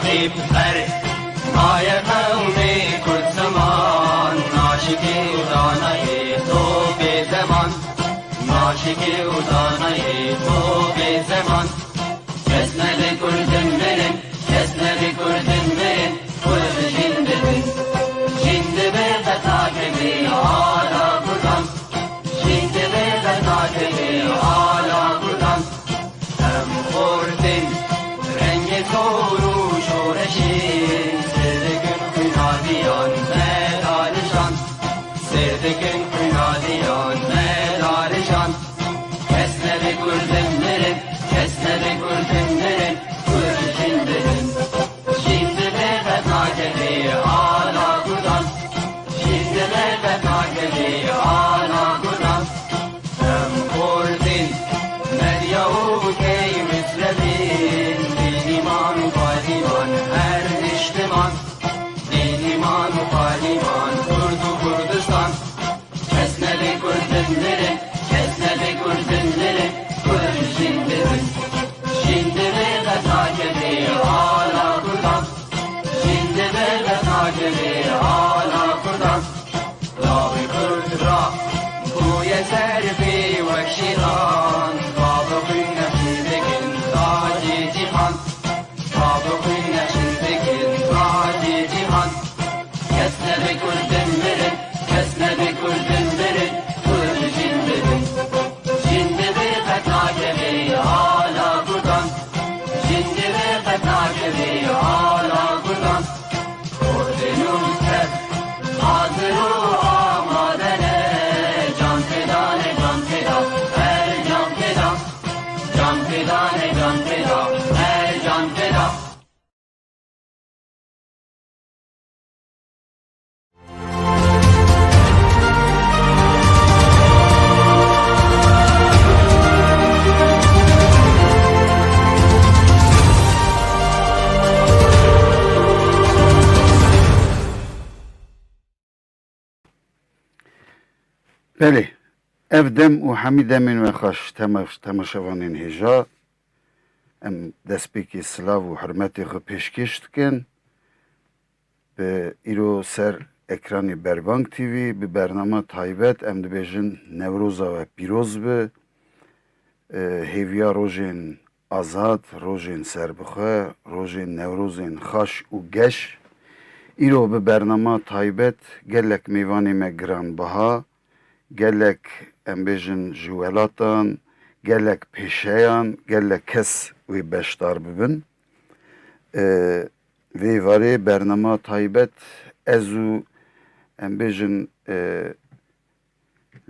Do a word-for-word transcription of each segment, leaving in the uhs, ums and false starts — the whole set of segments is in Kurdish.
Qîb ber maye qewmê Kurd ziman, naşikî û danayê to bê zeman, naşikî û danayê to bê zeman. Kes nebe Kurdin mirin, kes nebe Kurdin mirin, Kurd jin dibin. Jin dibe qetake bê ala Kurdan, jin dibe qetake bê ala Kurdan. Em xortin rengê sor û şoreşê, sêr dikin xwîna diyan me dalijan, sêr dikin xwîna diyan me dalijan. Kes nebe Kurdin mirin, kes nebe Kurdin mirin, Kurd jin dibin. Jin dibe qetake bê ala Kurdan, jin dibe qetake bê ala Kurdan. Em xortin medya û key mislebin, bê îman û payîman her niştiman, bê îman û payîman Kurd û Kurdistan. Kes nebe Kurdin mirin, kes nebe Kurdin mirin, Kurd jin dibin. Jin dibe qetake bê ala Kurdan, jin dibe qetake bê ala Kurdan. Lavê Kurd ra bûye ser pê wek şêran, bavê xwîn nexşî dikin tacê cîhan, bavê xwîn nexşî dikin tacê cîhan. Kes nebe Kurdin mirin, kes nebe Kurdin mirin, Kurd jin dibin. Jin dibe qetake bê ala Kurdan, jin dibe qetake bê ala Kurdan. Kurdin û Kurd hazir û amade ne, can feda ne, can feda, her can feda. Can feda ne, can feda, her can feda. Belê, ev dem û hemî demên we xweş, temaş-, temaşevanên hêja, em destpêkê silav û hurmetê xwe pêşkêş dikin. Bi îro ser ekranê Berbang T V, bi bernama taybet, em dibêjin Newroza we pîroz be. E, hêviya rojên azad, rojên serbixwe, rojên Newrozên xaş û geş. Îro bi bernama taybet gelek mêvanê me giranbiha, gelek, em bêjin, ji welatan, gelek pêşeyan, gelek kes wê beşdar bibin. E, vê varê bernama taybet ez û, em bêjin, e,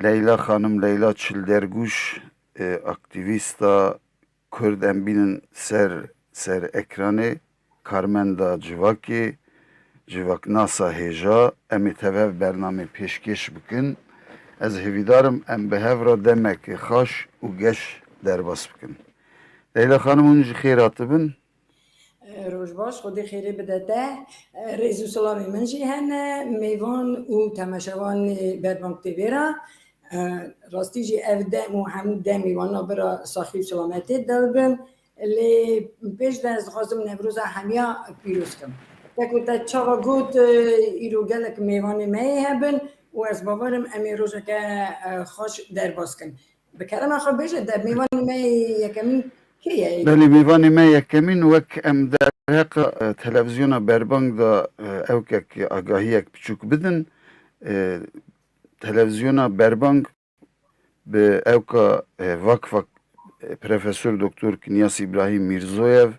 Leyla Xanim, Leyla Çildergûş, e, aktîvîsta Kurd em bînin ser, ser ekranê, karmenda civakê, civaknasa hêja, em ê tev hev bernamê pêşkêş bikin. Ez hêvîdar im em bi hev re demekê xaş û geş derbas bikin. Leyla Xanim, hûn jî xêr hatibin. Roj baş, Xwedê xêrê bide te. Rêz û silavê min jî hene mêvan û temaşevanê Berbang T V re. Rastî jî ev dem û hemû demî wana bira saxî û selametê dil bin. Lê pêş de ez dixwazim Newroza hemiya pîroz kim. Te ku te çawa got, îro gelek mêvanê me yê hebin û ez bawer im em ê rojeke xweş derbas kin. Bi kerema xwe bêje, de mêvanê me yekemîn kê ye? Belê, mêvanê me yekemîn, wek em derheqa, e, televîzyona Berbang de, e, ewkek agahiyek piçûk bidin. E, televîzyona Berbang bi ewka, e, Vakfa, e, Profesor Doktor Kinyas Îbrahîm Mîrzoyev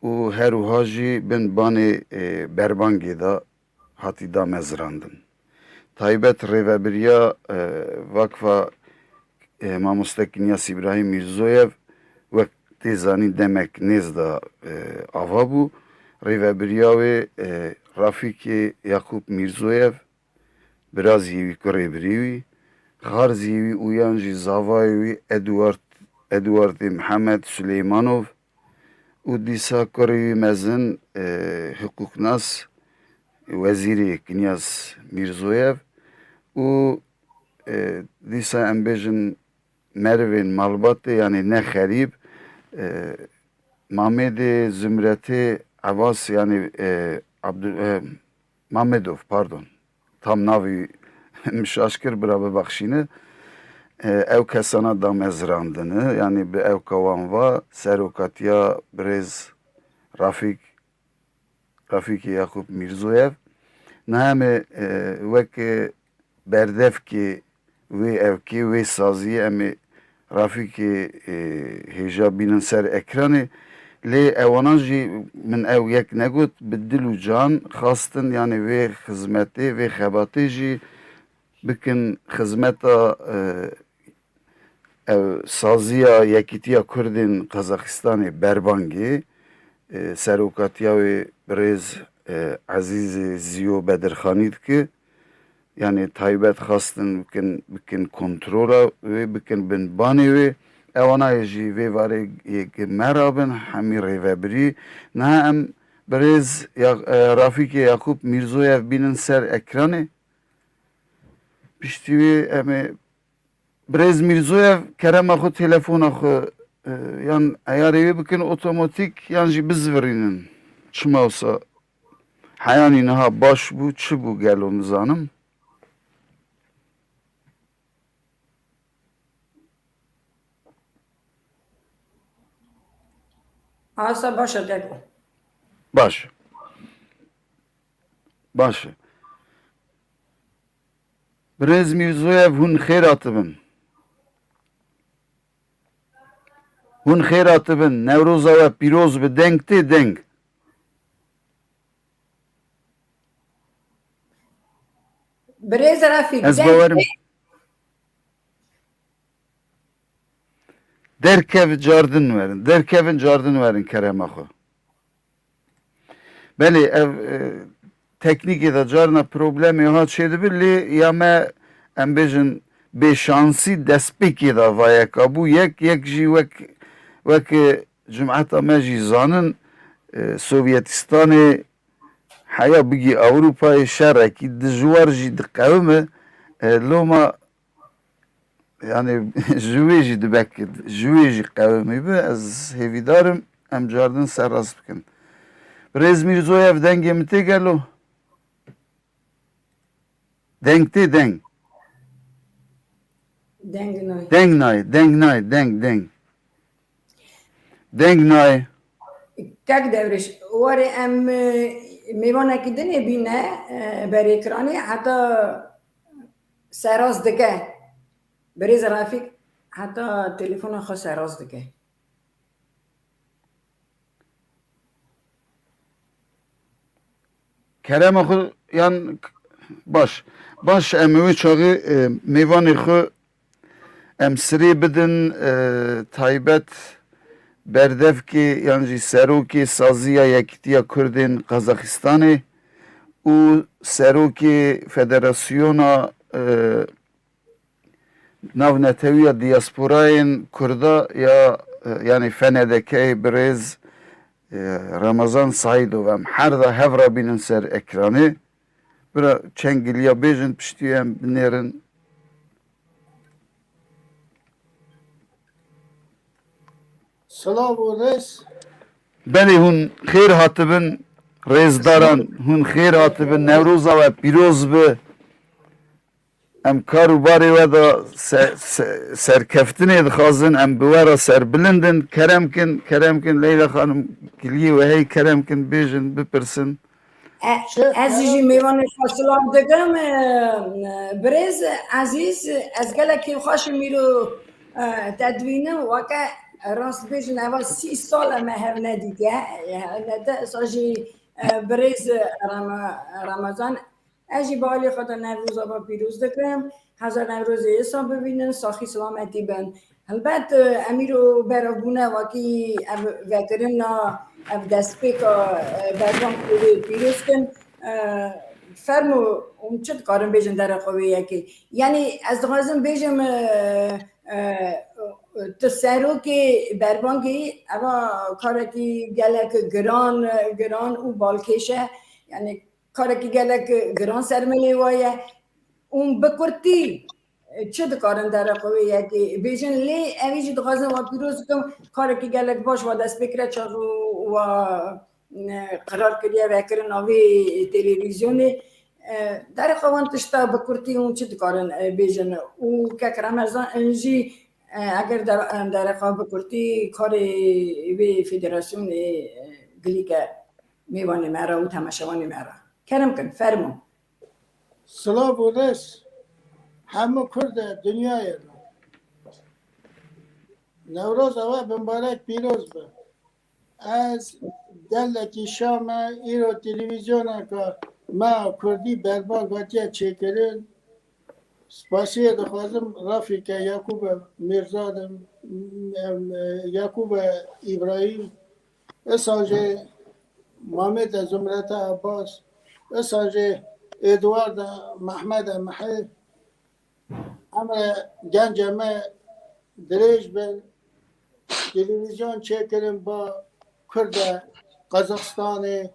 û her wiha jî bin banê, e, Berbangê de hatî damezrandin. Taybet rêvebiriya, e, Vakfa, e, Mamoste Kinyas Îbrahîm Mîrzoyev, wek tê zanîn, demek nêz de, e, ava bû. Rêvebiriya wê, e, Rafîkê Yaqûb Mîrzoyev, biraziyê wî, kurê birê wî, xarziyê wî û yan jî zavayê wî Eduard, Eduardê Mihemed Suleymanov, û dîsa kurê wî mezin, e, hiqûqnas, wezîrê Kinyas Mîrzoyev û, e, dîsa em bêjin merivên malbatê, yanî ne xerîb, e, mamêdê zumretê Evas, yanî, e, Abdul-, e, Mamedov, pardon. Tam navî min şaş kir, bira bibexşîne. E, ew kesana damezrandine, yanî bi ewka wan va serokatiya birêz Rafîk, Rafîkê Yaqûb Mîrzoyev. Niha em ê, e, weke berdevkê wê ewkê, wê saziyê em ê Rafîkê, e, hêja bînin ser ekranê. Lê ewana jî min ew yek negot, bi dil û can xwestin, yanî vê xizmetê, vê xebatê jî bikin xizmeta, e, ev saziya Yekîtiya Kurdên Qazaxistanê berbangê, e, serokatiya wê birêz, e, Ezîzê Ziyo Bedirxanî dike. Yanî taybet xwestin bikin, bikin kontrola wê, bikin binbanê wê. Ewana yê jî vê varê yê gi me rabin, hemî rêvebirî. Niha em birêz Ya-, e, Rafîkê Yaqûb Mîrzoyev bînin ser ekranê. Piştî wê em ê Birêz Mîrzoyev, kerema xwe telefona xwe, e, yan eyarê wê bikin otomatîk yan jî bizvirînin. Çima wisa heyanî niha baş bû, çi bû gelo nizanim? Asa baş e gelo. Baş. Baş e. Birêz Mîrzoyev, hûn xêr hatibin. Hûn xêr hatibin. Newroza we pîroz bi. Deng tê, deng. Birêz Refîk, ez deng bawerim tê. Derkev cardin werin. Derkevin cardin werin kerema xwe. Belê ev, e, teknîkê de carna problemê ha çêdibe, lê ya me, em bêjin, bêşansî destpêkê de vayeka bû. Yek, yek jî wek, wek, e, cumeta me jî zanin, e, Sovyetistanê heya bigî Ewropayê şerekî dijwar jî diqewime. E, loma, yanî, ji wê jî dibe, ji wê jî qewimî bi, ez hêvîdar im em cardin serrast bikin. Birêz Mîrzoyev, dengê min tê gelo? Deng tê, deng. Deng nayê. Deng nayê, deng nayê, deng, deng. Deng nayê. Kek Dewrêş, warê em, e, mêvanekî din ê bîne, e, ber ekranê, heta serrast dike. Birêz Refîk heta telefona xwe serrast dike. Kerema xwe yan, baş. Baş, em wê çaxê, e, mêvanê xwe em sirê bidin, e, taybet berdevkê yan jî serokê Saziya Yekîtiya Kurdên Qazaxistanê û serokê Federasyona, e, Navnetewiya Diasporayên Kurda ya, e, yanî F N D K'yê birêz, e, Ramazan Saîdov, em her da hev re bînin ser ekranê. Bira çend giliya bêjin, piştî em binêrin. Silav û rêz. Belê, hûn xêr hatibin, rêzdaran, hûn xêr hatibin, Newroza we pîroz bi. Em kar û barê we de se-, se-, serkeftinê dixwazin, em bi we re serbilind in. Kerem kin, kerem kin, Leyla xanim, giliyê we hey, kerem kin, bêjin, bipirsin. E, ez jî mêvanê xwe silav dikim. E, birêz Ezîz, ez gelek kêfxweş im îro, e, te dibînim. Weke rast bêjin, eva sî sal e me hev nedîtiye. E, ne te sa jî, e, birêz Rama-, Ramazan. Ez jî bi alî xwe de Newroza we pîroz dikim. Hezar Newrozê êsan bibînin, saxî silametî bin. Helbet, e, em îro berevbûne wekî ev vekirina, ev destpêka, e, bervan ku wê pîroz kin. E, fermo, hûn çi dikarin bêjin derê xwe wê yekê? Yanî ez dixwazim bêjim, e, e, tu serokê berbangê, eva karekî gelek giran, giran û balkêş e. Yanî karekî gelek giran ser milê we ye. Hûn bi kurtî çi dikarin derê xwe wê yekê bêjin? Lê evî jî dixwazin we pîroz bikim, karekî gelek baş we dest pê kire, çax û we, e, qerar kiriye vekirina vê televîzyonê. E, derheqê wan tişta bi kurtî hûn çi dikarin, e, bêjin? Û kek Remezan, e, jî, e, eger der-, e, derheqa bi kurtî karê vê federasyonê, e, gilîke mêvanê me re û temaşevanê me re. Kerem kin, fermûn. Silav û rêz hemû Kurdê dinyayê re. Newroza we bimbarek pîroz be. Ez gelekî şa me, îro televîzyoneke me a Kurdî berbar hatiye çêkirin. Spasiyê dixwazim Refîke Yakûbe Mîrza de, em, Yakûbe Îbrahîm, Îsa jî Mamêde Zumrete Abbas, îsa jî Êduarda Mehmede Mihê, emre gencê me dirêj bin, televîzyon çêkirin ba Kurde Qazaxistanê,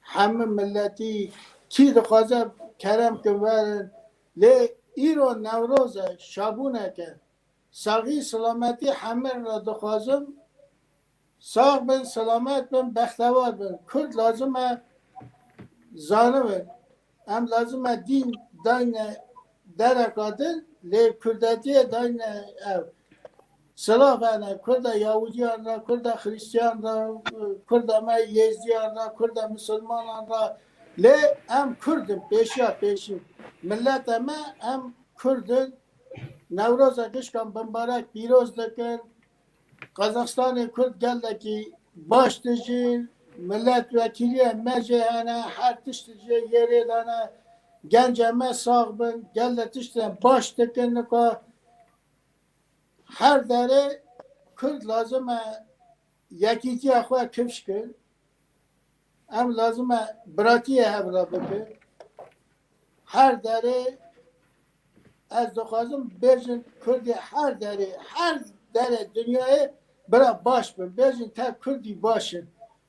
hemû miletî kî dixwaze kerem kin werin, lê îro Newroz e, şabûneke. Saxî selametî hemir re dixwazim. Sax bin, selamet bin, bextewar bin. Kurd lazim e zanibin. Em lazim e dîn dayne dereka din, lê kurdetiyê dayne ev. Silav hene, Kurda Yahudiyan re, Kurda Xristiyan re, Kurda me Yezdiyan re, Kurda Misilmanan re. Lê em Kurd in, pêşiya pêşî. Milete me, em Kurd in. Newroza gişkan bimbarek pîroz dikin. Qazaxstanê Kurd gelekî baş dijîn. Milet wekîliyê me jê hene, her tişt jê yerê dane. Gencê me sax bin, gele tiştên baş dikin. Nika her derê Kurd lazim e yekîtiya xwe kifş kin. Em lazim e biratiyê hev re bikin. Her derê ez dixwazim bêjin, Kurdê her derê, her derê dinyayê bira baş bin. Bêjin te Kurdî baş in.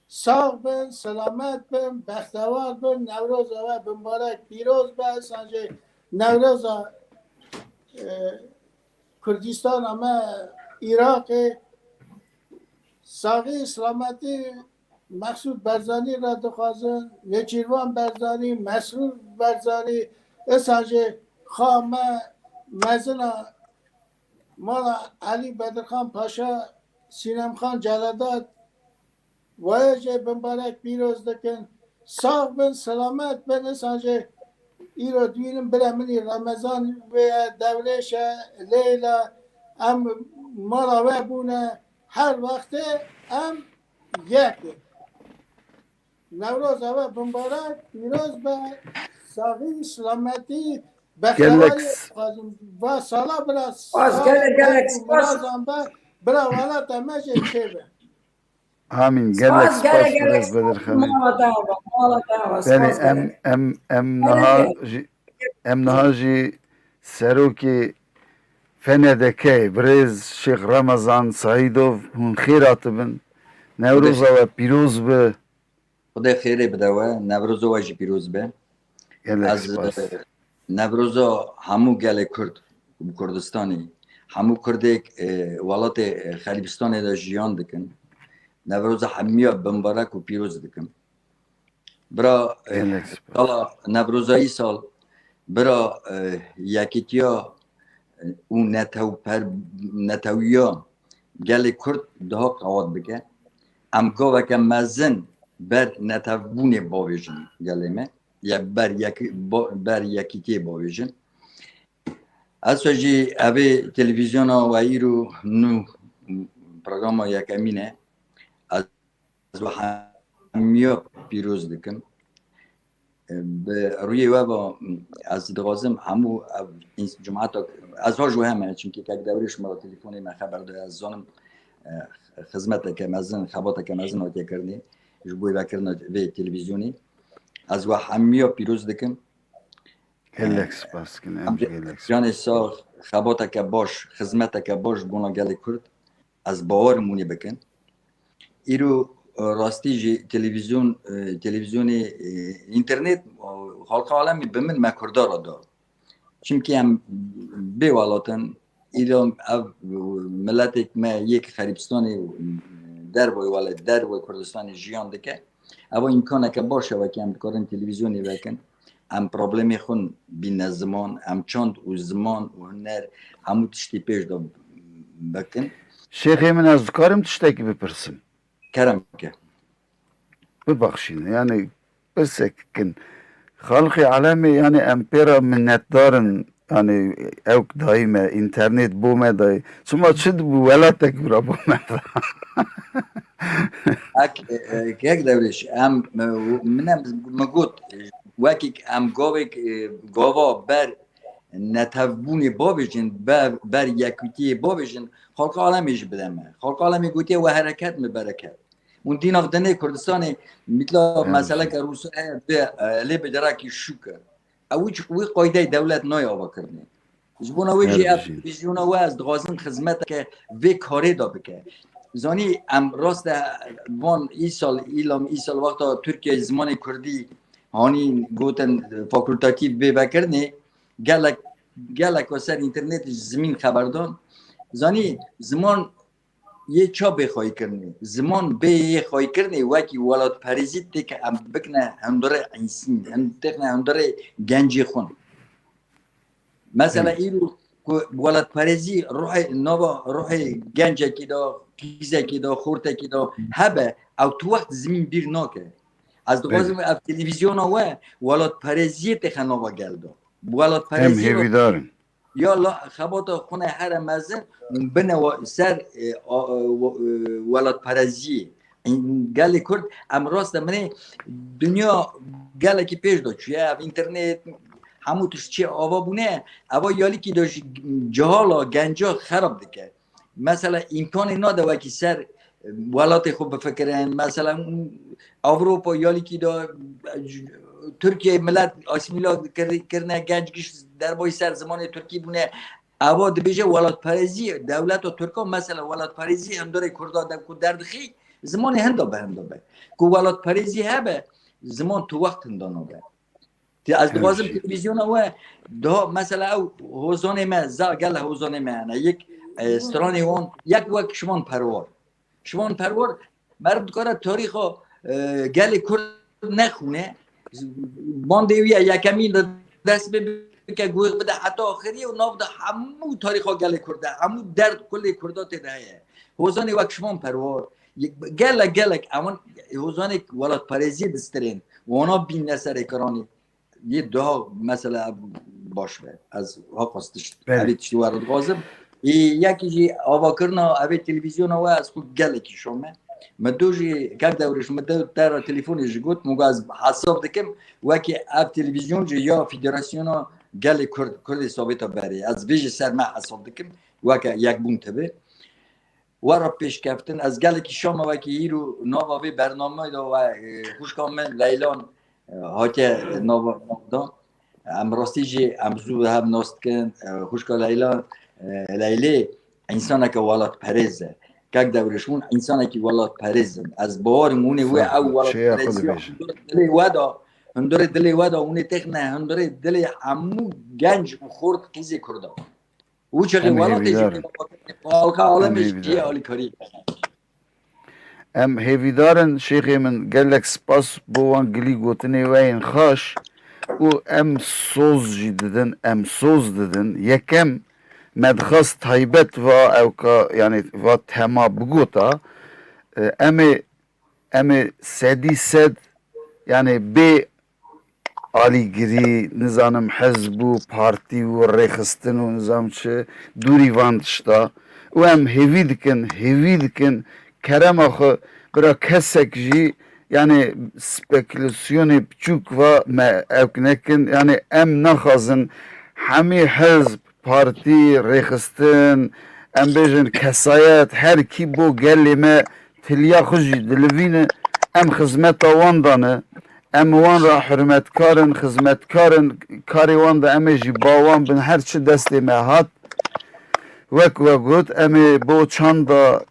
Sax bin, selamet bin, bextewar bin, Newroza we bimbarek, pîroz be, sancê Newroza, e, Kurdistana me, Iraqê, saxî, selametî Mexsûd Barzanî re dixwazin, Nêçîrvan Barzanî, Mesrûr Barzanî, îsa jî xa me mezin a mala Elî Bedirxan Paşa, Sînemxan Celadat, waya jê bimbarek pîroz dikin. Sax bin, selamet bin. Îsa jî îro dibînim birê min î Remezan wê ye, Dewrêş e, Leyla, em mala we bûne. Her wextê em yek in. Newroza we bimbarek, pîroz be, saxî, selametî, bextewarî dixwazim. Va sala bira spas, gelek, gelek spas. Mirazan be, bira welata me jê çêbe. Amîn. Gelek spas, gelek, gelek spas. Birêz Bedirxanê. Mala te ava, mala te ava. Belê, spas em, gelek. Em, em niha jî, em niha jî serokê F N D K, birêz Şêx Remezan Seîdov, hûn xêr hatibin. Newroza we pîroz be. Xwedê xêrê bide we, Newroza we jî pîroz be. Gelek spas. Ez, e, Newroza hemû gelê Kurd û Kurdistanê, hemû Kurdêk, e, welatê, e, Xerîbistanê de jiyan dikin. Newroza hemiya bimbarek û pîroz dikim. Bira, e, gelek spas. Sala Newroza îsal, bira, e, yekîtiya, e, û netewper-, netewiya gelê Kurd daha qewat bike. Em gaveke mezin ber netewbûnê bavêjin gelê me, ya ber yek-, ba-, ber yekîtiyê bavêjin. Ez jî evê televîzyona we îro nû programa yekemîn e. Ez we hemiya pîroz dikim. Bi rûyê we ve ez dixwazim hemû ev ins-, cumata, ez ha ji we heme, çimkî kek Dewrêş me re telefonê me xeber da, ez zanim, e, xizmeteke mezin, xebateke mezin hatiye kirinê, ji bo vekirina vê televîzyonê. Ez we hemiya pîroz dikim. Gelek spas dikin, em jî gelek spas. Canê sax, xebateke baş, xizmeteke baş ji bona gelê Kurd. Ez bawer im hûn ê bikin. Îro, e, rastî jî televîzyon, e, televîzyonê, e, înternet, e, xalqa alemê bi min me Kurda re da. Çimkî em bê welat in, îro ev, e, miletêk me yek Xerîbistanê û, e, derveyî welat, derveyî Kurdistanê jiyan dike. Eva îmkaneke baş e, wekî em dikarin televîzyonê vekin. Em problemê xwe bîne ziman, em çand û ziman û huner hemû tiştî pêş de bikin. Şêxê min, ez dikarim tiştekî bipirsim? Kerem ke. Bibexşîne, yanî pirsek kin. Xalqê alemê, yanî em pê re minnetdar in, yanî ew dayî me, înternet bo me dayî. Çima çi dibû welatek wira bo me da? Ek, e, e, kek Dewrêş, em, e, min em, min got, e, wekî em gavek, e, gava ber netewbûnê bavêjin, ber, ber yekîtiyê bavêjin, xalqa alemê jî bide me. Xalqa alemê gotiye we hereket mi bereket. Hûn dîna dinê Kurdistanê, mitla meseleke Rûsya heye, bi, e, lê bi derekî şûk e. Ew wî, wî qaydeyê dewlet nayê avakirinê. Ji bona wê jî ev televîzyona we ez dixwazim xizmeteke vê karê de bike. Zanî em rast e van îsal, îlam îsal wexta Tirkiyeyê zimanê kurdî hanî gotin fakultatîf bê vekirinê, gelek, gelek we ser înternetê ji zimîn xeber dan. Zanî ziman yê ça bê xweyîkirinê? Ziman bê yê xweyîkirinê wekî welatperêzî têke em bikine hundirê însîn, hin-, têxine hundirê gencê xwe. Mesela îro ku welatperêzî ruhê, nava ruhê gencekî de, qîzekî de, xortekî de hebe, ew tu wext zimîn bîr nake. Ez dixwazim ev televîzyona we welatperêziyê têxe nava gel de. Welatperêzî hêvîdar in. Ya la xebata xwe ne here mezin, bine wa-, ser, e, a, e, wa-, e, welatpereziyê. Gelê Kurd, em rast e, minê dinya gelekî pêş de çûye. Ev înternet, hemû tişt çê ava bûne, eva yalîkî de ji cehala genca xerab dike. Mesela îmkanê nade wekî ser welatê xwe bifikirin. Mesela Ewropa yalîkî de, Tirkiyeyê milet asîmîla kir-, kirine, genç giş derbayî ser zimanê tirkî bûne. Eva dibêje welatperezî, dewleta tirka mesela welatperezî hundirê kurda de ku derdixî, zimanê hinda be, hinda be. Ku welatperezî hebe, ziman tu wext hinda nabe. Ti-, ez dixwazim televîzyona we daha mesela ew hozanê me, za gel hozanê me hene. Yek, e, stranê wan, yek wek Şivan Perwar. Şivan Perwar, meriv dikare tarîxa, e, gelê Kurd nexwîne. Bandê wî ye yekemîn de dest pê bike, guh bide heta axiriyê û nav de hemû tarîxa gelê Kurd de, hemû derd kulê Kurda tê de heye. Hozanê wek Şivan Perwar, gelek, gelek ewan hozanê welatperêziyê distirên, wana bîne ser ekranê. Yê daha mesela baş be. Ez haqas tişt, Belê. Evê tiştî we re dixwazim. Ê, yekî jî avakirina evê televîzyona we ez xwe gelekî şome. Me do jî kek Dewrêş, me de te re telefonê jî got, min got ez hesab dikim, wekî ev televîzyon jî ya Federasyona Gelê Kurd, Kurdê Sovêta berê. Ez vê jî ser me hesab dikim, weke yekbûn tebe. We re pêşkeftin. Ez gelekî şama wekî îro nava vê bernameyê de we, e, xwişka min Leylan, e, hatiye nava, navdan. Em rastî jî em zû bi hev nas dikin. E, xwişka Leyla, e, Leylê însaneke welatperêz e. Kek Dewrêş hûn însanekî welatperêz in. Ez bawer im hûn ê wê ew welatperêziya hundirê dilê we de, hundirê dilê we de hûn ê têxine hundirê dilê hemû genc û xort qîzê Kurda. Û çaxê welatê jî xalqa alemê jî alîkarî. Em hêvîdar in, şêxê min, gelek spas bo wan gilî gotinê we yên xaş û em soz jî didin, em soz didin. Yekem me dixwest taybet va ewka, yanî va tema bigota, e, em ê, em ê sedî sed, yanî bê alîgirî, nizanim hizb û partî û rêxistin û nizam çi, dûrî van tişta. Û em hêvî dikin, hêvî dikin, kerema xwe bira kesek jî, yanî spekulasyonê biçûk va me ewk nekin, yanî em naxwazin hemî hizb, partî, rêxistin, em bêjin kesayet, her kî bo gelê me tiliya xwe jî dilivîne, em xizmeta wan dane, em wan re hurmetkar in, xizmetkar in, karê wan de em ê jî ba wan bin, her çi destê me hat. Wek we got, em ê bo çanda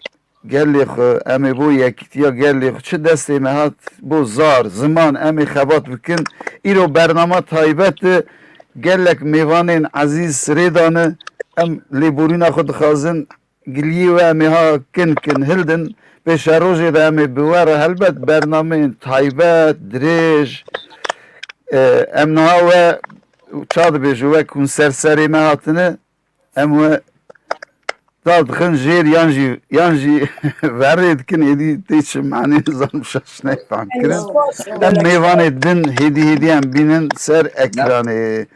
gelê xwe, em ê bo yekîtiya gelê xwe, çi destê me hat, bo zar, ziman, em ê xebat bikin. Îro bernama taybet e, gelek mêvanên ezîz rê dane, em lêborîna xwe dixwazin, giliyê we em ê ha kin kin hildin, pêşerojê de em ê bi we re helbet bernameyên taybet, dirêj, e, em niha we ça dibêje, wek hûn ser serê me hatine, em we da dixin jêr yan jî, yan jî verê dikin, êdî tê çi manî nizanim şaş neyfam kirin. Em mêvanê din hêdî hêdî em bînin ser ekranê.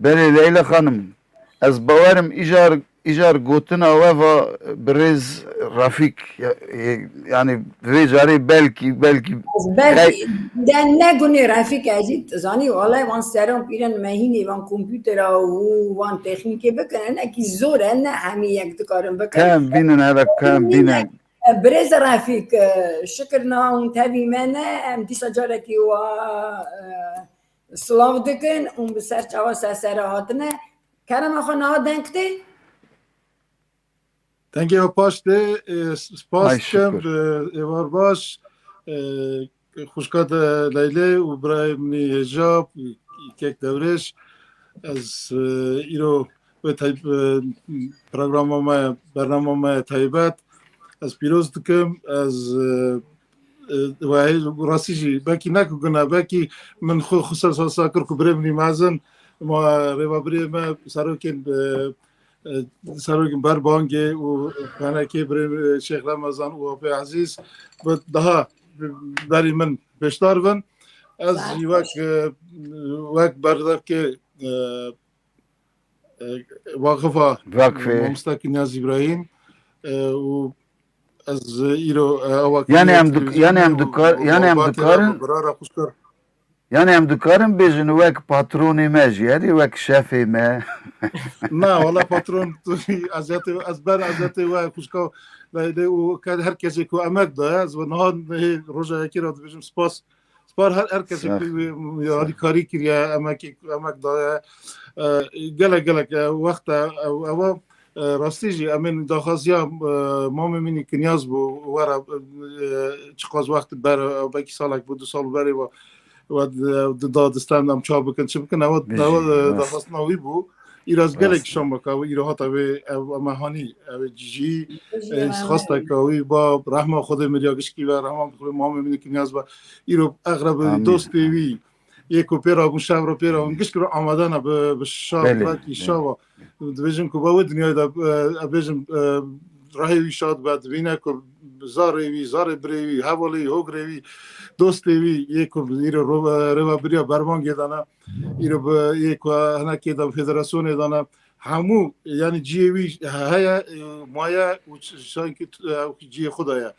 Belê Leyla Xanim, ez bawerim îcar, îcar gotina we va birêz Refîk, ya-, e, yani vê carê belkî, belkî Ez belkî de ne gunê Refîk ez jî zanî, wele van seran pîren me hînê van komputera û van teknîkê bikin, hinekî zor e, ne hemî yek dikarin bikin. Kem bînin hele, kem bînin. E, birêz Refîk, e, şikir niha hûn tevî me ne, em dîsa carekî wa, e, silav dikin û bi ser çawa ser sere hatine. Kerema xwe niha deng tê? Dengê we paş tê, e, spas Ay dikim, şükür. E, êvar baş, e, xwişka te Leylê û birayê min ê hêja, kek Dewrêş. Ez, e, îro wê tay-, e, programa me, bernama me taybet, ez pîroz dikim, ez, e, e, we hê-, rastî jî, belkî ne ku guna, belkî min xwe, xwe ser sa-, sa kir ku birê min î mezin, ma rêvebirê me, serokên, e, e, serokên Berbangê û henekê birê, e, Şêx Remezan û Apê Ezîz bi daha berî min beşdar bin. Ez jî wek, e, wek berdevkê, e, e, Vaxifa Vakfê. Mamosta Kinyaz Îbrahîm, e, û ez îro, e, ewa Yani em Kinyaz duk-, yani em dukar-, yani em dukarin birara xwişkar. Yani em dikarin bêjin wek patronê me jî, herî wek şefê me. Na, wala patron tu eziyetê, ez ber eziyetê we xwişka Leylê û ke-, her kesê ku emek daye, ez niha hê roja yekê re dibêjim spas. Spar her, her kesê ku alîkarî kiriye, emekê, emek daye. E, gelek, gelek, e, wext e, ew, ewa, e, rastî jî em ên daxwaziya, e, mamê min ê Kinyaz bû, were, e, çiqas wext ber, e, belkî salek bû, du sal berê ve, ve, e, di dadistan em çawa bikin, çi bikin, ewa, ewa, e, daxwazina wî bû. Îraz gelek şama ka wî îro hata wê ev, ema hanî, ew cî, e, xasteka wî ba, rehma Xwedê miriya gişkî ve, rehma Xwedê mamê min ê Kinyaz ve. Îro eqreb dostê wî, yê ku pê rabûn, şev re pê rabûn, gişt re amade ne bi, bi şav, belkî şava. Dibêjin ku ba wê dinyayê de, e, e, bêjin, e, rehê wî şad be, dibîne ku zarê wî, zarê birê wî, hevalê wî, hogrê wî, dostê wî, yê ku îro ro-, e, rêvebiriya Berbangê de ne, îro bi, yê ku hinekê de federasyonê de ne, hemû, yani cihê wî heye, e, maye û ç-, sanki t-, e, cihê xwe de ye.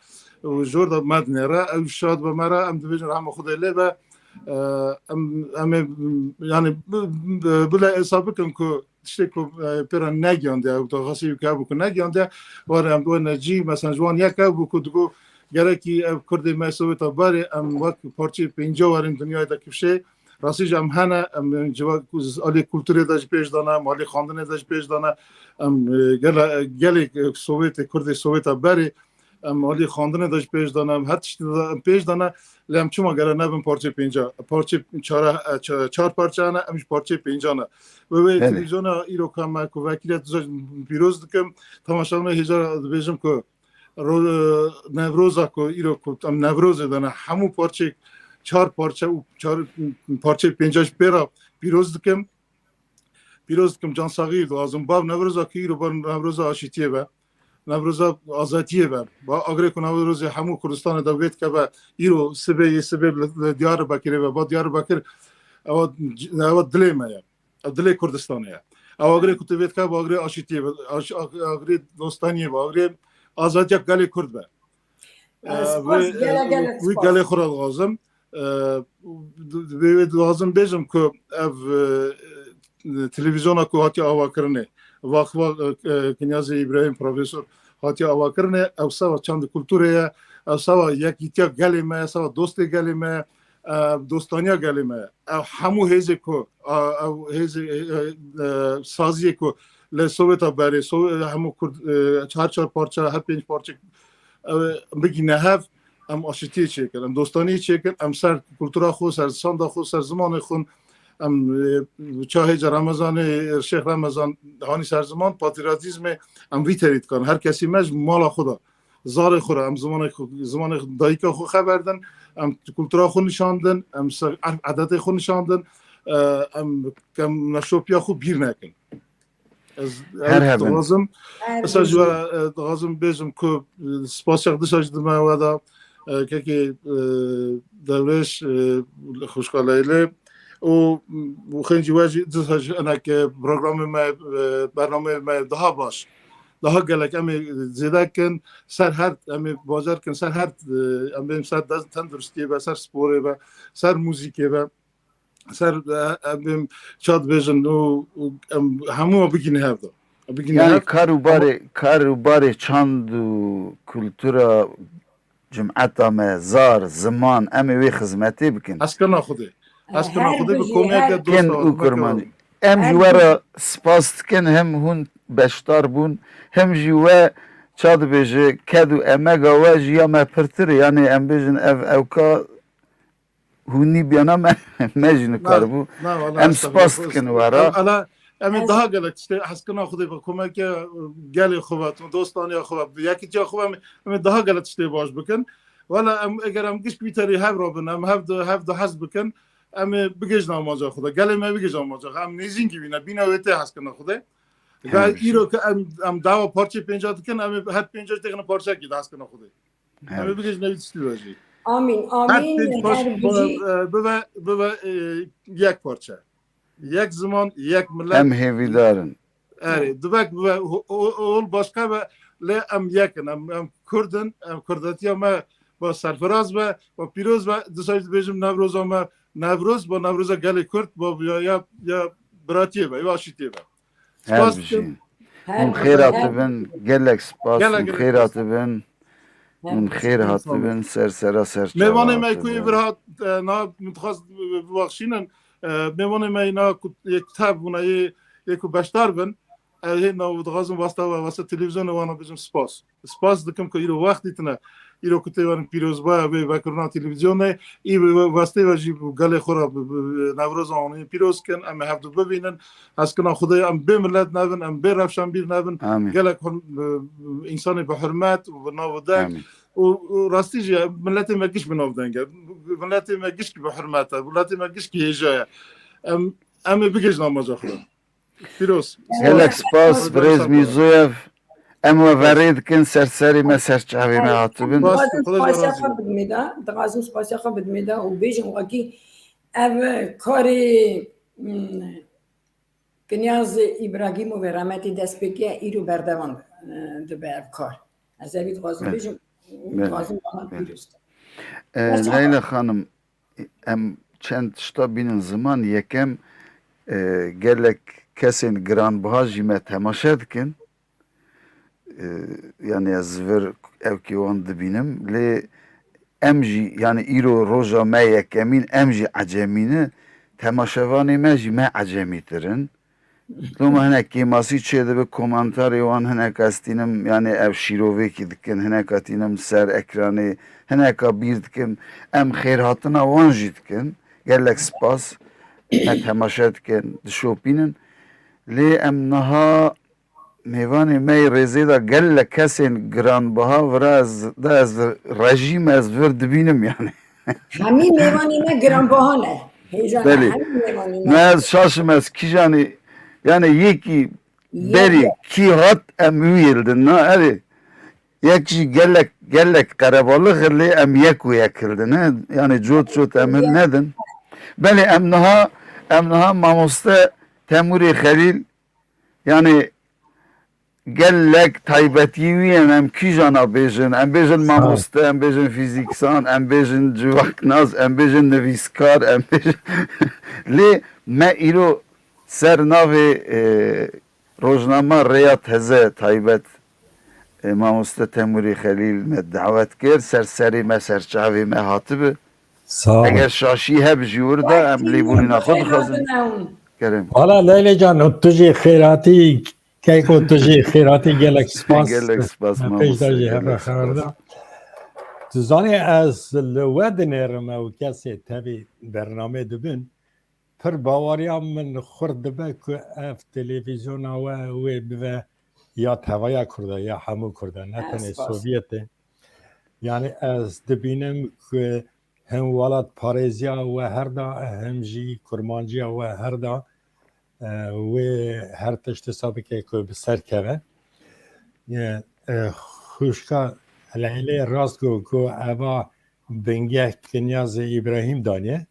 Û jor de me dinêre, ew şad be me re, em dibêjin rehma Xwedê lê be. E, em, em ê, yani, bi, bi, bila hesab bikin ku tiştê ku, e, pê re negiyandiye, ew daxwazê wî ku hebû ku negiyandiye, were em wene cî, mesela ji wan yek ew bû ku digo, gerekî ev Kurdê me Sowêta berê, em wek parçeyê pênca werin dinyayê de kifşê. Rastî jî em hene, em civak alî kulturê de jî pêş dane, em alî xandinê de jî pêş dane, em, e, gele-, gelê, e, Sowêtê, Kurdê Sowêta berê, em alî xandinê de jî pêş dane, em her tiştî de em pêş dane, lê em çima gere nebin parçeyê pênca? Parçeyê çara, e, ça-, çar parçe hene, em jî parçeyê pênca ne. Wê wê Belê. Televîzyona îro ka me ku vekîle tu pîroz dikim, temaşevanê hêja dibêjim ku ro-, Newroza ku îro ku em Newrozê de ne, hemû parçeyê çar parçe û çar parçeyê pênca jî pê re pîroz dikim. Pîroz dikim, can saxî dixwazim. Bav Newroza ku îro bav Newroza aşîtiyê be. Newroza azadiyê be. Ba agirê ku Newrozê hemû Kurdistanê de vê dikeve, îro sibê yê sibê li, li Diyarbekirê be. Ba Diyarbekir ewa, ewa dilê me ye. Ew dilê Kurdistanê ye. Ew agirê ku tu vê dikeve, agirê aşîtiyê be, aş-, ag-, agirê dostaniyê be, agirê azadiya gelê Kurd be. Ee, spas, wê, gelek, e, gelek wî spas. Gelê xwe re dixwazim. Ee, wê, wê dixwazim bêjim ku ev, e, televîzyona ku hatiye avakirinê, Vaxifa, e, e, Kinyazê Îbrahîm Profesor hatiye avakirinê, ew seva çand kulturê ye, ew seva yekîtiya gelê me ye, seva dostê gelê me ye, e, dostaniya gelê me ye. Ew hemû hêzê ku, e, ew hêzê, e, e, saziyê ku li Sowêta berê, Sow-, hemû Kurd, e, her çar parça, her pênc parçe, ew bigîne hev, em aşitiyê çêkin, em dostaniyê çêkin, em ser kultura xwe, ser sanda xwe, ser zimanê xwe, em, e, çahê ca Remezanê, Şêx Remezan hanî ser ziman, patriyotîzmê, em vî terî dikan. Her kesî me ji mala xwe de. zarê xwe re, em zimanê xwe, zimanê dayika xwe xeber din, em kultura xwe nîşan din, em se-, erf edetê xwe nîşan din, e, em, em neşopiya xwe bîr nekin. Ez Her ew hebin. Dixwazim, Her esa ji we, e, dixwazim bêjim ku, e, spasiya dişa jî dime we da, e, kekê, e, Dewrêş, e, xwişka Leylê û, û xêncî we jî disa jî hinek, e, programê me, e, bernameyê me daha baş, daha gelek em ê zêde kin ser her, em ê bacar kin ser her, e, em bên ser dest tenduristiyê be, ser sporê be, ser muzîkê be. Ser, e, em bêm ça dibêjin û, û em hemû bigîne hev de. Bigîne Yani hev. Kar û barê, kar û barê çand û kultura cumeta me, zar, ziman, em ê wê xizmetê bikin. Heskirina Xwedê. Heskirina Her Xwedê bi bijî, komeke her dost Kin û kurmancî. Em ji Her we re spas dikin, hem hûn beşdar bûn, hem jî we ça dibêje, ked û emega we ji ya me pirtir e. Yani em bêjin ev ewka hûnî biyana me, me jî nikaribû. Na, na, wala Em estexfirullah. Spas dikin we re. Em, ala, em ê Ez daha gelek tiştê heskirina Xwedê ve komeke, e, gelê xwe ve, dostaniya xwe ve, yekîtiya xwe ve em, em ê daha gelek tiştê baş bikin. Wala em, eger em gişk vî terî hev re bin, em hev de, hev de hez bikin, em ê bigihîjin amaca xwe de. Gelê me bigihîjin amaca xwe. Em nêzîngî wî ne, bîna wê tê heskirina Xwedê. Her Ve bir şey. Îro ke em, em dawa parçê pênca dikin, em ê her pênca jî têxine parçekî de heskirina Xwedê. Her Em ê bir şey. Bigihîjin ev tiştî ve jî. Amîn, Her amîn, pênc parça her bijî. Bibe, bibe, e, yek parça. Yek ziman, yek millet. Em hêvîdar in. Erê, dibek bibe, o, o, ol başka be, lê em yek in, em, em Kurd in, em Kurdetiya me ba serfiraz be, ba pîroz be, disa jî dibêjim Newroza me, Newroz, ba Newroza gelê Kurd, ba ya, ya, ya biratiyê be, ya aşîtiyê be. Her Spas bijî. Dikim. Her Hûn bijî. Xêr hatibin, gelek spas, Gelek hûn gelek xêr spas. Hatibin. Hûn xêr hatibin, ser sera ser çava Mêvanê me ku hatibin. Ê vir hat, e, na, min dixwast, e, bibexşînin, e, mêvanê me na ku yê tev bûne, yê, yê ku beşdar bin, e, hê na û dixwazim wasta we, wasta televîzyonê wana bijim spas. Spas dikim ku îro wext dîtine, îro ku tê werin pîrozbaya vê vekirina televîzyonê, î ve-, westê ve jî bi gelê xwe re bi, bi, Newroza wan ê pîroz kin, em ê hevdu bibînin. Heskirina Xwedê em bê milet nebin, em bê rewşenbîr nebin. Amîn. Gelek hur-, e, însanê bi hurmet û bi nav û deng Amîn. û, û rastî jî miletê me giş bi nav deng e. Miletê me gişkî bi hurmet e. Miletê me gişkî hêja ye. Em, em ê bigihîjin amaca xwe. Pîroz. Gelek spas, birêz Mîzoyev. Em we verê dikin, ser serê me, ser çavê me hatibin. Spas, Dixwazim Xwedê spasiya razî xwe be. Bidimê de, dixwazim spasiya xwe bidimê de û bêjim wekî ev karê, mm, Kinyaz Îbrahîmovê remetî dest pê kiriye, îro berdewam, e, dibe ev kar. Ez evî dixwazim Belê. Bêjim, Belê. Dixwazim bana Belê. Pîroz. E, Mesela Leyla Xanim, em çend tişta bînin ziman. Yekem, e, gelek kesên giranbiha jî me temaşe dikin. E, yani ez vir ewkê wan dibînim. Lê em jî, yani îro roja me yekemîn, em jî ecemî ne. Temaşevanê me jî me ecemîtir in. Loma hinek kêmasî çêdibe, komentarê wan hinek ez tînim, yani ev şîrovekî dikin, hineka tînim ser ekranê, hineka bîr dikim. Em xêrhatina wan jî dikin. Gelek spas. Me temaşe dikin, dişopînin. Lê em niha mêvanê me yê rêzê de gelek kesên giranbiha vira ez, de ez rejîm ez vir dibînim yani. Hemî mêvanê me giranbiha ne. Hêja ne, Belê. Hemî mêvanê me. Me ez şaşim ez kîjanî, yani yekî Yek berî ye. Kî hat em wî hildin, na, erê. Yek jî gelek, gelek qerebalix lê em yek û yek hildin, he? Yani cot cot em Yek. Nedin. Belê em niha, em niha mamoste Temûrê Xelîl, yani gelek taybetî wî yên em kîjana bêjin. Em bêjin Sağ ol. Mamoste, em bêjin fîzîksan, em bêjin civaknas, em bêjin nivîskar, em bêjin lê me îro ser navê, e, rojnama Rêya Teze taybet, e, mamoste Temûrê Xelîl me dawet kir, ser serê me, ser çavê me hatibi. Sağ ol. Eger şaşî heb ji wir de, em lêbûrîna xwe dixwazin. Kerem. Wala Leylê can, tu jî xêratî, keyko tu jî xêratî gelek spas. Gelek spas, Pêş de mamoste, jî gelek hevre spas. Xeber da. Tu zanî ez li we dinêrim ew kesê tevî bernamê dibin. Pir baweriya min xurt dibe ku ev televîzyona we wê bibe ya tevaya Kurda, ya hemû Kurda, ne tenê Sovyetê. Yani ez dibînim ku hem welatparêziya we her da, hem jî kurmanciya we her da, e, wê her tişt hesab bike ku bi ser keve. E, e, xwişka Leylê rast got ku eva bingeh Kinyazê Îbrahîm daniye.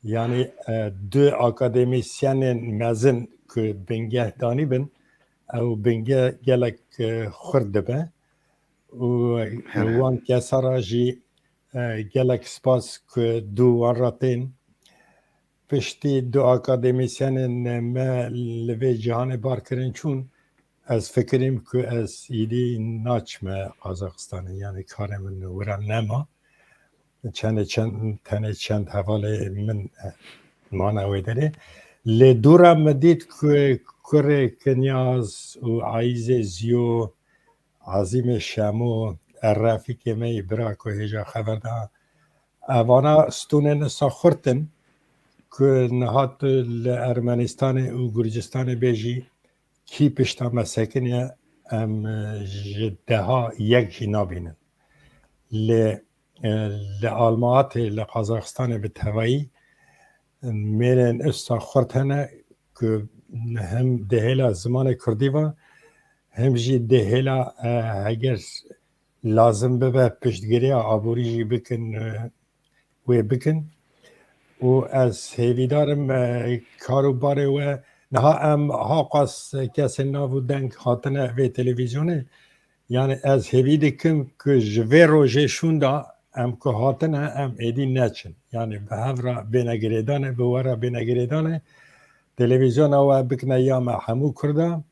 Yani, e, du akademîsyenên mezin ku bingeh danî bin, ew bingeh gelek, e, xurt dibe û Here. Wan kesa re jî, e, gelek spas ku dû wan re tên. Piştî du akademîsyenên me li vê cîhanê bar kirin çûn, ez fikirîm ku ez îdî naçime Qazaxistanê, yani karê min wira nema. Çendê çend, tenê çend hevalê min, e, mane wê derê. Lê dû re min dît ku kurê Kinyaz û Ayîzê Ziyo, Azîmê Şemo, e, Refîkê me yî bira ku hêja xeber da. Evana stûnên wisa xurt in ku niha tu li Ermenistanê û Gurcistanê bêjî kî pişta me sekiniye, em, e, ji deha yek jî nabînin. Lê, e, li Almatê, li Qazaxistanê bi tevayî, mêrên wisa xurt hene ku hem di hêla zimanê kurdî ve, hem jî di hêla, e, heger lazim bibe piştgiriya aborî jî bikin, e, wê bikin. Û ez hêvîdar im, e, kar û barê we, niha em haqas kesên nav û deng hatine vê televîzyonê. Yani ez hêvî dikim ku ji vê rojê şûnda em ku hatine, em êdî neçin. Yani bi hev re bêne girêdanê, bi we re bêne girêdanê. Televîzyona we bikine ya me hemû Kurda.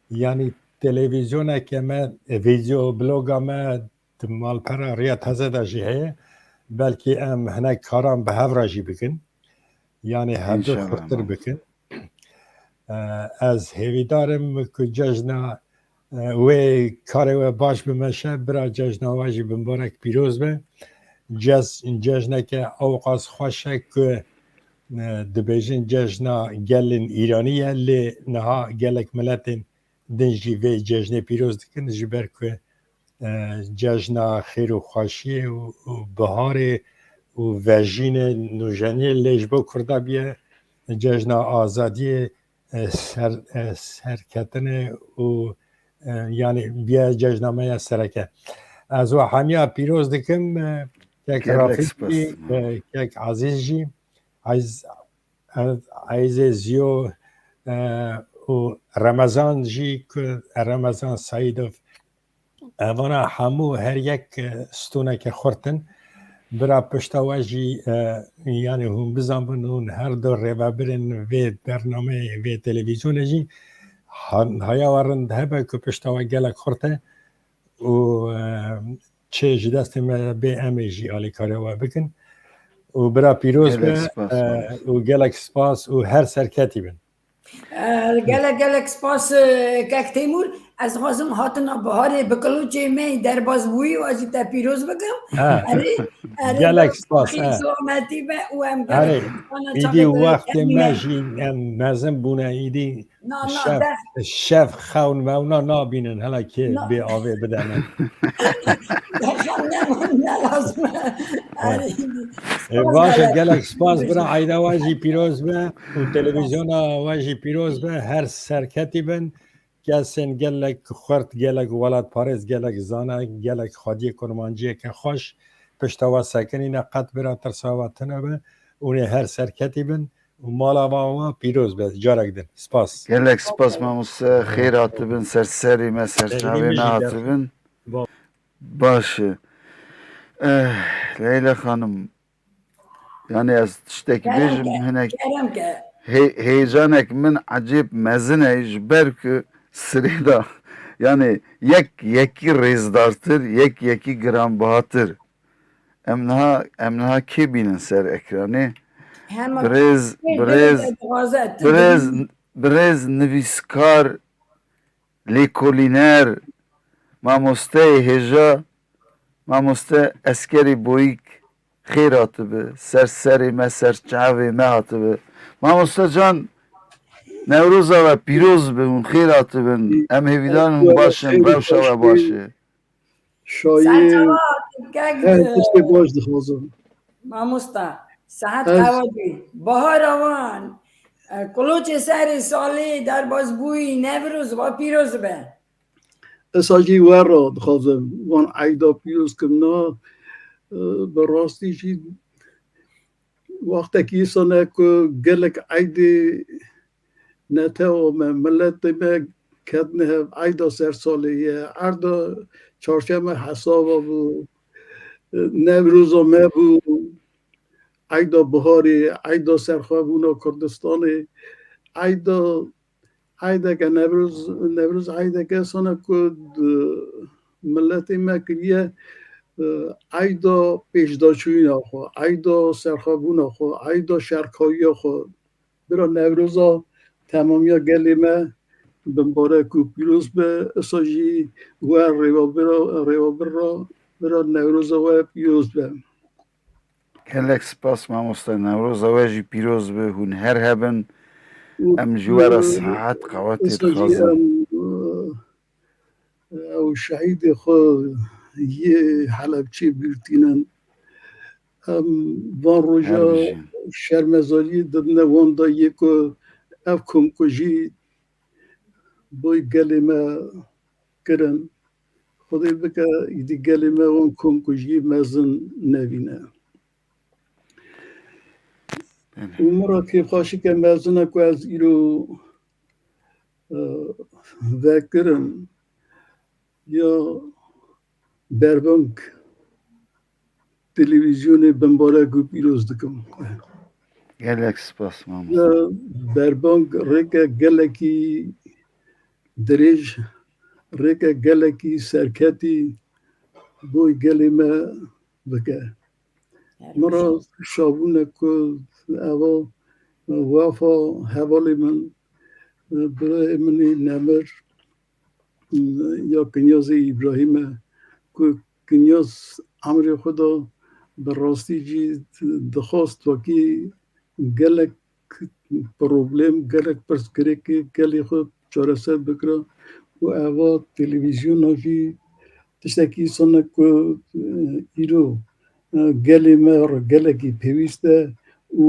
Yani televîzyoneke me, e, vîdeo bloga me di malpera Riya Teze de jî heye. Belkî em hinek karan bi hev re jî bikin. Yani hevdu xurtir bikin. E, ez hêvîdar im ku cejna, e, wê karê we baş bimeşe, bira cejna we jî bi mibarek pîroz be. Cez-, cejneke ewqas xweş e ku, e, dibêjin cejna gelên Îranî ye, lê niha gelek miletên din jî vê cejnê pîroz dikin, ji ber ku, e, cejna xêr û xweşiyê û, û biharê û vejînê nûjeniyê lê ji bo Kurda biye cejna azadiyê, e, ser-, e, serketinê û, e, yani biye cejna me ya sereke. Ez we hemiya pîroz dikim, e, kek Gelek Rafîk spas. jî, e, kek Ezîz jî, Aziz, Aziz Ziyo, e, û Remezan jî ku Remezan Saîdov, e, vana hemû her yek, e, stûneke xurt in. Bira pişta we jî, e, yani hûn bizanbin, hûn her du rêvebirên vê bernameyê, vê televîzyonê jî ha-, haya we rind hebe ku pişta we gelek xurt e û, e, çi ji destê me bê em ê jî alîkariya we bikin. Û bira pîroz Gelek be, spas, e, mamoste. û gelek spas û her serketî bin. E, gelek gelek spas, e, kek Têmûr. Ez dixwazim hatina biharê bi Kiloçê me derbas bûyî, ez jî te pîroz bikim. Ha. Erê, erê, Gelek spas, ha. Zahmetî be û em gelek Erê, îdî wextê me jî em mezin bûne, îdî Na, na, şev, deh. şev xewn mewna nabînin, hele kê Na. bê avê bidene. Deh xewn ne, ne lazim e. Evet. Erê, E, spas baş e, gelek. gelek spas bira eyda we jî pîroz be û televîzyona we jî pîroz be, her serketî bin. Kesên gelek xurt, gelek welatparêz, gelek zana, gelek xwediyê kurmanciyeke xweş pişta we sekinîne, qet bira tirsa we tune be. Hûn ê her serketî bin. Û mala va wa pîroz be, carek din. Spas. Gelek spas mamoste, xêr hatibin, ser serî me, ser Serî çavê min me jî hatibin. Ba- Baş e. Eh, Leyla Xanim, yani ez tiştekî Kerem bêjim, ke, hinek kerem ke. he-, heyecanek min ecêb mezin e, ji ber ku sirê de, yani yek yekî rêzdartir, yek yekî giranbihatir. Em niha, em niha kê bînin ser ekranê? Hema Birêz, kê birêz, dixwaze, tu birêz, dibînî. Birêz nivîskar, lêkolîner, mamosteyê hêja, mamoste Eskerî Boyîk, xêr hatibi, ser serê me, ser çavê me hatibi. Mamoste can, Newroza we pîroz be, hûn xêr hatibin. Em hêvîdar in hûn baş in, rewşa we baş e. Şayî. Ser çava, Kek, her tiştê baş dixwazim. Mamosta, saet qewa dî. Bahara wan, e, kuloçê serê salê derbas bûyî, Newroz wa pîroz be. Esa jî we re dixwazim van eyda pîroz kim na, e, bi rastî jî wextekî îsane ku gelek eydê netewa me, miletê me ketine hev, eyda sersalê ye, erda çarşeme hesaba bû, Newroza me bû, eyda biharê, eyda serxwebûna Kurdistanê, eyda, eydeke Newroz, Newroz eydeke sane ku di miletê me kiriye, e, eyda pêşdaçûyîna xwe, eyda serxwebûna xwe, eyda şerkayiya xwe. Bira Newroza temamiya gelê me bimbarek û pîroz be. Esa jî we rêvebira, rêvebir ra bira Newroza we pîroz be. Gelek spas mamoste, Newroza we jî pîroz be, hûn her hebin. Û, em ji we re, e, saet qewetê esa jî dixwazin. Em, e, ew şehîdê xwe yê Helebçê bîr tînin. Em van roja şermezariyê didine wan de yê ku ev komkujî boy gelê me kirin. Xwedê bike îdî gelê me wan komkujiyê mezin nebîne. Belê. Û min re kêfxweşike mezin e ku ez îro, e, vekirim ya Berbang televîzyonê bimbarek û pîroz dikim. Gelek spas mamoste. Ya Berbang rêke gelekî dirêj, rêke gelekî serketî boy gelê me bike. Min re şabûne ku eva wefa hevalê min, birayê min ê nemir, ya Kinyazê Îbrahîm e, ku Kinyaz emrê xwe da bi rastî jî dixwast wekî gelek problem, gelek pirsgirêkê gelê xwe çareser bikira û eva televîzyona jî tiştekî îsane ku, e, îro, e, gelê me re gelekî pêwîst e û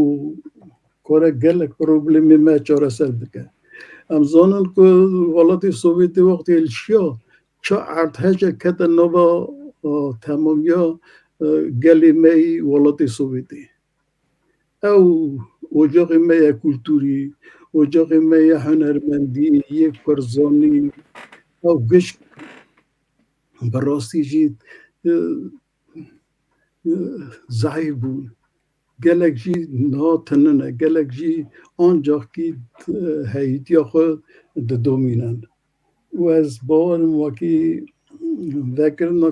kare gelek problemê me çareser bike. Em zanin ku welatê Sovyetê wextê hilşiya, çi erdhejek kete nava, e, temamiya, e, gelê me yî welatê Sovyetê. Ew ocaxê me ye kulturî, ocaxê me ye hunermendî, yê kurzanî, ew giş bi rastî jî, e, e, zehîf bûn. Gelek jî niha tinin e, gelek jî ancaxkî, e, heyîtiya xwe didomînin. Û ez bawer im wekî vekirina,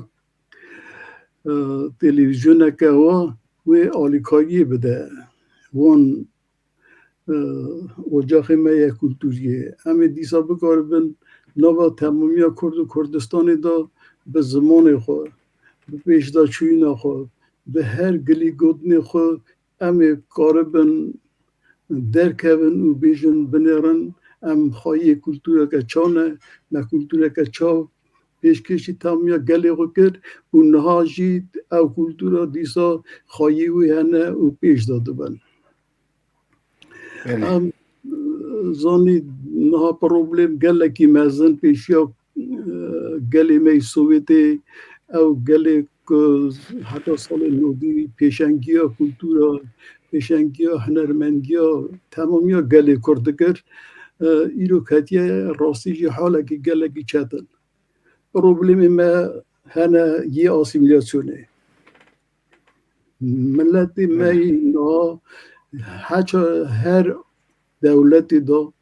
e, televîzyoneke wa wê alîkariyê bide wan, e, ocaxê me yê kulturiyê. Em ê dîsa bikaribin nava temamiya Kurd û Kurdistanê de bi zimanê xwe, bi pêşdaçûyîna xwe, bi her gilî gotinê xwe em ê karibin derkevin û bêjin, binêrin, em xwayiyê kultureke çaw ne, me kultureke çaw pêşkêşî tamiya gelê xwe kir û niha jî ew kultura dîsa xwayî wî hene û pêş de dibin. Belê. Em, e, zanî niha problem gelekî mezin pêşiya, e, gelê me yî Sovyetê, ew gelê ku heta salê nodî pêşengiya kultura, pêşengiya hunermendiya temamiya gelê Kurd dikir, e, îro ketiye rastî jî halekî gelekî çetin. Problemê me hene yê asîmîlasyonê. Miletê me yî niha heça her dewletê de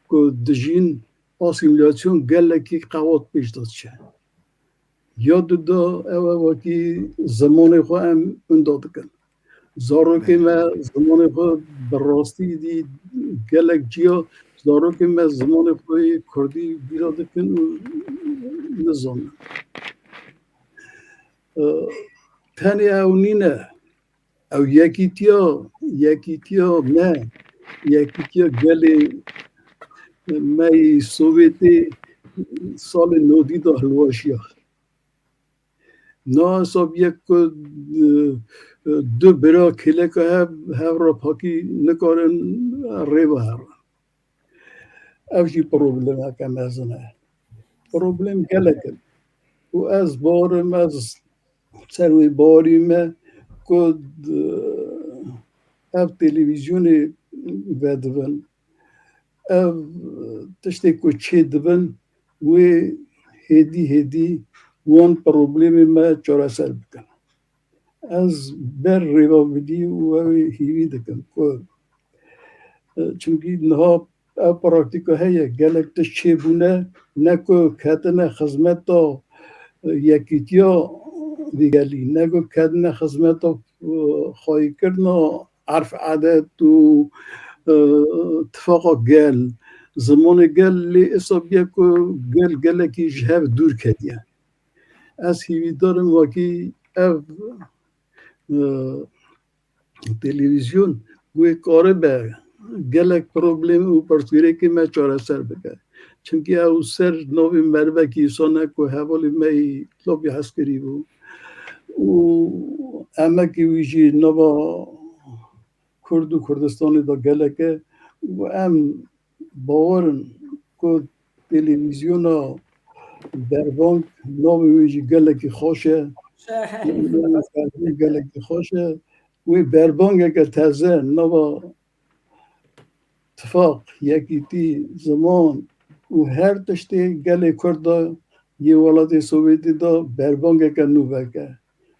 ku dijîn, asîmîlasyon gelekî qewat pêş de diçe. Ya di de ew e wekî zimanê xwe em winda dikin. Zarokê me zimanê xwe bi rastî dî gelek ciya, zarokê me zimanê xwe yê kurdî bîra dikin û nizanin. E, tenê ew nîne, ew yekîtiya, yekîtiya me, yekîtiya gelê me yî Sovyetê salê nodî de hilweşiya. Na hesab yek ku, e, e, du bira kêleka hev, hev re pakî nikarin rê ve herin. Ev jî problemeke mezin e. Problem gelek in. Û ez bawerim, ez ser wê bawerî me ku, e, ev televîzyonê vedibin, ev tiştê ku çê dibin, wê hêdî hêdî wan problemê me çareser bikin. Ez ber rêvebirî û ew ê hîvî dikim ku, e, çimkî niha ev praktîka heye, gelek tişt çêbûne, ne ku ketine xizmeta, e, yekîtiya vî gelî, ne ku ketine xizmeta, e, xwayîkirina erf edet û, e, tifaqa gel, zimanê gel, lê esa bûye ku gel gelekî ji hev dûr ketiye. Ez hîvîdar im wekî ev, e, televîzyon wê karibe gelek problem û pirsgirêkê me çareser bike. Çimkî ew ser navê merivekî îsane ku hevalê me yî labî hezkirî bû û emekê wî jî nava Kurd û Kurdistanê de gelek e û em bawer in ku televîzyona Derbang navê wê jî gelekî xweş e. Gelekî xweş e. Wê berbangeke teze nava tifaq, yekîtî, ziman û her tiştê gelê Kurd de yê welatê Sovyetî de berbangeke nû veke.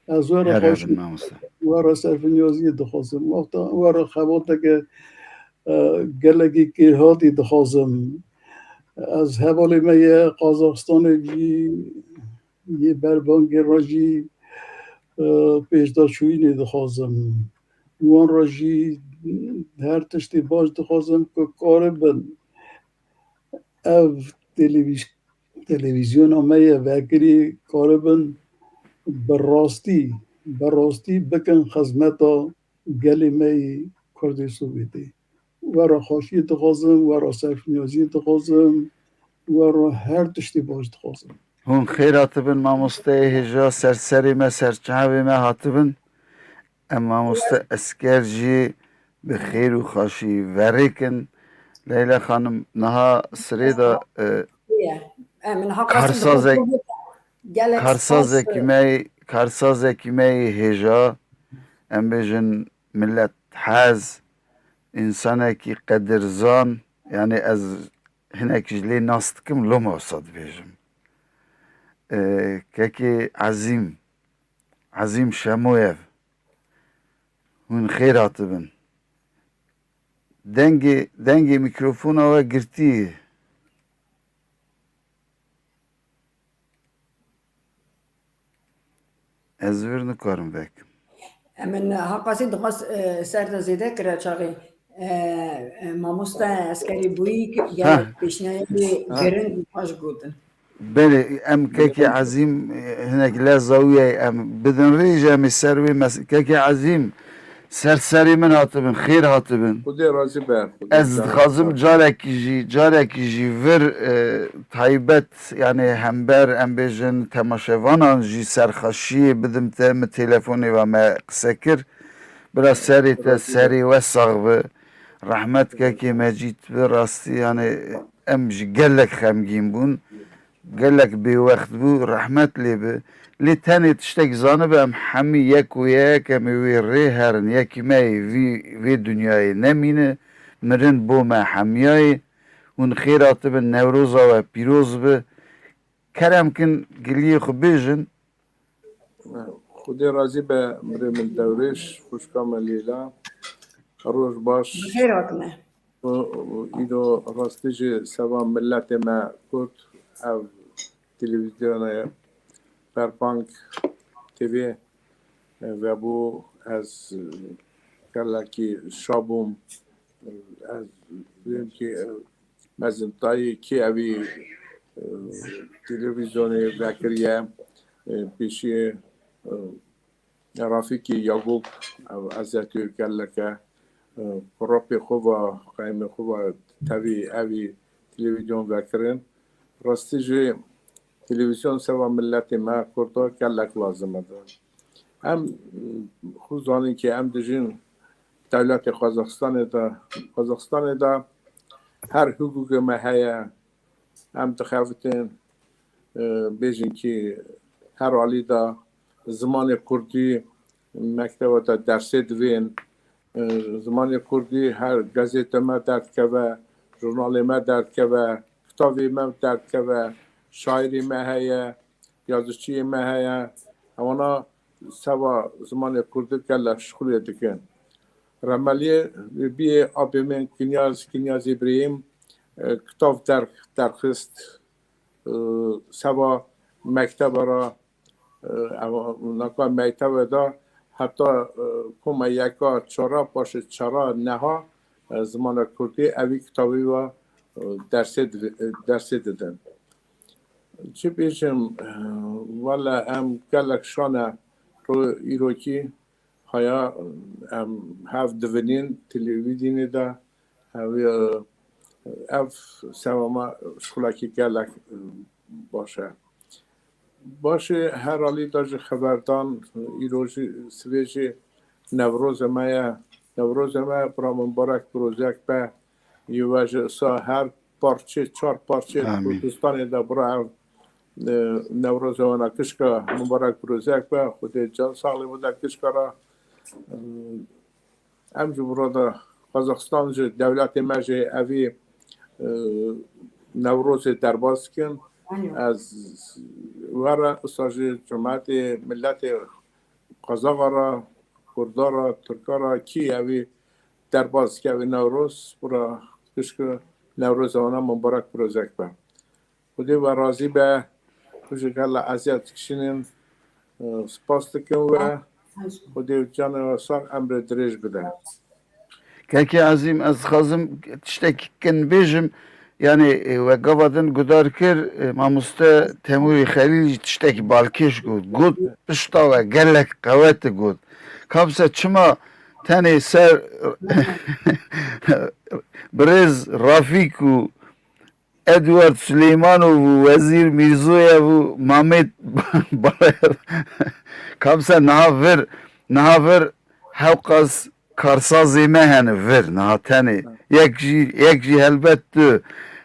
Ez we re Her xweş hebin mamoste. We re serfinyaziyê dixwazim. Wexta we re xebateke, e, gelekî kêrhatî dixwazim. Ez hevalê me yê Qazaxistanê jî, yê berbangê re jî, e, pêşdaçûyînê dixwazim. Wan re jî her tiştê baş dixwazim ku karibin ev televîz-, televîzyona me ye vekirî karibin bi rastî, bi rastî bikin xizmeta gelê me yê Kurdê Sovyetê. We re xweşiyê dixwazim, we re serfinyaziyê dixwazim, we re her tiştê baş dixwazim. Hûn xêr hatibin mamosteyê hêja, ser serê me, ser çavê me hatibin. Em mamoste Esker jî bi xêr û xweşî verêkin. Leyla xanim, niha sirê de, e, Ye. Em niha qasî karsazek-, dixwazin gelek karsazekî spas, me, karsazekî me yê hêja, em bêjin millet hez, însanekî qedirzan, yani ez hinek ji lê nas dikim, loma wisa dibêjim. E, kekê Ezîm, Ezîm Şemoyev, hûn xêr hatibin. Dengê, dengê mîkrofona we girtî. Ez vir nikarim vekim. Em in, ha qasî dixwast, e, ser de zêde kire çaxê. E, e, mamoste Eskerî Bûyî gelek Ha. pêşniyarê Ha. giring û xweş gotin. Belê, em kekê Ezîm, e, hinek leza wî ye, em bidin rê jî em ê ser wê mes-, kekê Ezîm, ser serê min hatibin, xêr hatibin. Xwedê razî be, Xwedê Ez razî dixwazim be. carekî jî, carekî jî vir, e, taybet, yani hember, em bêjin, temaşevanan jî serxweşiyê bidim te, min telefonê ve me qise kir. Bira serê te, Razî be. serê we sax bi. Rehmet kekê Mecîd bi, rastî, yani em jî gelek xemgîn bûn. Gelek bêwext bû, rehmet lê bi. Lê tenê tiştek zanibe, em hemî yek û yek, em ê wê rê herin. Yekî me yê vî, vê dinyayê nemîne, mirin bo me hemiyayê. Hûn xêr hatibin, Newroza we pîroz bi. Kerem kin, giliyê xwe bêjin. Xwedê razî be, mirê min Dewrêş, xwişka me Leyla. Roj baş. Bi xêr hatine. Û, û îro rastî jî seva miletê me Kurd, ev televîzyonê Berbang T V vebû, ez gelekî şa bûm. Ez bîrim kî, e, mezintayî kî evî, e, televîzyonê vekiriye, e, pêşî, e, Rafîkî Yagûp, ev eziyetê gelek e. Kurapê xwe ve, qeyimê xwe ve tevî evî televîzyon vekirin. Rastî jî televîzyon seva miletê me Kurda gelek lazim e. Em xwe zanîn ki em dijîn dewletê Qazaxistanê de, Qazaxistanê de her hukukê me heye, em dixebitin, e, bêjin ki her alî de zimanê kurdî mekteba te dersê divên, e, zimanê kurdî her gazetê me derdikeve, jurnalê me derdikeve, kitavê me derdikeve, şairê me heye, yazıçiyê me heye. Ewana seva zimanê kurdî gelek şixulê dikin. Remeliyê biyê apê min Kinyaz, Kinyaz Îbrahîm, e, kitav der-, derxist, e, seva mektebe ra, e, ev-, naka mektebe de heta, e, koma yeka çara, paşê çara neha, e, zimana kurdî evî kitabî ve, e, dersê di-, e, dersê didin. Çi bêjim, e, wele em gelek şane ro-, îrokî haya em hev divinîn televîzyonê de, hev, e, ev seva me şixulekî gelek, e, baş e. Baş e, her alî de ji xeberdan, îro jî sivê jî Newroze me ye. Newroze me bira mibarek birozek be. Yê we ji isa her parçê, çar parçê Amîn. Kurdistanê de bira ev, e, Newroze wana kişka mibarek birozek be. Xwedê can saxlê bide kişka ra. E, Em ji burada Qazaxistan jî, dewletê me jî evî, e, Newrozê derbas dikin. Ez were usa jî cumetê, miletê Qazaxa ra, Kurda ra, Tirka ra kî evî derbas dike evî Newroz, bira kişka Newroza wana mibarek birozek be. Xwedê we razî be. Tu ji gela eziyet dikişînin. Spas dikim we. Xwedê canê we sax, emrê dirêj bide. Kekê Ezîm, ez dixwazim tiştekî kin bêjim. Yanî, e, we gava din gudar kir, e, mamoste Temûrê Xelîl jî tiştekî balkêş got. Got, pişta we gelek qewet got. Kamse çima tenê ser birêz Rafîk û Edward Suleymanov û Wezîr Mîrzoyev û Mamed Bayer. Kamse niha vir, niha vir hewqas karsazê me hene vir, niha tenê. Yek jî, yek jî helbet tu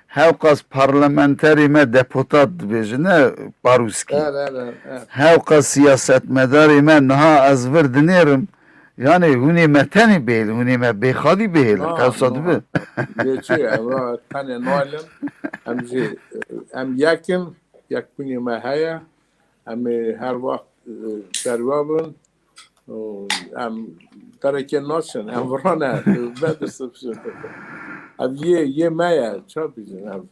hewqas parlamenterê me deputat dibêjin, ne Parûskî. Evet, evet, evet. Hewqas siyasetmedarê me niha ez vir dinêrim. Yanî hûn ê me tenê bihêlin, hûn ê me bêxalî bihêlin. Na, qewsa na. Dibe. Lê çi, em ra tenê nahêlin, em jî, em yek in, yekbûnê me heye, em ê her wext, e, berwa bin. Û em derekê naçin, em virane, me dirsifşin. Ev yê, yê me ye, ça bîjin ev.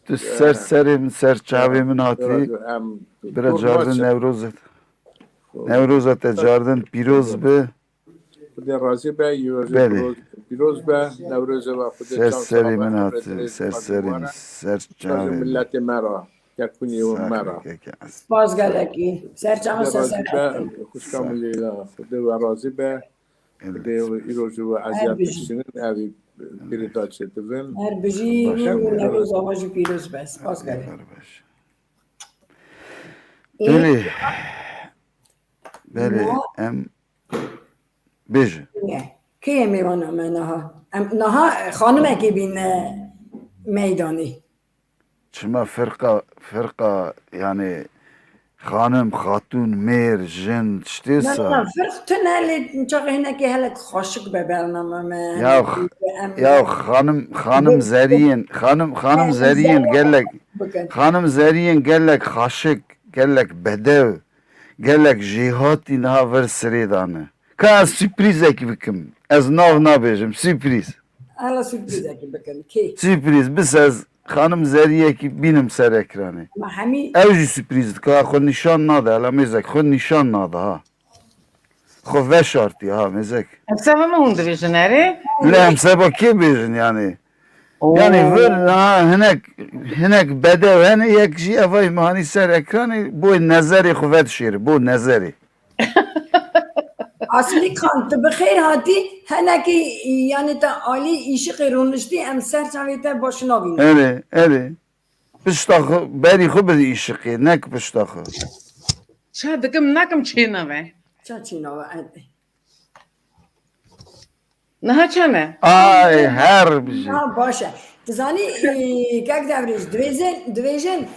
Tu ser serê min, ser çavê min hatî. Em Bira dur cardin naçin. Newroz et. Newroza te cardin pîroz be. Xwedê razî be, yê we jî Belê. Pîroz, pîroz be, Newroza we Xwedê Ser can serê selamet, min Xwedê hatî, dirêj ser bide serê min, were. Ser Ser çavê min. Miletê me re, yekbûnê me re. Spas gelekî. Ser çavan Xwedê ser razî ser be, xwişka min Leyla. Xwedê we razî be. Evet. Xwedê we îro jî we Her eziyet bijî. Dikişînin, evî pîrida çêdibin. Her bijî Baş. Newroza we jî pîroz be. Spas gelek. Baş. Ê, Belê. Belê, niha em bêje. Kê ye mêvana me niha? Em niha xanimekê bîne meydanê. Çima firqa, firqa, yanî xanim, xatûn, mêr, jin, tiştê Na, sa? Na, firq tune lê çaxê hinekê helek xweşik be bername me, Ya, hinekê em ya xanim, xanim Bu- zeriyên, xanim, xanim Em zeriyên zeriyên gelek, bikin. Xanim zeriyên gelek xaşik, gelek bedew. Gelek jêhatî niha vir sirê dane. Ka ez sürprîzekî bikim. Ez nav nabêjim. Sürprîz. Hala sürprîzekî bikin. Kê? Sürprîz. Bis ez xanim Zeriyekî bînim ser ekranê. Ma hemî Ew jî sürprîz dike. Ha, xwe nîşan nade. Hela mêzek xwe nîşan nade ha. Xwe veşartî ha mêzek. Ev seba min hûn dibêjin erê? Lê em seba kê bêjin yanî? Oo. Yanî vir niha hinek, hinek bedew hene, yek jî evay mihanî ser ekranê, bo nezerê xwe vedişêre, bo nezerê. Aslî Xan, tu bi xêr hatî, henekî, yanî te alî îşiqê rûniştî, em ser çavê te baş navînin. Erê, erê. Pişta xwe, berî xwe bidî îşiqê, ne ki pişta xwe. Ça dikim, nakim çênave. Ça çênave, erdê. Niha çend e? Ay, her bijî. Ha, baş e. Tu zanî, e, kek Devrêj, divêjin, divêjin.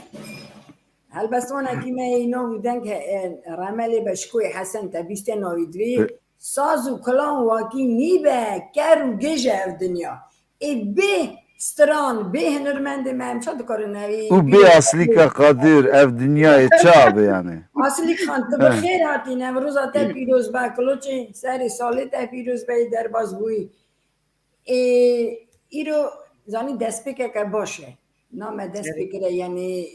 Helbestvanekî me yê nav û deng he, e, remelê be Şikoyê Hesen te bîste navî divê. E. Saz û kilan wakî nîbe, ker û gêj e ev dinya. Ê bê stiran, bê hinirmendê me em ça dikarin evî Û bê bîrê Aslîka Qadir ev dinyayê ça be yani? Aslîk Xan, tu bi xêr hatî, Newroza te pîroz be, Kiloçê serê salê te pîroz be, yê derbas bûyî. Ê, îro zanî destpêkeke baş e. Name destpêkire, yani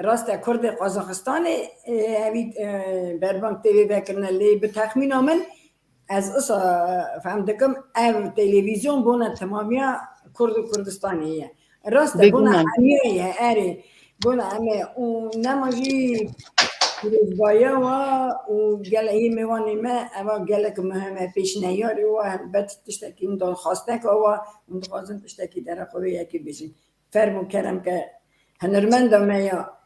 rast e, Kurdê Qazaxistanê, e, evî, e, Berbang T V vekirine, lê bi texmîna min, ez isa fehm dikim, ev televîzyon bona temamiya Kurd û Kurdistanê ye. Rast e, bona hemiya ye, erê, bona em e û nema jî pîrozbahiya wa û gele yê mêvanê me, eva gelek muhim e, pêşneyarê wa, helbet tiştekî min daxwasteka wa, hûn dixwazin tiştekî dere xwe vê yekê bêjin. Fermo kerem ke hunermenda me ya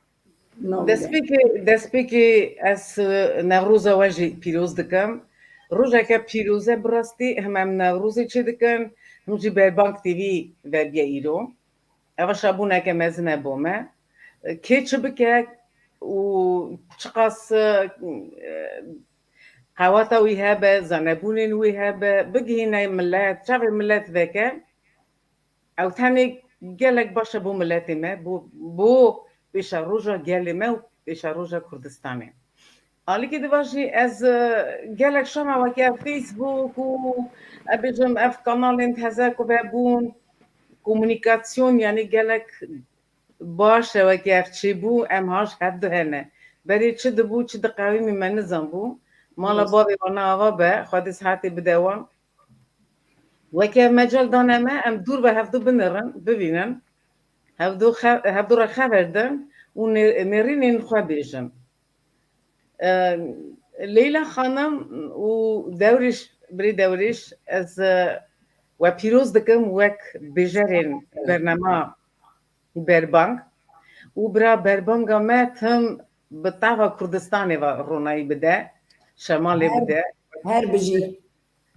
Destpêkê, destpêkê ez, e, Newroza we jî pîroz dikim. Rojeke pîroz e bi rastî, him em Newrozê çêdikin, him jî Berbang T V vebiye îro. Eva şabûneke mezin e bo me. E, kê çi bike û çiqas, e, qewata wî hebe, zanebûnên wî hebe, bigihîne milet, çavê milet veke. Ew tenê gelek baş e bo miletê me, bo, bo pêşeroja gelê me û pêşeroja Kurdistanê. Alîkî di va jî ez, e, gelek şana wekî ev Facebook û, e, bêjim ev kanalên heze ku vebûn, komunîkasyon, yanî gelek baş e wekî ev çêbû, em ha ji hevdu hene. Berê çi dibû, çi diqewimî me nizanbû. Mala bavê wana ava be, Xwedê sihetê bide wan. Weke ev mecal dane me, em dûr ve hevdu binirin, bivînin. Hevdu xe-, hevdu re xeber din û nê-, nêrînên xwe bêjin. E, Leyla Xanim û Dewrîş, birê Dewrîş, ez, e, we pîroz dikim wek bêjerên bernama Berbang û bira Berbanga me tim bi tava Kurdistanê ve ronayî bide, şemalê bide. Her bijî.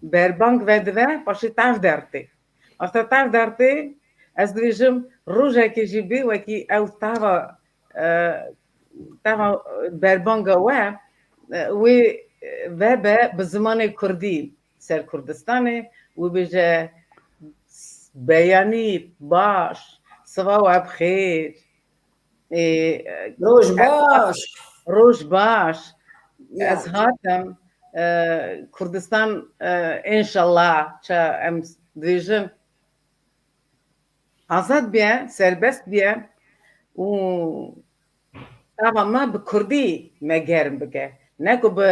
Berbang vedive, paşê tev dertê. Wexta tev dertê, ez dibêjim, rojekê jî bê wekî ew tava, e, tava berbanga we, e, wê vebe bi zimanê kurdî ser Kurdistanê, wê bêje, beyanî baş, siva we bi xêr. Ê, Roj baş. Roj baş. Ya. Ez hatim, e, Kurdistan, e, înşallah, ça em dibêjin, azad biye, serbest biye û tava me bi kurdî me germ bike. Ne ku bi,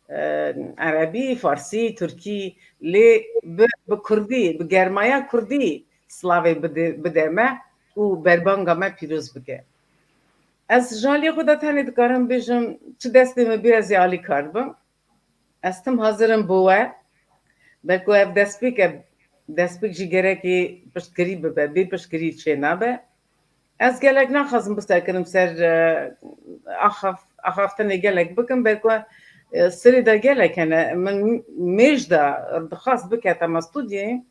e, erebî, farsî, tirkî, lê bi, bi kurdî, bi germaya kurdî silavê bide, bide me û berbanga me pîroz bike. Ez ji aliyê xwe de tenê dikarim bêjim, çi destê min bê ez ê alîkar bim. Ez tim hazir im bo we. Belku ev destpêk e, destpêk jî gerekê piştgirî bibe, bê piştgirî çê nabe. Ez gelek naxwazim bisekirim ser, e, axaf-, axaftinê gelek bikim, belku, e, serê de gelek hene. Min mêj de dixwast biketema stûdyoyê,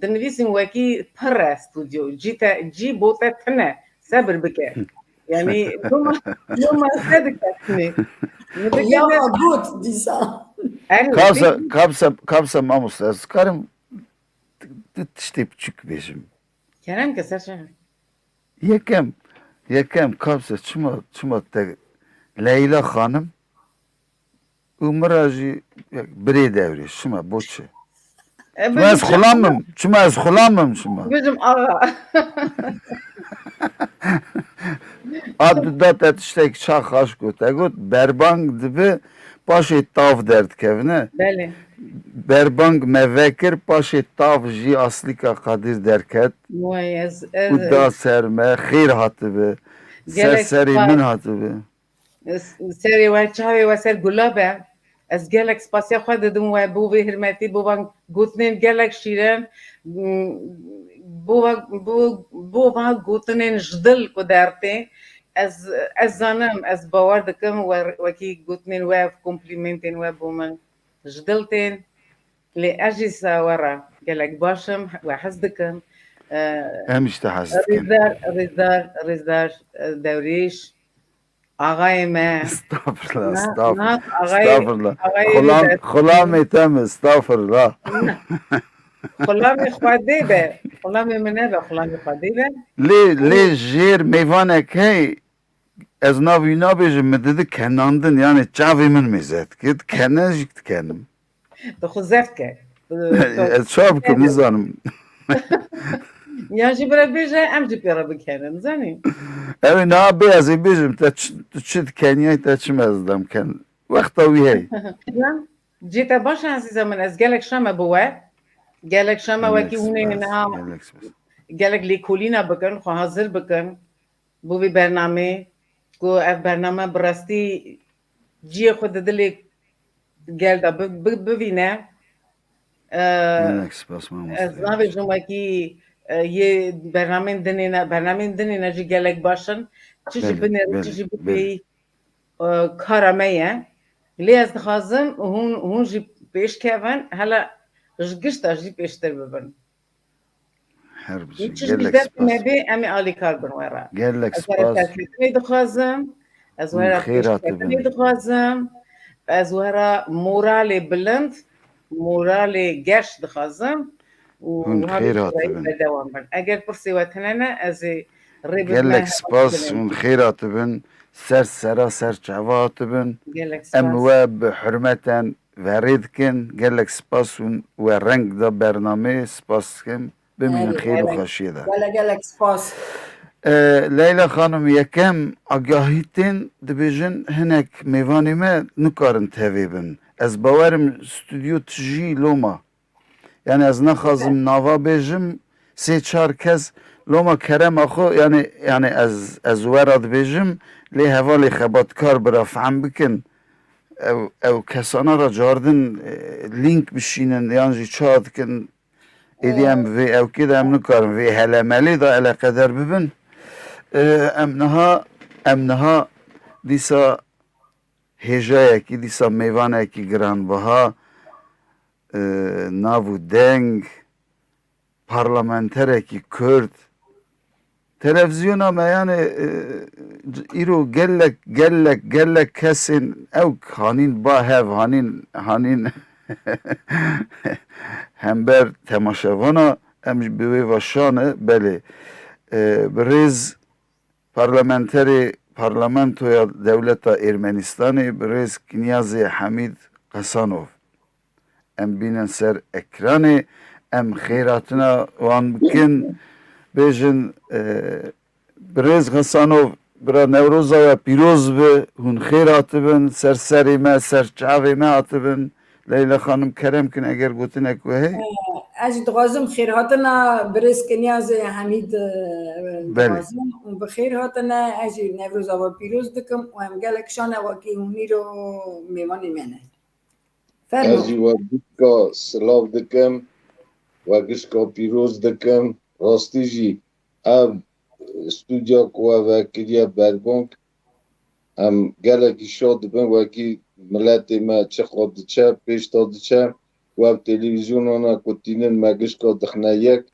dinivîsîm wekî pir e stûdyo, cî te, cî bo te tune, sebir bike. Yanî loma, loma se diketinê. Ya got dîsa. Erê, Kabse, peki. Kabse, kabse mamoste, ez karim tu tiştê piçûk bêjim. Kerem ke ser şev. Yekem, yekem kabse çima, çima te Leyla Xanim û min re jî birê Dewrêş, çima, bo çi? E, çima ez xulam im, çima ez xulam im, çima? Bêjim axa. A, tu da te tiştek ça xaş got. Te got, berbang dibe, paşê tav derdikevine. Belê. Berbang me vekir, paşê tav jî Aslîka Qadir derket. Vay, ez, ez, û da ser me, xêr hatibe. Ser serê min hatibe. Serê we, çavê we ser gula be. Ez gelek spasiya xwe didim we bo vê hirmetî, bo van gotinên gelek şîrin. bo va, bo, bo va gotinên ji dil ku dertê, ez, ez zanim, ez bawer dikim we, wekî gotinên we, ev komplîmentên we bo min ji dil tên. Lê ez jî sa we re gelek baş im, we hez dikim. Em jî te hez dikin. Rêzdar, rêzdar, rêzdar, e, Dewrêş, axayê me. Estağfurullah, Na-, estağfurullah. Nas axayê, Estağfurullah. axayê Xulam, Rêzdar. Xulamê te mi? Estağfurullah. Xulamê Xwedê be. Xulamê min nebe, xulamê Xwedê be. Lê, lê jêr mêvanek hey, ez nav wî nabêjim, min didi kenandin, yani çavê min mêze dikir, dikene jî dikenim. Tu xwe zeft ke. Tu, tu Ez çawa bikim, nizanim. Yan jî bira bêje, em jî pê re bikenin, zanî? Ew ê niha bê ez ê bêjim, te çi, tu çi dikeniyay, te çi mezidem ken. Wexta wî hey. Cê te baş e, ezîza min, ez gelek şeme bi we. Gelek şeme Gelek wekî hûn ê spas, niha gelek spas. Gelek lêkolîna bikin, xwe hazir bikin. Bo vê bernamê, ku ev bername bi rastî cihê xwe di dilê gel de bi-, bi-, bivîne. E, Gelek spas, mamoste. Ez nabêjim wekî, e, yê bernamên dinê ne, bernamên dinê ne jî gelek baş in. Çi ji Belê, binêrin, çi belê, jî belê. bipêyî, e, kara me ye. Lê ez dixwazim hûn, hûn jî pêş kevin, hela ji gişta jî pêştir bibin. Her bijî. Hiç Gelek ji dest me spas. bê, em ê alîkar bin we re. Gelek Ez we re spas. serketinê dixwazim. Ez we Hûn re xêr hatibin. pêşketinê dixwazim. Ez we re moralê bilind, moralê geş dixwazim. Û Hûn wiha xêr bi hatibin. berdewam bin. Eger pirsê we tune ne, ez ê rê bidime Gelek spas, hûn xêr hatibin. Ser sera ser çava hatibin. Gelek Em spas. we bi hurmeten verê dikin. Gelek spas hûn we reng da bernameyê. Spas dikim. Bimînin Erê, xêr û gelek, xweşiyê de. gelek, gelek spas. E, Leyla Xanim, yekem agahî tên dibêjin hinek mêvanê me nikarin tevê bin. Ez bawerim stûdyo tijî loma. Yani ez naxwazim nava bêjim, sê çar kes loma kerema xwe, yani, yani ez, ez we re dibêjim, lê hevalê xebatkar bira fehm bikin. Ew, ew kesana re cardin, e, link bişînin, yan jî çawa dikin, êdî em vê ewkê de em nikarin vê helemelê de eleqeder bibin. E, em niha, em niha dîsa hêjayekî, dîsa mêvanekî giranbiha, e, nav û deng, parlamenterekî Kurd. Televîzyona me, yani, e, îro gelek, gelek, gelek kesên ew hanîn ba hev, hanîn, hanîn hember temaşevana, em jî bi wê ve şan e, belê. E, bi rêz parlamenterê Parlamentoya Dewleta Ermenistanê, birêz Kinyazê Hemîd Qesanov. Em bînin ser ekranê, em xêratina wan bikin, bêjin, e, birêz Qesanov, bira Newroza we pîroz bi, hûn xêr hatibin, ser serê me, ser çavê me hatibin. Leyla Xanim, kerem kin, eger gotinek we heye. Ez jî dixwazim xêrhatina birêz Kinyazê Hemîd, e, Belê. dixwazim û bi xêr hatine. Ez jî Newroza we pîroz dikim û em gelek şane wekî hûn îro mêvanê me ne. Fermo. Ez jî we gişka silav dikim, we gişka pîroz dikim. Rastî jî ev stûdya ku we vekiriye Bergong, em gelekî şa dibin, wekî miletê me çiqa diçe, pêş de diçe, ku ev televîzyonana ku tînin me gişka dixine yek,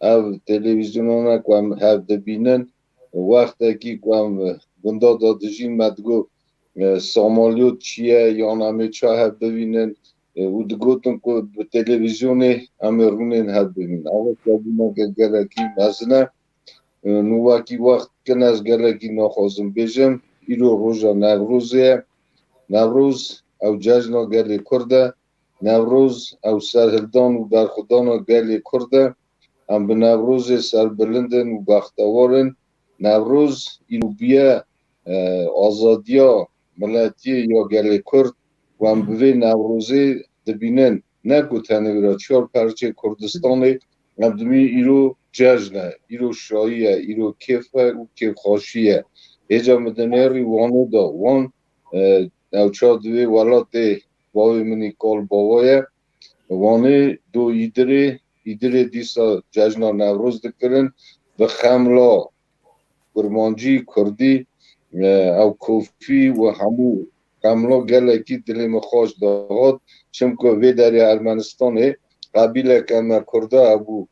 ev televîzyonana ku em hev dibînin, wextekî ku em gunda de dijîn, me digot, e, samaliyot çi ye, yan em ê ça hev bibînin, e, û digotin ku bi televîzyonê em ê rûnên hev bibînin. Ev jî bûneke gelekî mezin e. E, nû wekî wext kin ez gelekî naxwazim bêjim. Îro roja Newrozê ye. Newroz ew cejna gelê Kurd e. Newroz ew serhildan û berxwedana gelê Kurd e. Em bi Newrozê serbilind in û bextewar in. Newroz îro bûye, e, azadiya miletiyê ya gelê Kurd. Ku em bi vê Newrozê dibînin, ne ku tenê wira çar perçê Kurdistanê, em dibînin îro cejn e, îro şayî ye, îro kêf e û kêfxweşî ye. Hêja min dinêrî Wanê de, Wan, e, ew çar di wê welatê bavê min î kal bava ye. Wanê do Îdirê, îdirê dîsa cejna Newroz dikirin, bi xemla kurmancî, kurdî, e, ew kofî û hemû xemla gelekî dilê min xweş dihat. Çimku vê derê Ermenistanê qebîleke me kurda hebû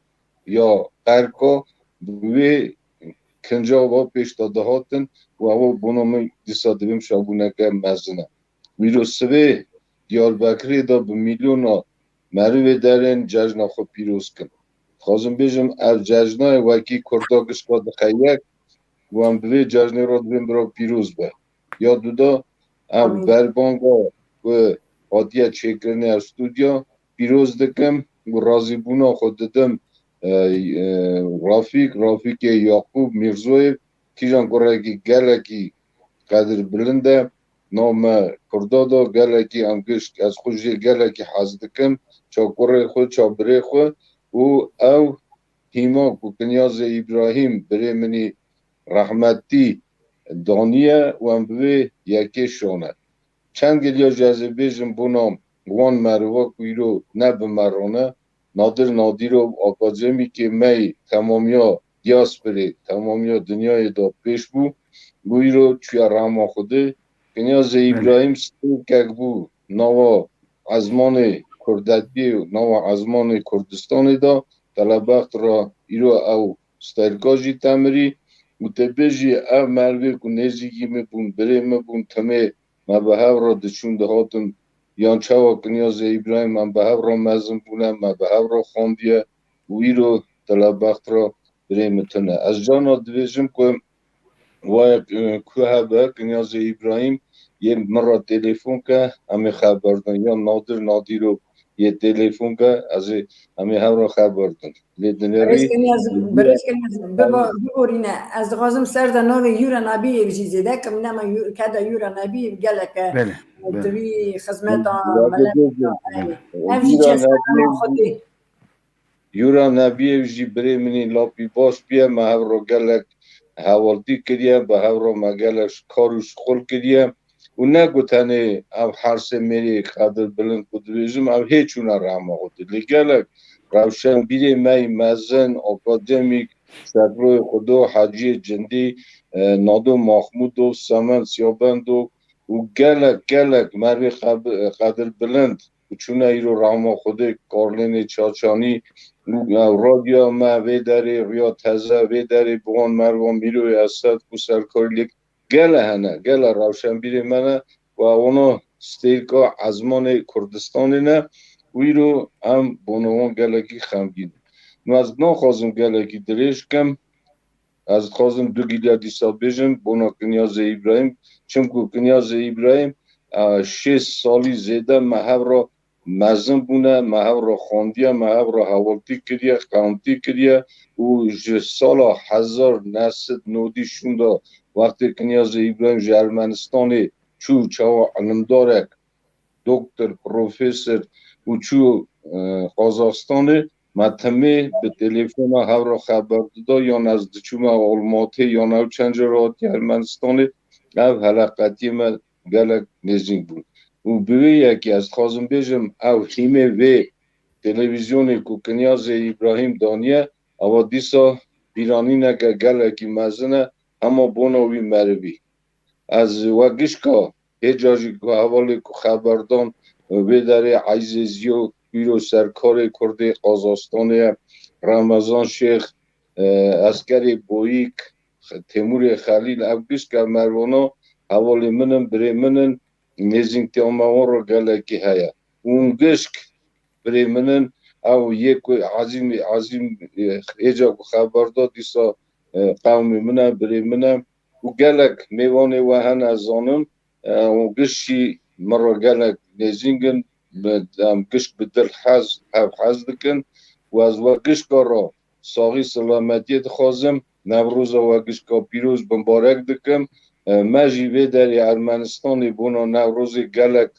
ya Qerka, bi wê kincava pêş de dihatin û ew bona min dîsa dibêm şabûneke mezin e. Îro sibê Diyarbekirê de bi milyona merivê derên cejna xwe pîroz kin. Dixwazim bêjim, ev cejnayê wekî kurda gişka dixe yek û em bi vê cejnê re dibên bira pîroz be. Ya duda, ev Amîn. Berbanga ku hatiye çêkirinê ev stûdya pîroz dikim û razîbûna xwe didim, e, e, Rafîk, Rafîkê Yaqûb Mîrzoyê, kîjan kurekî gelekî qedirbilind e, name kurda da gelekî em gişk, ez xwe jê gelekî hez dikim, ça kurê xwe, ça birê xwe û ew hîma ku Kinyazê Îbrahîm birê min î rehmetî daniye û em bi vê yekê şone. Çend geliya jî ez ê bêjim bona wan meriva ku îro ne bi me re ne, Nadir Nadîrov akademîkê me yî temamiya diasporê, temamiya dinyayê de pêş bû û îro çûye rehma Xwedê. Kinyazê Belê. Îbrahîm stêrkek bû nava ezmanê kurdetiyê, nava ezmanê Kurdistanê de, telebext re îro ew stêrka jî temirî û te bêjî ev merivê ku nêzîkî min bûn, birê min bûn, timê me bi hev re diçûn dihatin, yan çawa Kinyazê Îbrahîm em bi hev re mezin bûne, me bi hev re xwendiye û îro telebext re birê min tune. Ez cana dibêjim ku wayek, e, ku hebe, Kinyazê Îbrahîm yê min re telefon ke, em ê xeber din. Ya Nadir Nadîrov yê telefon ke, ez ê, em ê hev re xeber din. Lê dinêrî Birêz Kinyaz, Birêz Kinyaz, bibo-, biborîne. Ez dixwazim ser de navê Yura Nabiyê jî zêde kim, nema Yu-, keda Yura Nabiyê gelek e. Belê, belê. Di wî xizmeta Belê, milet belê, de, belê. Ev jî Yura çeşmena Nabiyê xwedî. Yura Nebiyê jî birê min î lapî baş bûye, me hev re gelek hevaltî kiriye, bi hev re me gelek kar û şixul kiriye. Û ne ku tenê ev her sê mêrê qedirbilind ku dibêjim, ev hê çûne rehma Xwedê. Lê gelek rewşenbîrê me yî mezin, akademîk, Şekroyê Xudo, Heciyê Cindî, e, Nado Mahmûdov, Semen Siyabendov û gelek, gelek mervê qeb-, qedirbilind ku çûne îro rehma Xwedê, Karlênê Çaçanî û, e, radyoya me vê derê, Riya Teze vê derê, bi wan mervan Mîroyê Esed ku serkarî lê gele hene, gele rewşenbîrê me ne ku ewana stêrka ezmanê Kurdistanê ne û îro em bona wan gelekî xemgîn in. Û ez naxwazim gelekî dirêj kim, ez dixwazim du giliya dîsa bêjim bona Kinyazê Îbrahîm, çimku Kinyazê Îbrahîm, e, şêst salî zêde me hev re mezin bûne, me hev re xwendiye, me hev re hevaltî kiriye, qewimtî kiriye û ji sala hezar neh sed nodî şûnda wextê Kinyazê Îbrahîm ji Ermenistanê çû çawa ilimdarek, doktor, profesor û çû, e, Qazaxistanê, me timê bi telefona hev re xeber dida, yan ez diçûme Olmatê, yan ew çend cara hatiye Ermenistanê, ev heleqetiyê me gelek nêzîk bûn. Û bi wê yekê ez dixwazim bêjim, ew hîmê vê televîzyonê ku Kinyazê Îbrahîm daniye, ava dîsa bîranîneke gelekî mezin e, hema bona wî merivî. Ez we gişka hêca jî ku hevalê ku xeberdan vê derê Eyzêziyo, îro serkarê Kurdê Qazastanê ye, Remezan Şêx, e, Eskerê Boyîk, Têmûrê Xelîl, ev gişka mervana hevalê min in, birê min in, nêzîktiya me wan re gelekî heye. Hûn gişk birê min in, ew yê ku Ezîm, Ezîm, e, hêca ku xeber da dîsa, e, qewmê min e, birê min e. Û gelek mêvanê we hene, ez zanim, e, û gişkî min re gelek nêzîng in, bi, em gişk bi dil hez, hev hez dikin. Û ez we gişka re saxî selametiyê dixwazim. Newroza we gişka pîroz, bimbarek dikim. E, me jî vê derê Ermenistanê bona Newrozê gelek,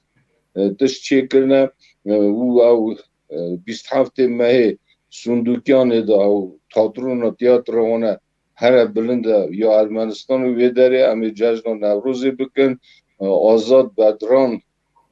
e, tişt çêkirine, e, û ew, e, bîst heftê mehê Sundukyanê de ew tatrona, tiyatra wan e here bilind e ya Ermenistan û vê derê em ê cejna Newrozê bikin. E, Azad Bedran,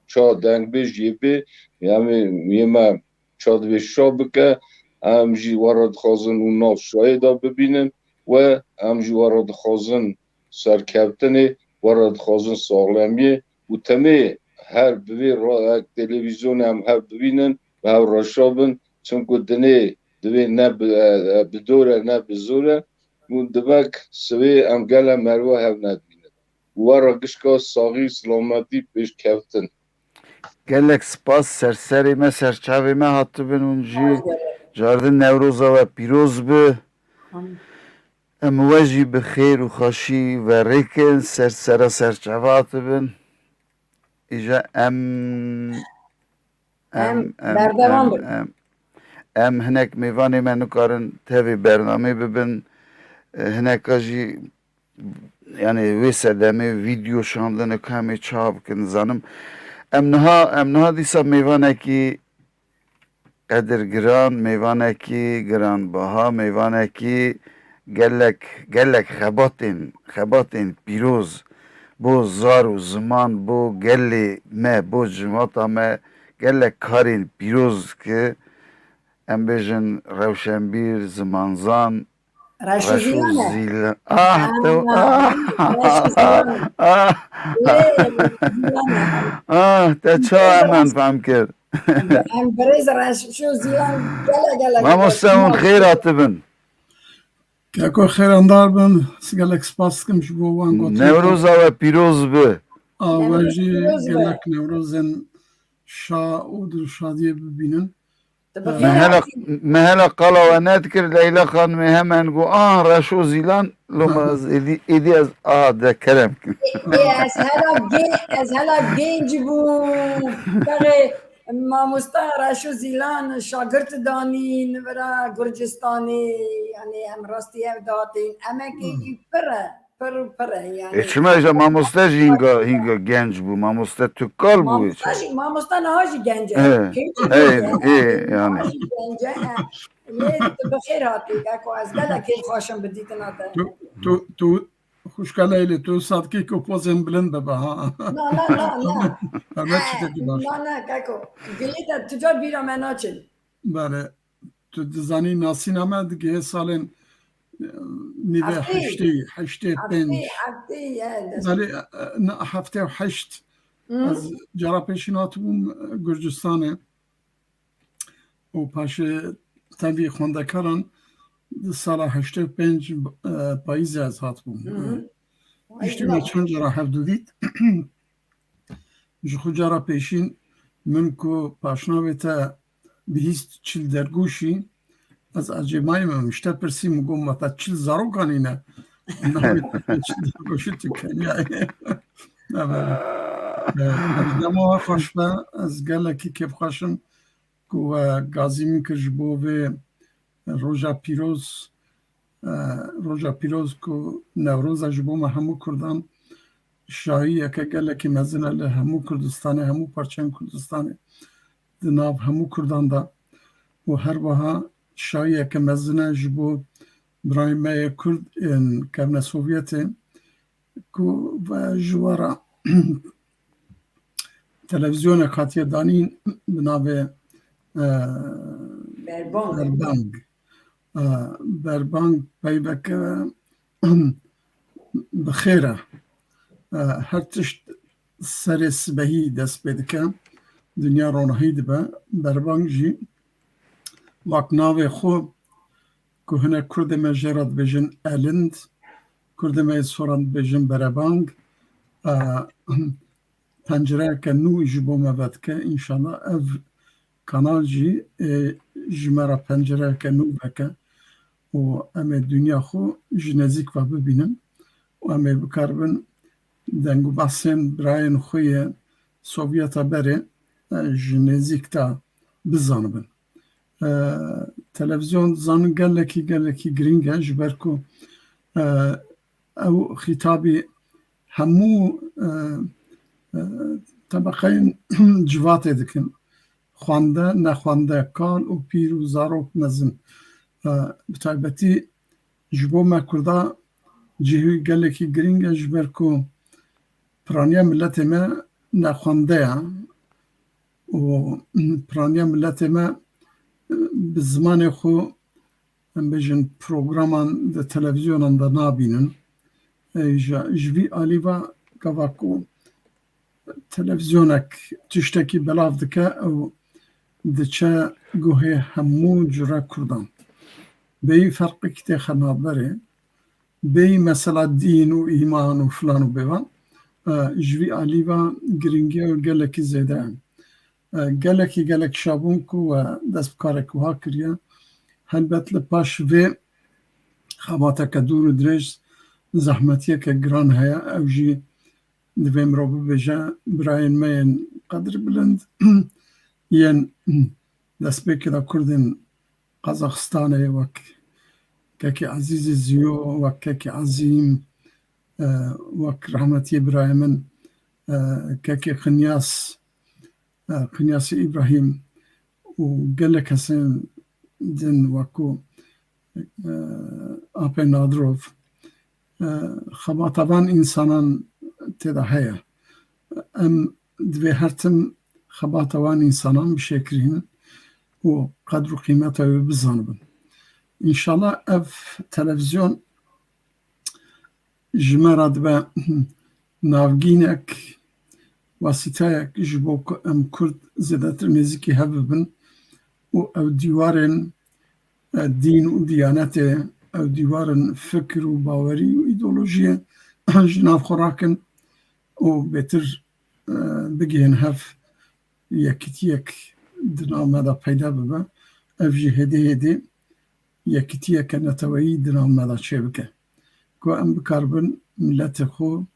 ça dengbêj yê bê, em ê, yê me ça divê şa bike, em jî we re dixwazin û nav şayê de bibînin we, em jî we re dixwazin serkeftinê, we re dixwazin saxlemiyê û temê her bi vê ra-, televîzyonê em hev bibînin, bi hev reşa bin, çimku dinê divê ne bi, e, e, bi dor e, ne bi zor e û divek sivê em gele merve hev nedibînin. Û we re gişka saxî, silametî, pêşkeftin. Gelek spas, serserê me, serçavê me hatibin hûn jî. Cardin Newroza we pîroz bi. Em we jî bi xêr û xweşî ve rêkin, ser sera serçava hatibin. Îja em, em, Em em, berdewam em, bin. em, em hinek mêvanê me nikarin tevî bernamê bibin. E, hineka jî, yani, wê sedemê vîdeo şandine, ka em ê çawa bikin, nizanim. Em niha, em niha dîsa mêvanekî qedirgiran, mêvanekî giranbaha, mêvanekî gelek, gelek xebatên, xebatên pîroz bo zar û ziman, bo gelê me, bo civata me, gelek karên pîroz ki em bêjin rewşenbîr, zimanzan, Reşo Reşo Zîlan e. Zîlan. Ah, te, ah, Reşo Zîlan e. Ah. Lê, Zîlan e. Ah, te ça hemen fehm kir? Em birêz Reşo Zîlan gele gele Mamoste hûn xêr hatibin. Keko xêrandar bin, gelek spas dikim ji bo wan gotin. Newroza we pîroz bi. A we jî gelek Newrozên şa û dilşadiyê bibînin. Me hela, me hela qala we nedikir, Leyla Xanimê hemen got, "Ah, Reşo Zîlan, loma ez êdî, êdî ez, ah, de kerem kim." Ê, ê, ez hela gê-, ez hela genc bûm. Ferê mamosta Reşo Zîlan şagirt danîn vira Gurcistanê, yani em rastî ev datin. Emekê pir e. Pir û pir e yani. E, çima, îja mamoste jî hînga, hînga genc bû, mamoste tu kal bû. Mamoste jî, mamoste niha jî genc e. He. Kêm jî genc e. He, yani. Niha jî genc e, he. Lê tu bi xêr hatî, Keko, ez gelek kêfxweş im bi dîtina te. Tu, tu, tu, xwişka Leylê, tu sadikê ku pozên bilind bibe, ha. Na, na, na, na. Heme tiştekî baş. Na, na, Keko. Gilê te tu car bîra me naçin. Belê. Tu dizanî nasîna me digihê salên, e, nîve heftê, heştê, heştê pênc. Heftê, heftê, ye, dest- Belê, e, ne, heftê û heşt. Hı. Ez cara pêşîn hatibûm, e, Gurcistanê. Û paşê tevî xwendekaran di sala heştê û pênc, e, payîzê ez hatibûm. Hı hı. Giştî me çend cara hevdû dît. Ji xwe cara pêşîn min ku paşnavê te bihîst çil dergûşî, ez ecêmayî me, min ji te pirsî, min got, "Ma te çil zarokan îne?" Navê te çil dergûşî tu keniyayê. Evet. Ee, dema we xweş be, ez gelekî kêfxweş im ku we gazî min kir ji bo vê roja pîroz, e, roja pîroz ku Newroz e ji bo me hemû Kurdan şahiyeke gelekî mezin e li hemû Kurdistanê, hemû parçeyên Kurdistanê, di nav hemû Kurdan de û her wiha şahiyeke mezin e ji bo birayên me yê Kurd ên kevne Sovyetê ku ve ji we re televîzyonek hatiye danîn bi navê, e, Berbang. Berbang. E, Berbang peyveke bi xêr e. E, her tişt serê sibehî dest pê dike. Dinya ronahî dibe. Berbang jî wek navê xwe ku hinek Kurdê me jê re dibêjin Elind, Kurdê me yê Soran dibêjin Berebang. E, pencereyeke nû ji bo me vedike. Înşallah ev kanal jî, e, ji me re pencereyeke nû veke û em ê dinya xwe ji nêzîk ve bibînin û em ê bikaribin deng û behsên birayên xwe yê Sovyeta berê, e, ji nêzîk de bizanibin. E, televîzyon zanin gelekî, gelekî girîng e, ji ber ku, e, ew xîtabî hemû, e, e, tebeqeyên civatê dikin. Xwende, nexwende, kal û pîr û zarok mezin. E, bi taybetî ji bo me Kurda cihê gelekî girîng e, ji ber ku piraniya miletê me nexwende ye û piraniya miletê me bi zimanê xwe, em bêjin, programan di televîzyonan de nabînin. E, ji, ji vî alî ve gava ku televîzyonek tiştekî belav dike, ew diçe guhê hemû cure Kurdan. Bêyî ferqekî têxe navberê, bêyî mesela dîn û îman û filan û bêvan, e, ji vî alî ve girîngiya gelekî zêde ye. E, gelekî gelek şabûn ku we dest bi karek wiha kiriye. Helbet li paş vê xebateke dûr û dirêj zehmetiyeke giran heye. Ew jî divê mirov bibêje, birayên me yên qedirbilind yên destpêkê de Kurdên Qazaxistanê, wek kekî Ezîzî Ziyo, wek kekî Ezîm, e, wek rehmetiyê birayê min, e, kekî Xinyas, e, Xinyasî Îbrahîm û gelek kesên din wekû, e, Apê Nadirov, e, xebata van însanan tê de heye. Em divê her tim xebata wan însanan bişêkirînin û qedr û qîmeta wê bizanibin. Înşallah ev televîzyon ji me re dibe navgînek, wasîteyek ji bo ku em Kurd zêdetir nêzîkî hev bibin û ew dîwarên, e, dîn û diyanetê, ew dîwarên fikir û bawerî û îdeolojiyê ji nav xwe rakin û bêtir, e, bigihên hev, yekîtiyek di nav me de peyda bibe. Ev jî hêdî hêdî yekîtiyeke neteweyî di nav me de çêbike, ku em bikaribin miletê xwe,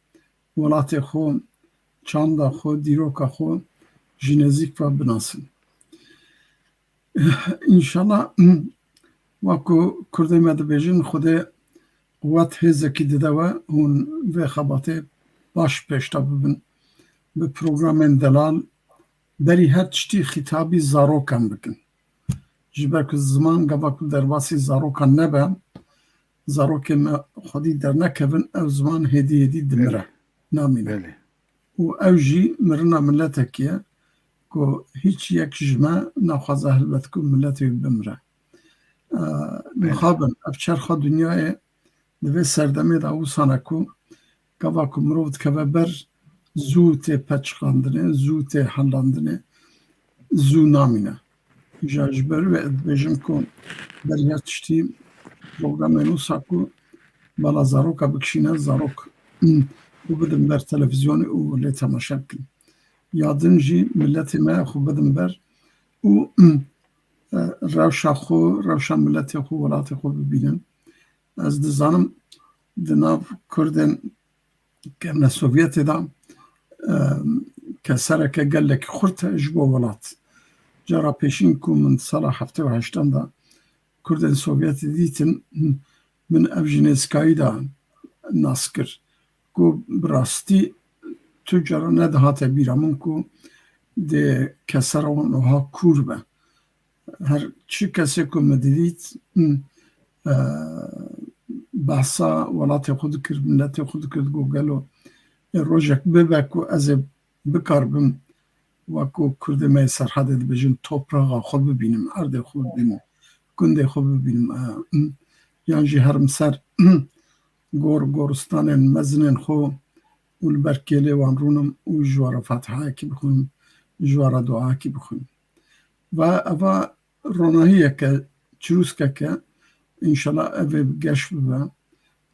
welatê xwe, çanda xwe, dîroka xwe ji nêzîk ve binasin. Înşallah, wek ku Kurdê me dibêjin, Xwedê quwet, hêzekî dide we, hûn vê xebatê baş pêş de bibin. Bi programên delal berî her tiştî xîtabî zarokan bikin. Ji ber ku ziman gava ku derbasî zarokan nebe, zarokê me xwedî dernekevin, ew ziman hêdî hêdî dimire, Belê. namîne. Belê. Û ew jî mirina miletekî ye ku hîç yek ji me naxwaze helbet ku miletê wî bimire. E, Belê. mixabin, ev çerxa dinyayê di vê serdemê de wisane ku gava ku mirov dikeve ber, zû tê peçiqandinê, zû tê helandinê, zû namîne. Îja ji ber wê dibêjim ku berî her tiştî programên wisa ku bala zaroka bikişîne, zarok xwe bidin ber televîzyonê û lê temaşe bikin. Ya din jî miletê me xwe bidin ber û, e, rewşa xwe, rewşa miletê xwe, welatê xwe bibînin. Ez dizanim di nav Kurdên kevne Sovyetê de, e, kesereke gelekî xurt e ji bo welat. Cara pêşîn ku min sala heftê û heştan de Kurdên Sovyetê dîtin, min ev jî nêzîkayî de nas kir ku bi rastî tu cara nedihate bîra min ku dê kesera wan wiha kûr be. Her çi kesê ku min didît, e, behsa welatê xwe dikir, miletê xwe dikir, digot gelo ê rojek bibe ku ez ê bikaribim, wek ku Kurdê me yê Serhedê dibêjin, topraxa xwe bibînim, erdê xwe bibînim, gundê xwe bibînim, e, yan jî herim ser gor, goristanên mezinên xwe û li ber kêlê wan rûnim û ji we re fatihayekî bixwînim, ji we re duayekî bixwînim. Va eva ronahiyeke, çirûskeke, înşallah ev ê bi geş bibe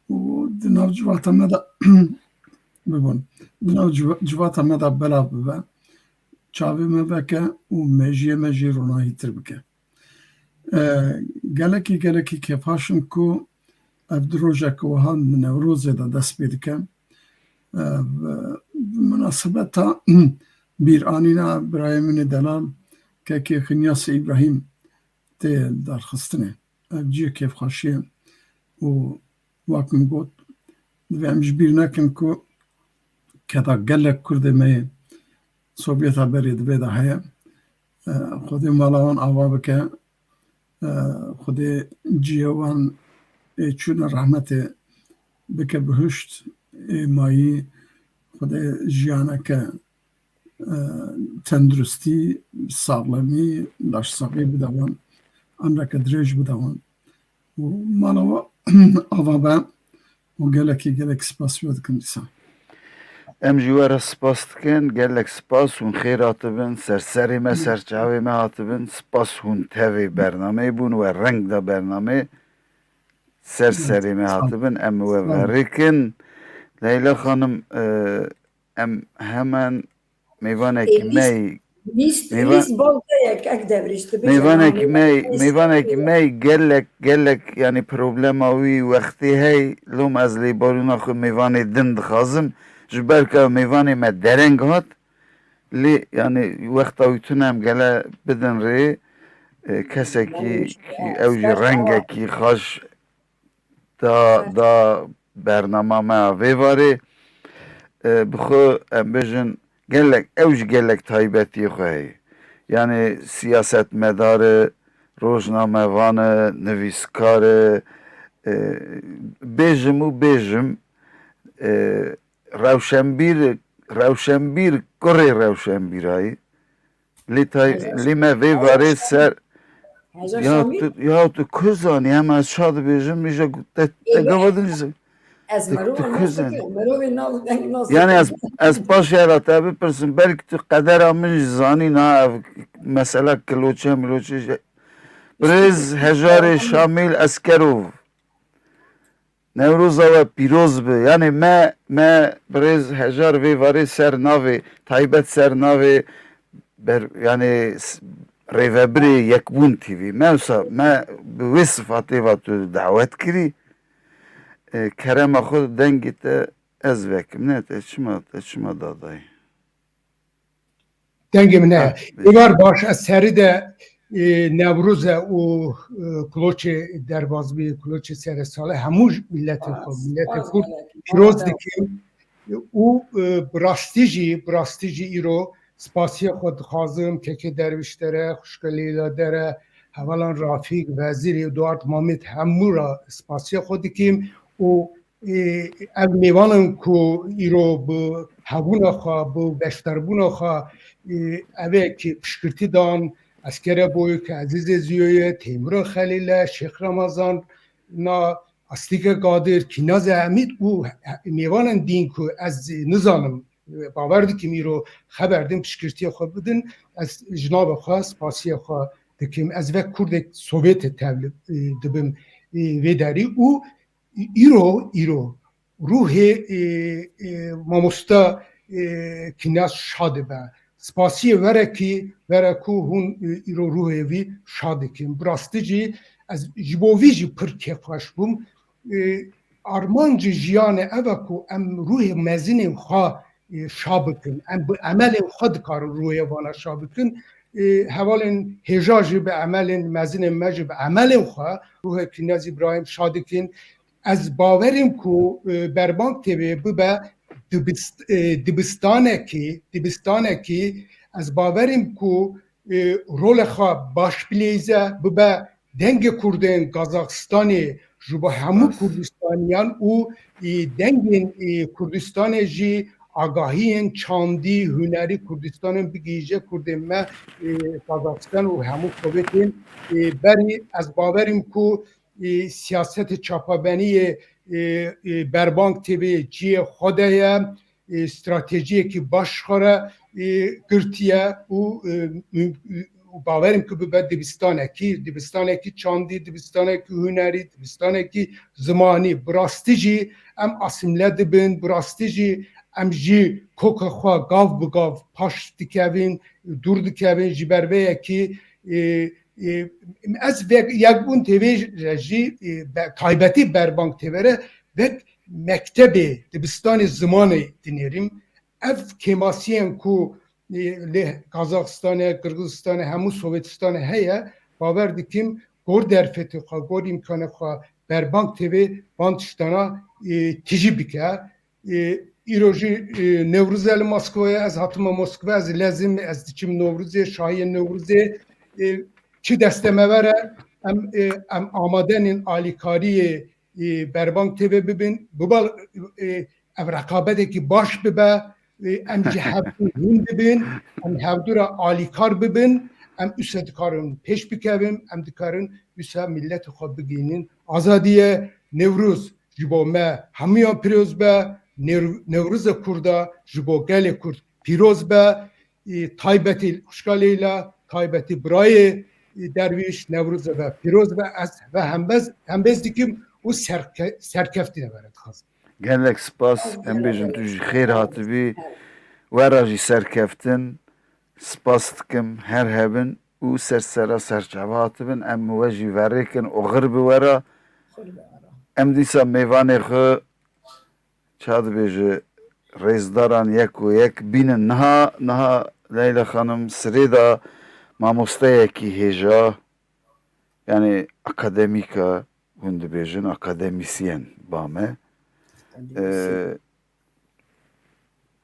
û di nav civata me de, bibûn, di nav civa-, civata me de belav bibe, çavê me veke û mejiyê me jî ronahîtir bike. E, gelekî, gelekî kêfxweş im ku ev du rojeke wiha di Newrozê de dest pê dike. E, bi, bi minasebeta bîranîna birayê min ê delal, kekê Xinyasê Îbrahîm tê darxistinê. Ev cihê kêfxweşiyê û wek min got, divê em ji bîr nekin ku keda gelek Kurdê me yê Sovyeta berê di vê de heye. E, Xwedê mala wan ava bike. E, Xwedê cihê wan ê çûne rehmetê bike bihişt, ê mayî Xwedê jiyaneke, e, tenduristî, saxlemî, laşsaxî bide wan. emreke dirêj bide wan. Û mala we ava be û gelekî gelek spas we dikim dîsa. Em jî we re spas dikin, gelek spas, hûn xêr hatibin, ser serê me, ser çavê me hatibin, spas hûn tevê bernameyê bûn, we reng da bernameyê, ser serê me hatibin, em we verêkin. Leyla Xanim, e, em hemen mêvanekî me yî, mêva-, mêvanekî me yî, mêvanekî me yî gelek, gelek, yanî problema wî wextê hey, lom ez lêbarûna xwe mêvanê din dixwazim. Ji ber ka mêvanê me dereng hat, lê, yanî, wexta wî tune em gele bidin rê, e, kesekî, ew jî rengekî xweş da, da bernama me ya vê varê. E, bi xwe em bêjin, gelek, ew jî gelek taybetiyê xwe heye. Yanî siyasetmedar e, rojnamevan e, nivîskar e, e, bêjim û bêjim, e, rewşenbîr, rewşenbîr, kurê rewşenbîrayî. Lê tay-, lê me vê varê ser, ya tu, ya tu ku zanî, hema ez ça dibêjim, îja te, te gava din jî ez tu, tu ku zanî. Yanî ez, ez paşê re te bipirsim, belkî tu qedera min jî zanî, na ev mesela kiloçe miloçe jî. Birêz Hejarê Şamîl Eskerov. Newroza we pîroz be. Yanî me, me birêz Hejar vê varê ser navê, taybet ser navê ber-, yanî s-, rêvebirê Yekbûn T V. Me wisa, me bi wê sifatê ve tu dawet kirî. E, kerema xwe dengê te ez vekim. Ne, te çima, te çima dadayî? Dengê min heye. Êvar baş, ez serî de, e, Newroze û, e, Kuloçê derbazbî, Kuloçê seresale hemû ji miletê xwe, miletê Kurd pîroz dikim û, e, bi rastî jî, bi rastî jî îro spasiya xwe dixwazim, Kekê Dervîş Dere, Xwişka Leyla Dere, hevalan Rafîk, Vezîrê Duart Mamêt hemû ra spasiya xwe dikim û Ê, ev mêvanan ku îro bi hebûna xwe, bi beşdarbûna xwe, ê, evekî piştgirtî dan, Eskere Boyik, Ezîzê Ziyoye, Têmura Xelîle, Şêx Remezan, na Astîke Gadir, Kînazê Emîd û he-, mêvanan dîn ku ez nizanim, bawer dikim îro xeber din, piştgirtiya xwe bidin, ez ji navê xwe spasiya xwe dikim. Ez wek Kurdek Sovyetê tevlî, ê, dibim, ê, vê derî û Îro, îro ruhê, e, e, mamosta, e, Kînyas şa dibe. Spasiyê verekî, vere ku hûn, e, îro ruhê vî şa dikin. Bi rastî jî ez ji bo vî jî pir kêfxweş bûm. E, armancê jiyanê ev e ku em ruhê mezinên xwe, e, şa bikin. Em bi emelên xwe dikarin ruhê vana şa bikin. E, hevalên hêja jî bi emelên, mezinên me jî bi emelên xwe ruhê Kînyas Îbrahîm şa dikin. Ez bawer im ku, e, Berbank T V bibe dibist-, e, dibistanekî, dibistanekî, ez bawer im ku, e, rolê xwe baş bileyze, bibe dengê Kurdên Kazaxistanê ji bo hemû Kurdistaniyan û, e, dengên, e, Kurdistanê jî agahiyên çandî, hunerî Kurdistanê bigihîje Kurdên me, e, Kazaxistan û hemû Sovyetên, e, berî. Ez bawer im ku e, siyasetê çapemeniyê, e, e, Berbank T V cihê xwe de ye, e, stratejiyekî baş xwe re, e, girtiye û, e, mim-, û bawer im ku bibe dibistanekî, dibistanekî çandî, dibistanekî hunerî, dibistanekî zimanî. Bi rastî jî em asîmle dibin, bi rastî jî em jî koka xwe gav bi gav paş dikevin, dûr dikevin ji ber vê yekî, e, E, ez vek Yekbûn T V re jî, e, be-, taybetî Berbank T V re vek mektebê dibistanê zimanê dinêrim. Ev kêmasiyên ku, e, li Kazaxistanê, Qirgizistanê, hemû Sovetistanê heye, bawer dikim gor derfetê xwe, gor îmkanê xwe Berbank T V van tiştana, e, tijî bike. E, îro jî, e, Newroz e li Moskva ye, ez hatime Moskva, ez lezim, ez diçim Newrozê, şahiyê Newrozê. E, çi destê me were, em, e, em amadenên alîkariyê, e, Berbank T V bibin, biba, e, ev reqabetekî baş bibe, e, em ji hevdû hûn dibin, em hevdû re alîkar bibin, Em ûse dikarin pêş bikevin, em dikarin ûse milletê xwe bigihînin azadiyê. Newroz ji bo me hemûyan pîroz be, Nêr-, Newroza Kurda ji bo gelê Kurd pîroz be. Ê, taybetî xwişka Leyla, taybetî birayê, ê, Derwîş, Newroza we pîroz be. Ez we hembez-, hembêz dikim û serke-, serkeftî de we re dixwazim. Gelek spas, em bêjin tu jî xêr hatibî. We re jî serkeftin. Spas dikim, her hebin û ser sera serçava hatibin. Em we jî verêkin, oxir bi we re. Em dîsa mêvanê xwe, ça dibêje, rêzdaran yek û yek bînin. Niha, niha Leyla Xanim sirê de mamosteyekî hêja, yani akademîk e, hûn dibêjin, akademisyen ba me. Ee,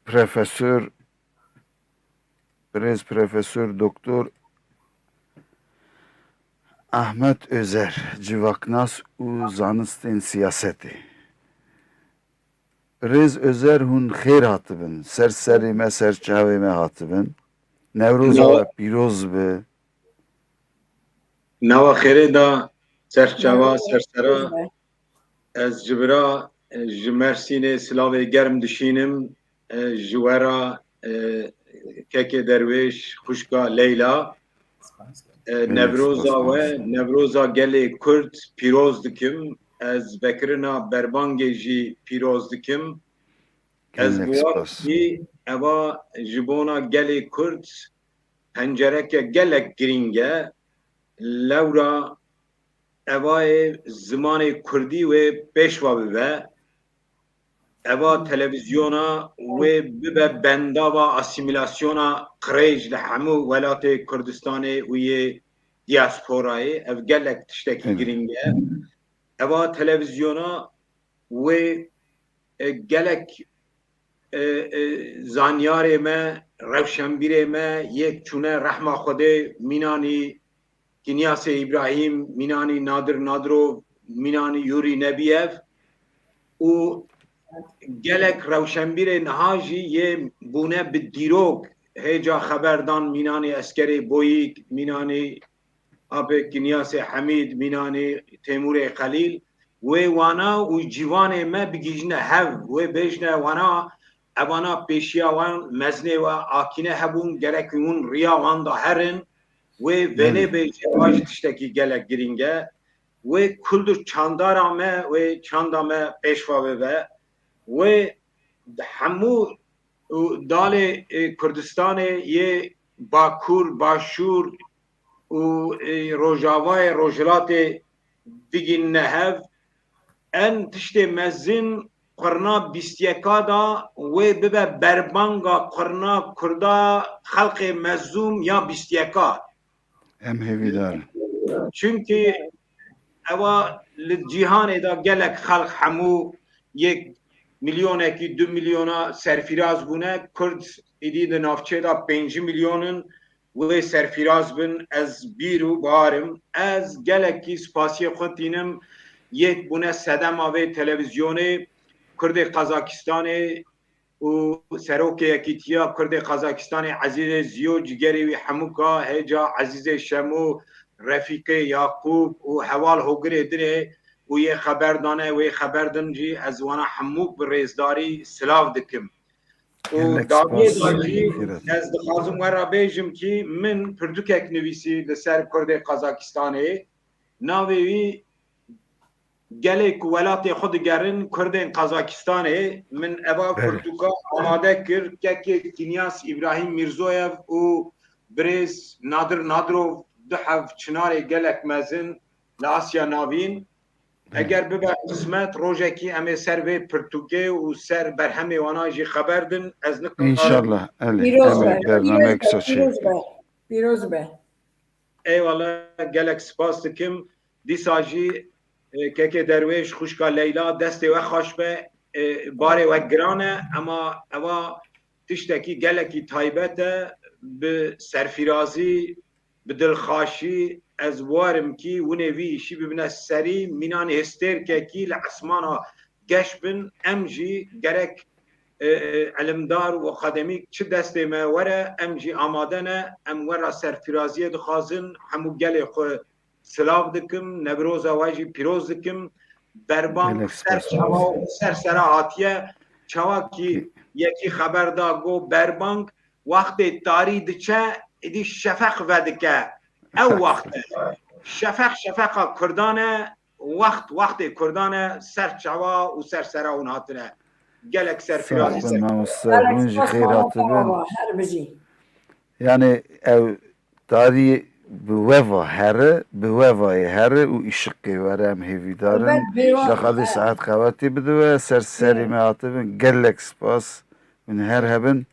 Profesör, birêz Profesör Doktor Ahmet Özer, civaknas û zanistên siyasetê. Birêz Özer, hûn xêr hatibin. Ser serê me, ser çavê me hatibin. Newroza we pîroz be. Nawa xêrê da, ser çava, ser sera. Ez ji bira, e, ji Mersînê silavê germ dişînim, e, ji we re, e, kekê Derwêş, xwişka Leyla. E, Newroza we, Newroza gelê Kurd pîroz dikim. Ez vekirina berbangê jî pîroz dikim. Ez bi wan re eva ji bona gelê Kurd pencereke gelek girîng e. Lewra eva yê zimanê Kurdî wê pêşva bibe. Eva televîzyona wê bibe bendava asîmîlasyona qirêj li hemû welatê Kurdistanê û yê diasporayê. Ev gelek tiştekî girîng e. Eva televîzyona wê, e, gelek, e, e, zanyarê me, rewşenbîrê me, yek çûne rehma Xwedê, mînanî Kinyasê Îbrahîm, mînanî Nadir Nadirov, mînanî Yûrî Nebiyev û gelek rewşenbîrê niha jî yê bûne bi dîrok, hêca xeber dan mînanî Eskerê Boyîk, mînanî Apê Kinyasê Hemîd, mînanî Têmûrê Xelîl, wê wana û cîvanê me bigihîjine hev, wê bêjine wana, evana pêşiya wan mezinê we akîne hebûn, gerek hûn riya wan de herin, wê vênê bêje, ev jî tiştekî gelek girîng e. Wê kul û çandara me, wê çanda me pêşva bibe. Wê di hemû û dalê, e, Kurdistanê yê Bakur, Başûr û, e, Rojavayê, Rojhilatê bigînine hev. En tiştê mezin qurna bîst yeka da wê bibe berbanga qurna Kurda, xelqê mezlûm ya bîst yeka. Em hêvîdar in. Çimkî ewa li cîhanê de gelek xelq hemû yek milyonekî, du milyona serfîraz bûne. Kurd êdî di navçê de pêncî milyon in, wê serfîraz bin. Ez bîr û bar im. Ez gelekî spasiyê xwe tînim yek bûne sedema vê televîzyonê, Kurdê Qazakistanê, û Serokê Yekîtiya Kurdê Qazakistanê Ezîzê Ziyo, cigerê wî hemûka, hêca Ezîzê Şemo, Refîqê Yaqûb û heval hogirê dinê û yê xeber dane, wê xeber din jî ez wana hemûk bi rêzdarî silav dikim. Û Gelek daviyê spas, da jî Xîret. Ez dixwazim we re bêjim kî min pirtûkek nivîsî li ser Kurdê Qazakistanê. Navê wî Gelê ku welatê xwe digerin Kurdên Qazakistanê, min eva Belê. Pirtûka amade kir, kekê Kinyas Îbrahîm Mîrzoyev û birêz Nadir Nadirov, du hev çinarê gelek mezin li Asya Navîn. Belê. Eger bibe qismet, rojekî em ê ser vê pirtûkê û ser berhemê wana jî xeber din. Ez nikarim. Înşallah, Elî, Pîroz em ê be, bernamek pîroz be, soçê. Pîroz be, pîroz be. Eyvallah, gelek spas dikim. Dîsa jî, e, kekê Derwêş, xwişka Leyla, destê we xweş be. E, barê we giran e, ema eva tiştekî gelekî taybet e. Bi serfîrazî, bi dilxweşî ez warim kî winê vî îşî bibine serî. Mînan hêstêrkekî li esmana geş bin, em jî gerek e, e, ilimdar û akademîk çi destê me were, em jî amade ne, em we ra serfiraziyê dixwazin, hemû gelê xwe silav dikim, Newroza we jî pîroz dikim. Berbank Gelek ser spas. Çawa û ser sera hatiye, çawa ki yekî xeber da got berbank, wextê tarî diçe, êdî şefeq vedike. Ew wext e. Şefeq şefeqa Kurdan e, wext wextê Kurdan e, ser çawa û ser sera hûn hatine. Gelek serfirazî Sağ ser. Olun, mamoste. Hûn jî xêr hatibin. Her bijî. Yani ev tarî bi we va here, bi we va yê here û îşiqê were em hêvîdar in. Elbet, bêwan. Daxadê saet qewetî bidiwe, ser serî me hatibin. Gelek spas. Hûn her hebin.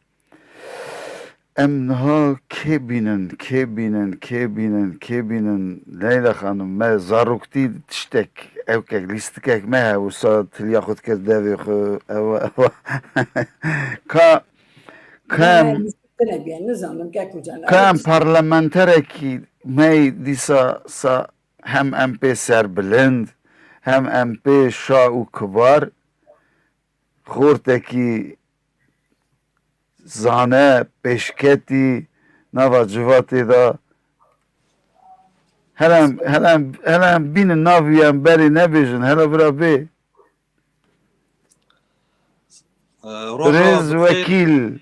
Em niha kê bînin, kê bînin, kê bînin, kê bînin? Leyla Xanim, me zaroktî tiştek, ewkek, lîstikek me he, wisa tiliya xwe dikir devê xwe, ewa, ewa. Ka, ka em, Tine biyen, nizanim, kek û can. Ka em parlamenterekî me dîsa sa hem em pê serbilind, hem em pê şa û kibar, xortekî zane, pêşketî, nava civatê de. Hele em, hele em, hele em bînin navî em berê nebêjin, hele vira bê. Ee, Roja Birêz bi xêr. Wekîl,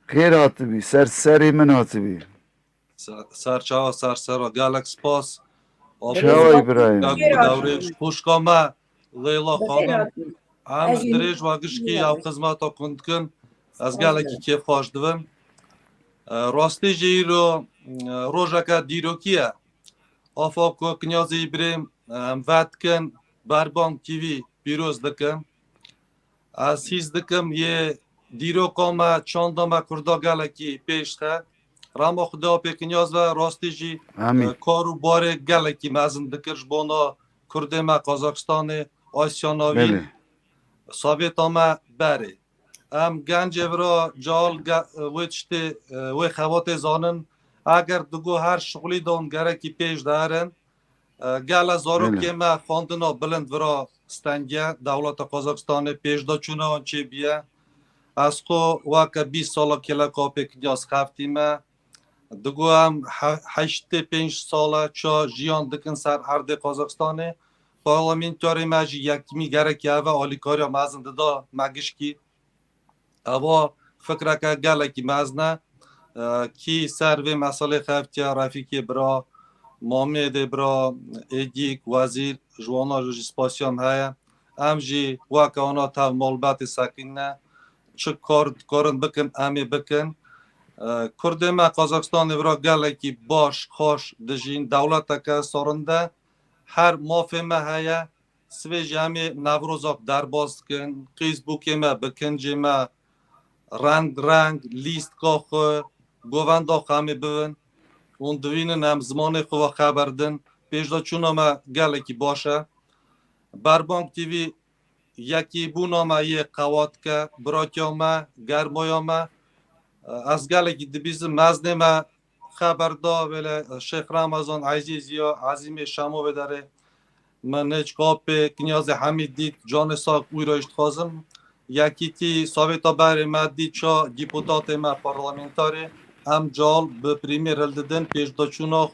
xêr hatibî, ser serê min hatibî. Ser, ser çawa, ser sera, gelek spas. Çawa Birêz Îbrahîm? Wekîl, kak û dewrêj, xwişka me, Leyla Xanim. Em dirêj ve gişkî ew xizmeta ku hûn dikin. Ez gelekî kêfxweş dibim. E, rastî jî îro, e, rojeke dîrokî ye. Afa ku Kinyazê Îbrahîm, e, em vedikin, Berbank T V pîroz dikim. Ez hîs dikim yê dîroka me, çanda me Kurda gelekî pêş dixe. Rema Xwedê apê Kinyaz ve rastî jî, Amîn. E, kar û barê gelekî mezin dikir ji bona Kurdê me Qazaxistanê, Asya Navîn, Belê. Savêta me berê. Em gencê vira cal ge-, wê tiştê, e, wê xebatê zanin. Eger digo her şixulî de hûn gerekî pêş de herin, e, gele zarokê Belê. Me xwendina bilind vira stengiye, dewleta Qazaxistanê pêşdaçûna wan çêbiye. Ez xwe weke bîst sala kêleka apê Kinyaz xeftîme. Digo em he-, heştê pênc sal e ça jiyan dikin ser erdê Qazaxistanê. Parlamenterê me jî yekîmî gerekî ev e, alîkariya mezin dida me gişkî. Eva fikreke gelekî mezin e. E, kî ser vê meselê xeftiye, Refîkê bira, Mamêdê bira, Êdîk, Wezîr, ji wana jî spasiya me heye. Em jî weke wana tev malbetê sekinîne. Çi kar dikarin bikin, em ê bikin. E, Kurdê me Qazaxistanê vira gelekî baş, xweş dijîn, dewleteke sarinde. Her mafê me heye. Sibê jî em ê Newrozak derbas dikin, qîz bûkê me bikin, cê me reng reng, lîstka xwe, govenda xwe em ê bibin. Hûn divînin em zimanê xwe ve xeber din. Pêşdaçûna me gelekî baş e. Berbank T V yekîbûna me yê qewat ke, biratiya me, germaya me. Ez gelekî dibîzim, meznê me xeber da, wêle Şêx Remezan Ezîz ya Ezîmê Şemo vê derê. Min hiç kapê Kinyazê Hemîd dît, canê sağ wî re jî dixwazim. Yekîtî Savêta berê me dît ça dîputatê me parlamentarê, em cal bi prîmêr hildidin, pêşdaçûna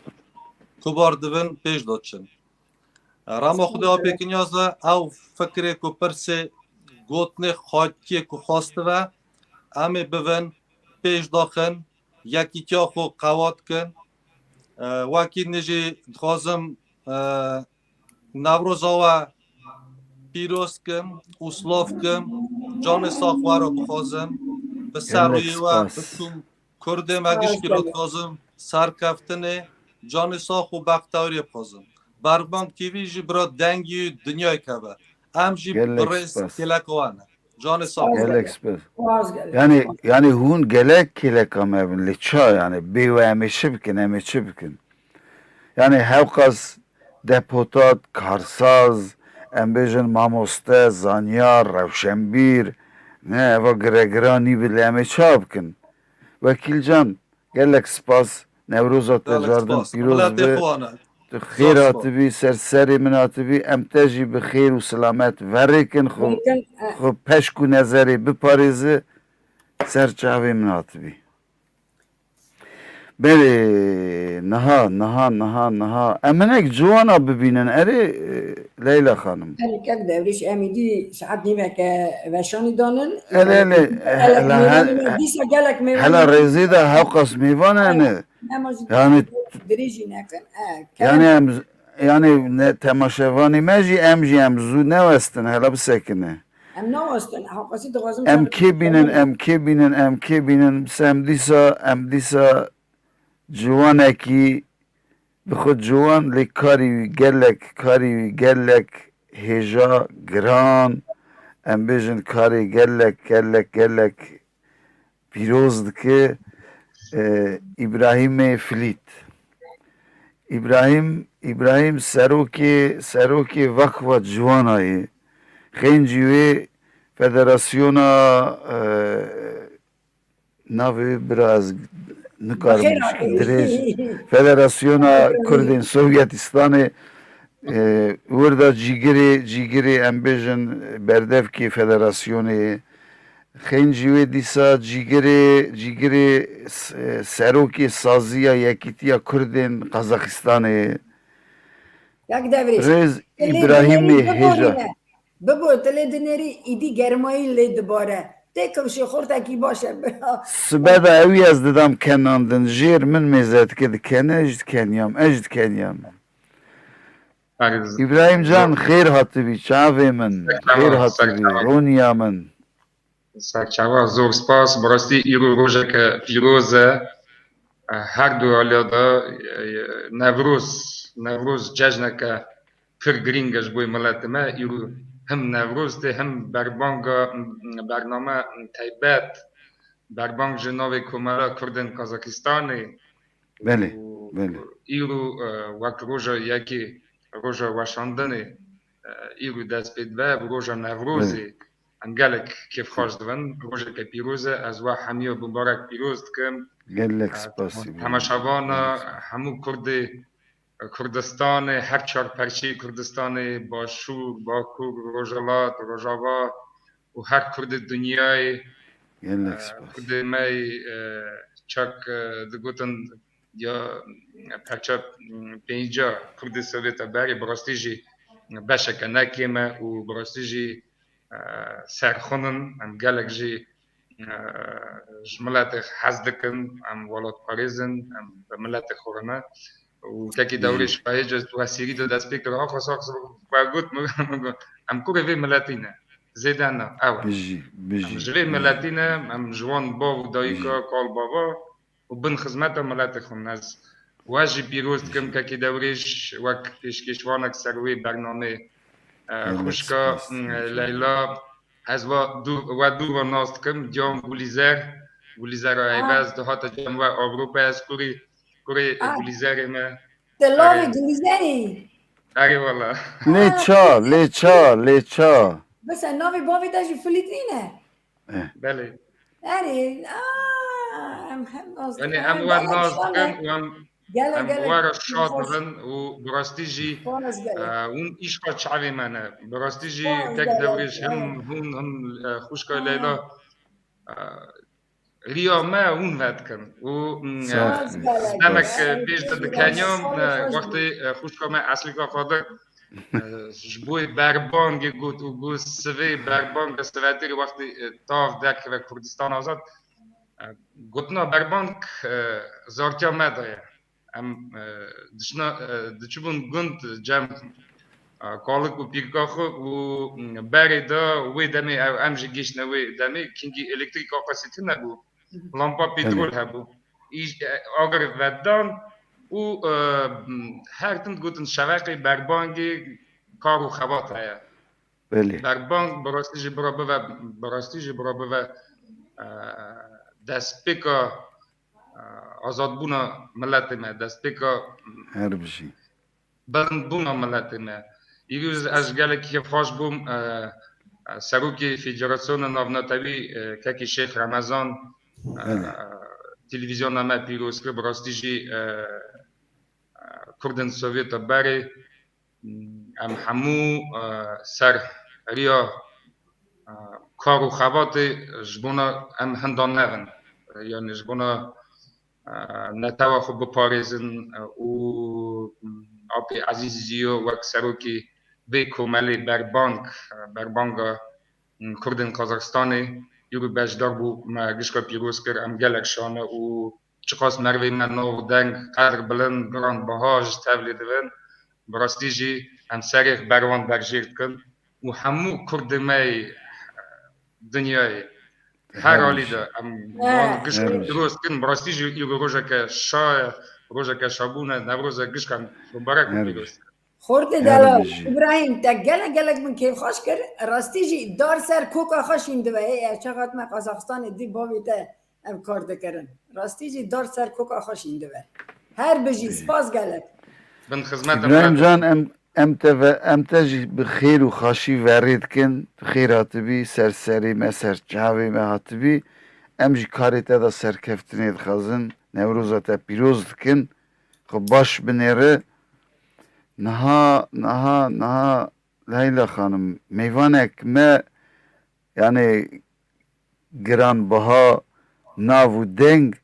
kubar dibin, pêş de çin. Rama Xwedê apê Kinyaz e, ew fikrê ku pirsê gotinê xakiyê ku xwestibe, em ê bivin, pêş daxin, yekîtiya xwe qewat kin. E, wekî nijî dixwazim, e, Newroza we pîroz kim û silav kim, canê sax we re bixwazim, bi ser rûyê we, bi tûm Kurdê me gişkî re dixwazim serkeftinê, canê sax û bextewariyê bixwazim. Berbank T V jî bira dengî dinyayê keve. Em jî bi rêz kêleka we ne. Canê sax. Gelek spas. Yani, yani hûn gelek kêleka me bin. Lê ça yani? Bê we em ê çi bikin, em ê çi bikin? Yani hewqas deputat, karsaz, em bêjin mamoste, zanyar, rewşenbîr, ne, eva giregira nî bi lê em ê ça bikin? Wekîl can, gelek spas, Newroza te cardin pîroz be. Xêr hatibî, ser serê min hatibî, em te jî bi xêr û silamet verêkin, xwe, Verêkin, e. xwe peşk û nezerê biparêzi, ser çavê min hatibî. Belê, niha, niha, niha, niha. Em hinek ciwana bibînin, erê, e, Leyla xanim. Erê, kek Devrîş, em îdî saet nîveke veşanî danin. Erê, erê, Gelek hele, mêvanî he-, me, dîsa gelek mêvanî hela me. Rêzê de hewqas mêvan hene. Nema jî Yani dirêjî nekin. E, Yani kerem. em z-, yani ne, temaşevanê me jî, em jî em zû newestin, hela bisekine. Em newestin, hewqasî dixwazim Em kê bînin, em kê bînin, em kê bînin, se em dîsa, em dîsa ciwanekî, bi xwe ciwan, lê karî wî gelek, karî wî gelek hêja, giran, em bêjin karê gelek, gelek, gelek pîroz dike, e, Îbrahîmê Filît. Îbrahîm, Îbrahîm serokê, serokê Vakfa Ciwana ye. Xêncî wê federasyona, e, navê wê bira ez nikarim Bixêr dirêj. Federasyona Kurdên Sovyetistanê, e, wir da cîgirê, cîgirê em bêjin berdevkê federasyonê. Xêncî wê dîsa cîgirê, cîgirê s-, serokê saziya Yekîtiya Kurdên Qazaxistanê. Kek Devrêş. Rêz Îbrahîmê Hêja. Bibo, tu lê dinêrî, îdî germayî lê dibare. Tê kifşê xortekî baş e. Sibe de ew ez didam kenandin. Jêr min mêze dike, dikene, ez jî dikeniyam, ez jî dikeniyam. Îbrahîm can, xêr hatibî, çavê min. Xêr hatibî, roniya min. Serçava, zor spas. Bi rastî îro rojeke pîroz e. Her du aliya de, e, Newroz, Newroz cejneke pir girîng e ji bo miletê me. Îro him Newroz tê, him berbanga, bername taybet, berbang ji navê Komela Kurdên Kazakistanê. Belê, Û belê. îro, e, wek roja yekê, roja weşandinê, e, îro dest pê dibe, bi roja Newrozê Belê. em gelek kêfxweş dibin. Rojeke pîroz e, ez we hemiya mubarek pîroz dikim. Gelek E, spas, Îbrahîm. Temaşevana, Gelek spas. hemû Kurdê Kurdistanê, her çar perçeyê Kurdistanê, Başûr, Bakur, Rojhilat, Rojava û her Kurdê dinyayê, Gelek e, spas. Kurdê me yê, e, çak, e, digotin ya perça, m, pênca Kurdê Sovêta berê, bi rastî jî beşeke ne kêm e û bi rastî jî, e, serxwin in. Em gelek jî, e, ji miletê hez dikin, em welatparêz in, em bi miletê xwe re ne. Û kekî Jî. Dewrê şahê ce tu hesîrî de dest pê kir, axwe sax xwe got, min, min got, em kurê vê miletî ne. Zêde ne, ew e. Bijî, Em bijî, ji vê bijî. miletî ne, em ji wan bav û dayika, Bijî. kal bava û bin xizmeta miletê xwe ne. Ez we jî pîroz dikim, Bijî. kekî Dewrêş, wek pêşkêşvanek ser wê bernamê. E, Gelek xwişka, spas, m, gelek spas. Leyla, ez we dû-, we dûr ve nas dikim, Diyan Gulîzer, Gulîzera Ah. Eyvaz, dihate cem we Ewropa, ez kurê, kurê Ah. Gulîzerê me. Te lavê Erê. Gulîzerê. Erê wala. Lê Ah. ça, lê ça, lê ça. Bes e, navê bavê te jî Filît nîne? Eh. Belê. Erê, ah, em hem nas Yani dikin. em we Gelek nas spas dikin e. û em Gelek, em gelek. we re şad Spas. dibin û bi rastî jî, Spas gelek. e, hûn îşqa çavê me ne. Bi rastî jî Spas tek gelek. Dewrêş him Ah. hûn him, e, xwişka Ah. Leyla, e, riya me hûn vedikin. Û, mm, Sağ e, ol. Spas gelek. demek, e, Spas pêş de gelek. dikeniyam, Spas e, gelek. wextê, e, xwişka me Eslîka Qadir, e, ji bo berbangê got û got sivê berbanga sivetirî wextê, e, tav derkeve Kurdistan Azad, e, gotina berbang, e, zartiya me de ye. Em, e, diçina, e, diçibûn gund cem, e, kalik û pîrka xwe û, mm, berê de wê demê ew, em jî gihiştine wê demê, kingî elektrîk aqasî tune bû. Lampa petrol Belê. hebû. Îş, e, agir vedan û, e, m, her tim digotin şeveqê berbangê kar û xebat heye. Belê. Berbang bi rastî jî bira bive, bi rastî jî bira bive, e, destpêka, e, azadbûna miletê me, destpêka Her bijî. bilindbûna miletê me. Îro ez gelekî kêfxweş bûm, e, e, serokê Federasyona Navnetewî, e, kekî Şêx Remezan, e, Belê. televîzyona me pîroz kir, bi rastî jî, e, e, Kurdên Sovyeta berê, em hemû, e, ser riya, e, kar û xebatê ji bona em hinda nevin. E, yanî ji bona, e, netewa xwe biparêzin, e, û, m, apê Ezîz Ziyo wek serokê vê komelê berbang, e, berbanga, m, Kurdên Qazaxistanê îro beşdar bû, me gişka pîroz kir, em gelek şane û çiqas merivê me nav, deng, qedr bilind, giranbiha ji tevlê dibin. Bi rastî jî em serê ber wan berjêr dikin û hemû Kurdê me yê dinyayê her alî de em wan gişka pîroz dikin. Bi rastî jî îro rojeke şa ye, rojeke şabûn e, Newroz e, gişka em mubarek û pîroz dikin. Xortê delal, Îbrahîm, te gelek gelek min kêfxweş kir. Rastî jî dar ser koka xwe şîndibe. Ê, ev çax hatime Qazaxistanê dî bavê te ev kar dikirin. Rastî jî dar ser koka xwe şîndibe. Her bijî, spas gelek. Bin xizmet. Îbrahîm can, em, em te ve, em te jî bi xêr û xaşî verê dikin. Tu xêr hatibî, ser serê me, ser çavê me hatibî. Em jî karê te de serkeftinê dixwazin. Newroza te pîroz dikin. Xwe baş binêre. Niha, niha, niha Leyla xanim, mêvanek me, yani giranbiha, nav û deng,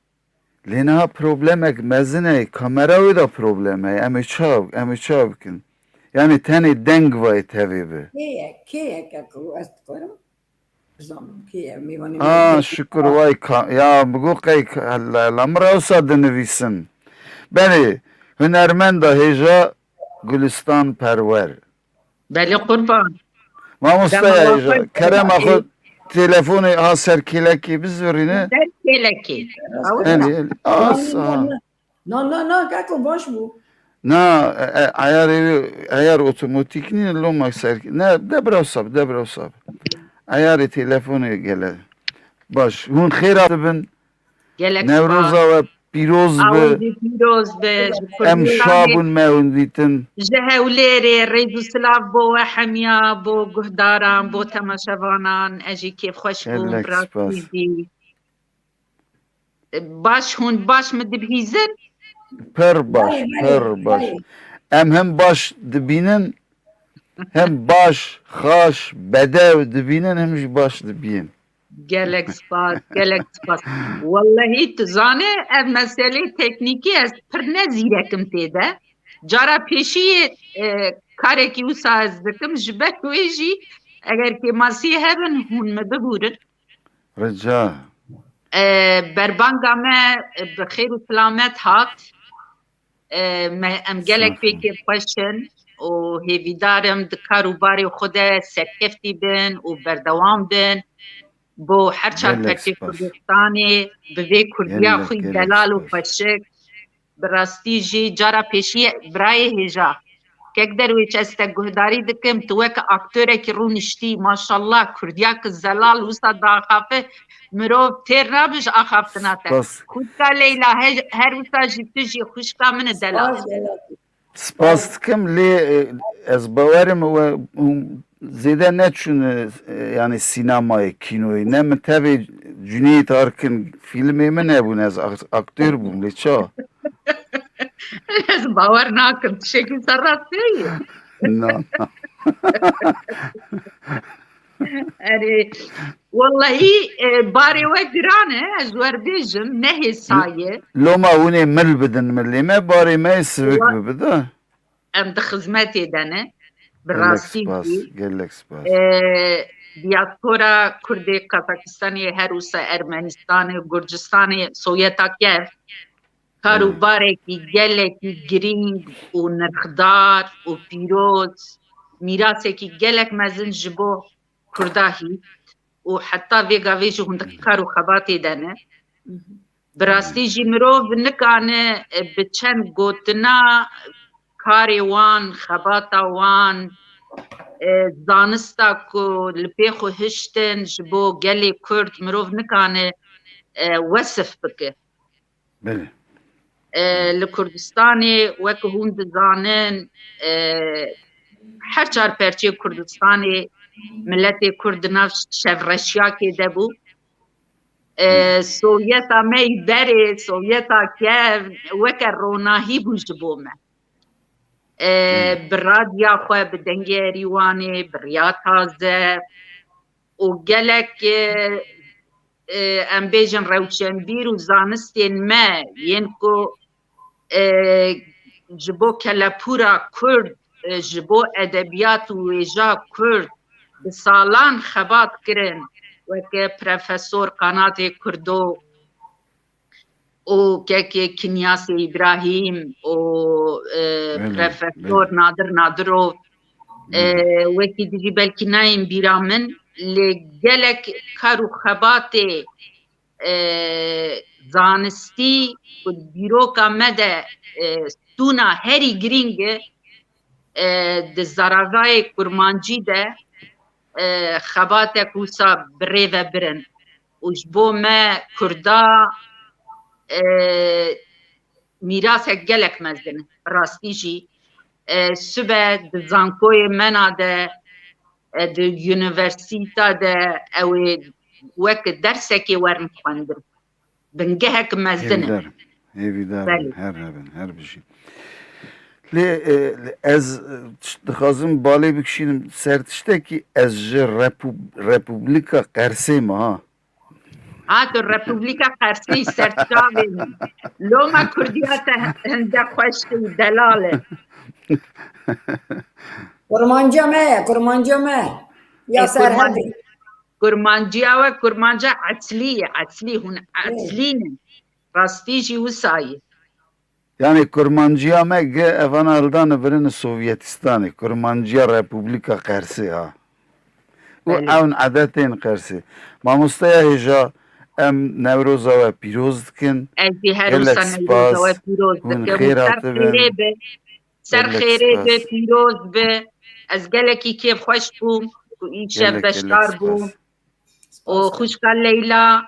lê niha problemek mezin e, kamera wê de problem e, em ê çav, em ê çav bikin. Yani tenê deng vayê tevê bi. Kê ye, kê ye keko, ez dikarim? Bizanim kê ye, mêvanê me Aa, ye. Şükür, vay ka-, ya, bigo qey ka-, la, la, min re wisa dinivîsin. Belê, hunermenda hêja Gulistan Perwer. Belê qurban. Mamoste ya hêja, kerema xwe telefonê ha ser kêlekê bizirîne. Ser kêlekê. Elî, elî. Asa. Na, na, na, keko baş bû. Na, e, e, ayarê, ayar otomatik nîne, loma ser. Ne, de bira wisa bi, de bira wisa bi. Ayarê telefonê gele. Baş, hûn xêr hatibin. Gelek Newroza we pîroz bi. Awin pîroz bi. Em şa bûn me hûn dîtin. Ji Hewlêrê rêz û silav bo we hemiya, bo guhdaran, bo temaşevanan. Ez jî kêfxweş bûm, rastî jî. Baş, hûn baş min dibihîzin? Pir baş, pir baş. Em hem baş dibînin, hem baş, xaş, bedew dibînin, hem jî baş dibînin. Gelek spas, gelek spas. Wellehî tu zane, ev meselê teknîkî ez pir ne zîrekim tê de. Cara pêşiyê, e, karekî wisa ez dikim, ji ber wê jî eger kêmasiyê hebin, hûn min bibûrin. Rica. E, berbanga me, e, bi xêr û silamet hat. E, me, em gelek pê kêfxweş in û hêvîdar im di kar û barê xwe de serkeftî bin û berdewam bin. Bo her çar perçê Kurdistanê bi vê Kurdiya xwe delal û xweşik. Bi rastî jî cara pêşiyê birayê hêja. Kek Derwêç, ez te guhdarî dikim, tu weke aktorekî rûniştî, maşallah, Kurdiya ki zelal wisa diaxafe, mirov têr nabe ji axaftina te. Spas. Xwişka Leyla, he-, her wisa jî tu jî xwişka min e delal. Spas, Leyla. Spas dikim, lê, e, ez bawerim we hûn zêde neçûne, e, yani sînemayê, kînoyê. Ne min tevê Cüneyt Arkin filmê min hebûn, ez ak-, aktör bûm, lê ça? Ez bawer nakim, tiştekî ser rast heye. Na, na. Erê, wellehî, e, barê we giran e, ez wer bêjim, ne hêsa ye. Loma hûn ê mil bidin milê me, barê me yê sivik bibe de. Em di xizmetê de ne. Bi rastî jî, gelek spas, gelek spas. E, diaspora Kurdê Kazakistanê, her wisa Ermenistanê, Gurcistanê, Sovyeta Kev, kar û barekî gelekî girîng û nirxdar û pîroz, mîrasekî gelek mezin ji bo Kurda hî û heta vê gavê jî hûn di kar û xebatê de ne. Bi rastî jî mirov nikane, e, bi çend gotina karê wan, xebata wan, e, zanista ku li pê xwe hiştin ji bo gelê Kurd mirov nikane, e, wesif bike. Belê. E, li Kurdistanê, wek hûn dizanin, e, her çar perçeyê Kurdistanê miletê Kurd di nav şevreşiyakê de bû. E, Sovyeta me yî berê, Sovyeta Kev, weke ronahî bû ji bo me. e, bi radya xwe, bi dengê Erîwanê, bi riya taze û gelek, e, e, em bêjin rewşenbîr û zanistên me yên ku, e, ji bo kelepûra Kurd, e, ji bo edebiyat û wêja Kurd bi salan xebat kirin, weke Profesor Qanatê Kurdo û kekê Kinyasê Îbrahîm û, e, Belê, Profesor belê. Nadir Nadirov, e, Belê. Wekî dijî belkî nayên bîra min, lê gelek kar û xebatê, e, zanistî ku dîroka me de, e, stûna herî girîng e, e, di zaravayê kurmancî de, e, xebatek wisa bi rê ve birin. Û ji bo me Kurda, e, mîrasek gelek mezin e. Bi rastî jî, e, sibe di zankoyê mena de, e, di unîversîta de ew ê wek dersekê werin xwendin. Bingehek mezin e. Hêvîdar im. Hêvîdar im. Belê. Her hebin, her bijîn. Lê, e, ez, e, tişt-, dixwazim balê bikişînim ser tiştekî, ez ji Repub-, Republika Qersê me ha. Ha, tu Republika Qersê yî, serçavê min. Loma Kurdiya te hinde xweş tê, delal e. Kurmanciya me ye, kurmanciya me. Ya E, Kurman-, Serhedê. Kurmanciya we, kurmanca eslî ye, eslî, hûn Ê. eslî ne. Rastî jî wisa ye. Yani kurmanciya me gi evana hildane birin Sovyetistanê, kurmanciya Republika Qersê ha. Û Belê. ewn edetên Qersê. Mamosteya hêja, em Newroza we pîroz dikin. Ez jî her Gelek wisa Newroza we spas. pîroz Hûn dikim. xêr Ser hatibin. xêrê be. Ser Gelek xêrê be, spas. pîroz be. Ez gelekî kêfxweş bûm ku îşev Gelek, gelek beşdar bûm. spas. Û xwişka Leyla,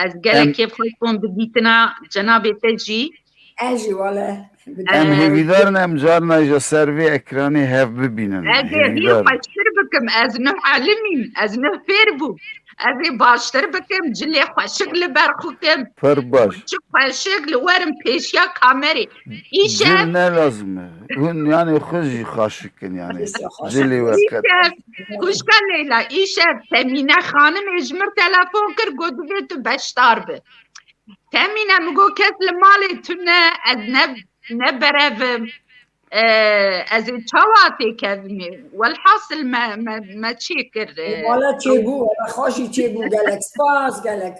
ez gelek Em kêfxweş bûm bi dîtina cenabê te jî. Ez jî wele. Em Em hêvîdar in em carna jî ser vê ekranê hev bibînin. Ez ê hî Hêvîdar in. xweştir bikim, ez Nuh Elim im, ez Nuh Fêr bûm. Ez ê baştir bikim, cilê xweşik li ber xwe kim. Pir baş. Xweşik xweşik li werim pêşiya kamerê. Îşev Cil ne lazim e. Hûn yani xwe jî xaşik in yani. Xweşik. Cilê we qet. Îşev, xwişka Leyla, îşev Temîne xanimê ji mir telefon kir, got divê tu beşdar bi. Temîne, min got kes li malê tune, ez ne, ne berev im. E, ez ê çawa têkevimê? Welhasil me, me, me çê kir, e, Wala çêbû, wala xweşî çêbû, gelek spas, gelek.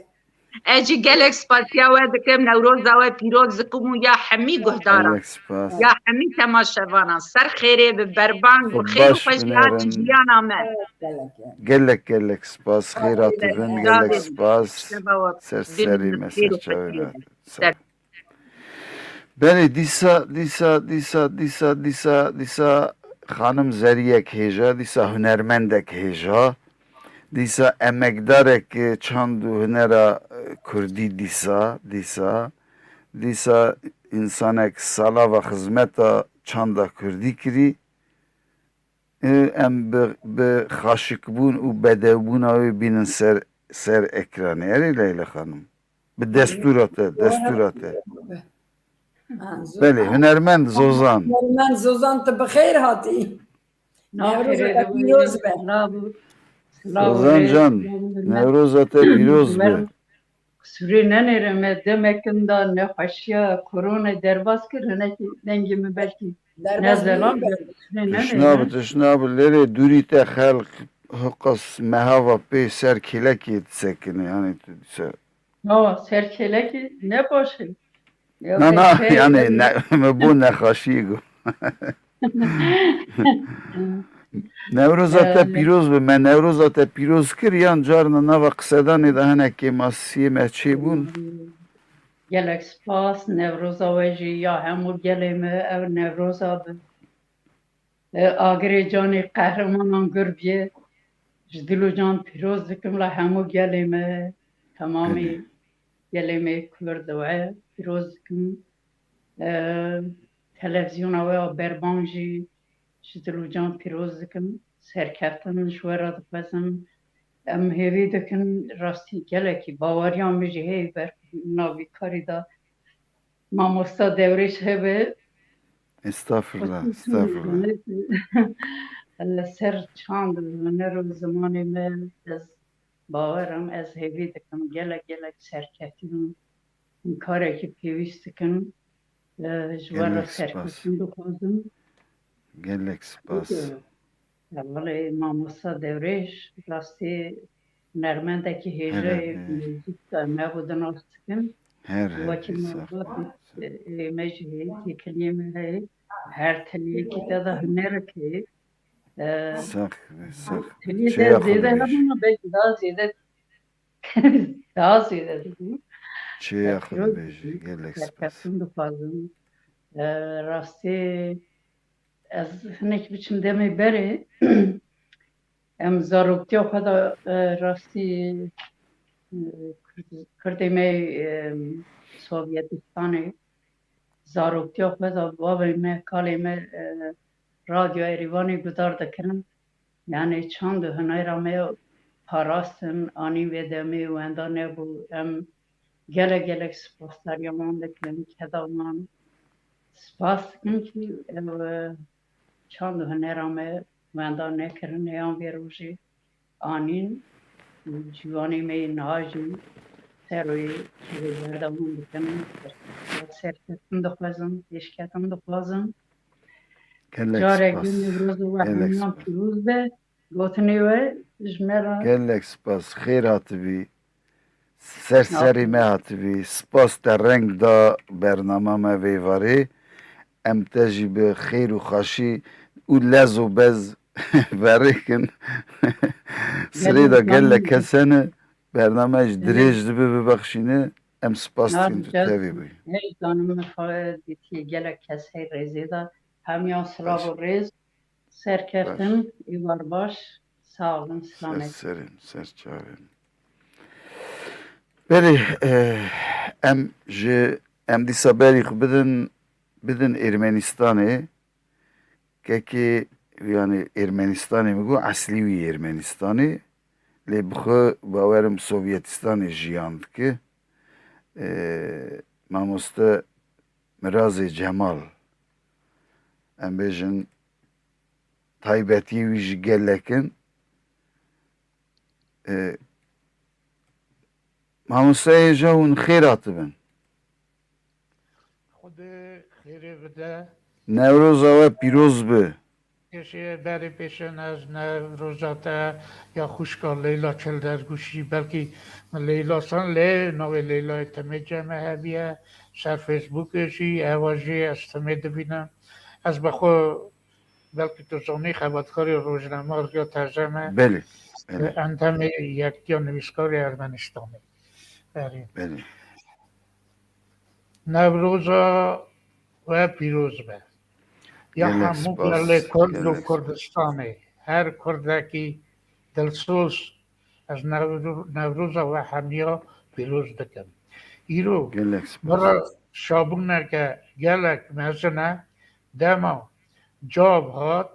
Ez jî gelek spasiya we dikim, Newroza we pîroz dikim û ya hemî guhdaran, Gelek spas. ya hemî temaşevanan. Ser xêrê bi, berbang bi, Xwe xêr û baş xweşî hat binêrin. jiyana me. Gelek, gelek. Gelek, gelek spas, xêr hatibin, Gelek gelek spas. spas. Şeva we Ser bimînin serî me, xêr û ser çavê xweşî me. be. Ser Belê, dîsa, dîsa, dîsa, dîsa, dîsa, dîsa xanim zeriyek hêja, dîsa hunermendek hêja, dîsa emekdarek çand û hunera, e, kurdî dîsa, dîsa, dîsa însanek salava xizmeta çanda kurdî kirî. E, em bi, bi xaşikbûn û bedewbûna wê bînin ser, ser ekranê. Erê Leyla xanim. Bi destûra te, destûra te. Ha, Zo-, Belê, ha. hunermend Zozan. Hunermend Zozan, tu bi xêr hatî. Newroza te pîroz be. Silav û, silav û Zozan rêz can, û hurmet. Newroza te pîroz be. Qisûrê nenêre me demekin da nexweşiya koronayê derbas kir, hinekî dengê min belkî Derbas ne zelal bû. be, qisûrê nenêre. Tişna bi, tişna bi, lêrê dûrî te xelq hiqas mehava pê ser kêlekê disekine, yani tu ser. Awa, ser kêlekê ne baş e. Ya Na, na, pek yani pek ne, me bo nexaşiyê got. Newroza te Ee, pîroz be, me Newroza te pîroz kir, yan carna nava qisedanê de hinek kêmasiyê me çêbûn. Gelek spas, Newroza we jî ya hemû gelê me ew Newroza be. E, agirê canê qehremanan gur bîye. Ji dil û can pîroz dikim la hemû gelê me, temamî Belê. gelê me Kurd we pîroz dikim. E, televîzyona we ya berban jî ji dil û can pîroz dikim. Serkeftin ji we re dixwazim. Em hêvî dikin rastî gelekî baweriya min jî heye ber navîkarî de. Mamosta Dewrêş hebe, Estağfurullah, estağfurullah. Li ser çand û huner û zimanê me ez bawer im, ez hêvî dikim gelek gelek serketî bin, karekî pêwîst dikim. Ji we re serketin dixwazim. Gelek spas. Belê mamosta Dewrêş, rastî hunermendekî hêja ye, muzîka me bû di nas dikin. Her her Wekî me got, ê me jî heye, têkiliyê me heye. Her tiliyekî te de hunerek heye. Sax be, sax be. Tiliyê te zêde hebûna belkî daha zêde daha zêde dibû. Çêya xwe bibêje, gelek spas. Serketin dixwazim. Rastî ez hinek biçim demê berê. Em zaroktiya xwe de, e, rastî, e, Kurd-, Kurdê me, e, Sovyetistanê, zaroktiya xwe de bavê me, kalê me, e, Radyo Erîvanê guhdar dikirin. Yani çand û hunera me parastin, anî vê demê wenda nebû. Em gelek gelek spasdariya wan dikin, keda wan. Spas dikin ki ew, e, çand û hunera me wenda nekirin, yan vê rojê anîn. Ciwanê me yê niha jî ser wê kevê berdewam dikin. Serketin dixwazin, pêşketin dixwazin. Gelek Carek spas. Din Newroz û we Gelek hemiyan spas. Pîroz be. Gotinê we ji me re. Gelek spas. Xêr hatibî. Ser serî me hatibî. Spas te reng da bernama me vê varê. Em te jî bi xêr û xaşî û lez û bez verêkin. Sirê de gelek kes hene. Bername ji dirêj dibe bibexşîne. Em spas dikin tu tevî bûyî. Hej danim min xwe dîtiye gelek kes hey rêzê de. Hemiyan silav û rêz. Serkeftin, êvar baş, sağ olun, selamet. Ser serê min, ser çavê min. Belê, e, em ji, em dîsa berî xwe bidin, bidin Ermenistanê. Kekê, yani Ermenistanê min got, eslî wî Ermenistanê. Lê bi xwe bawerim Sovyetistanê jiyan dike. E, mamoste Mirazê Cemal, em bêjin, taybetiyê wî jî gelek in. E, Mamosteyê Jew, hûn xêr hatibin. Xwedê xêrê bide. Newroza we pîroz be. Pêşê berê pêşên ez Newroza te ya xwişka Leyla Çildergûşî, belkî min Leyla san lê navê Leylayê temê cem me hebiye, ser Facebookê jî, eva jî ez temê dibînim. Ez bi xwe, belkî tu zanî, xebatkarê rojnamar ya Tercem e. Belê, belê. Endamê Yektiya Nivîskarê Ermenistanê. Erê. Belê. Newroza we pîroz be. Ya hemû gelê Kurd û Kurdistanê, her Kurdekî dilsoz, ez Newro-, Newroza we hemiya pîroz dikim. Îro, gelek spas, bira şabûneke gelek mezin e, dema Cav hat,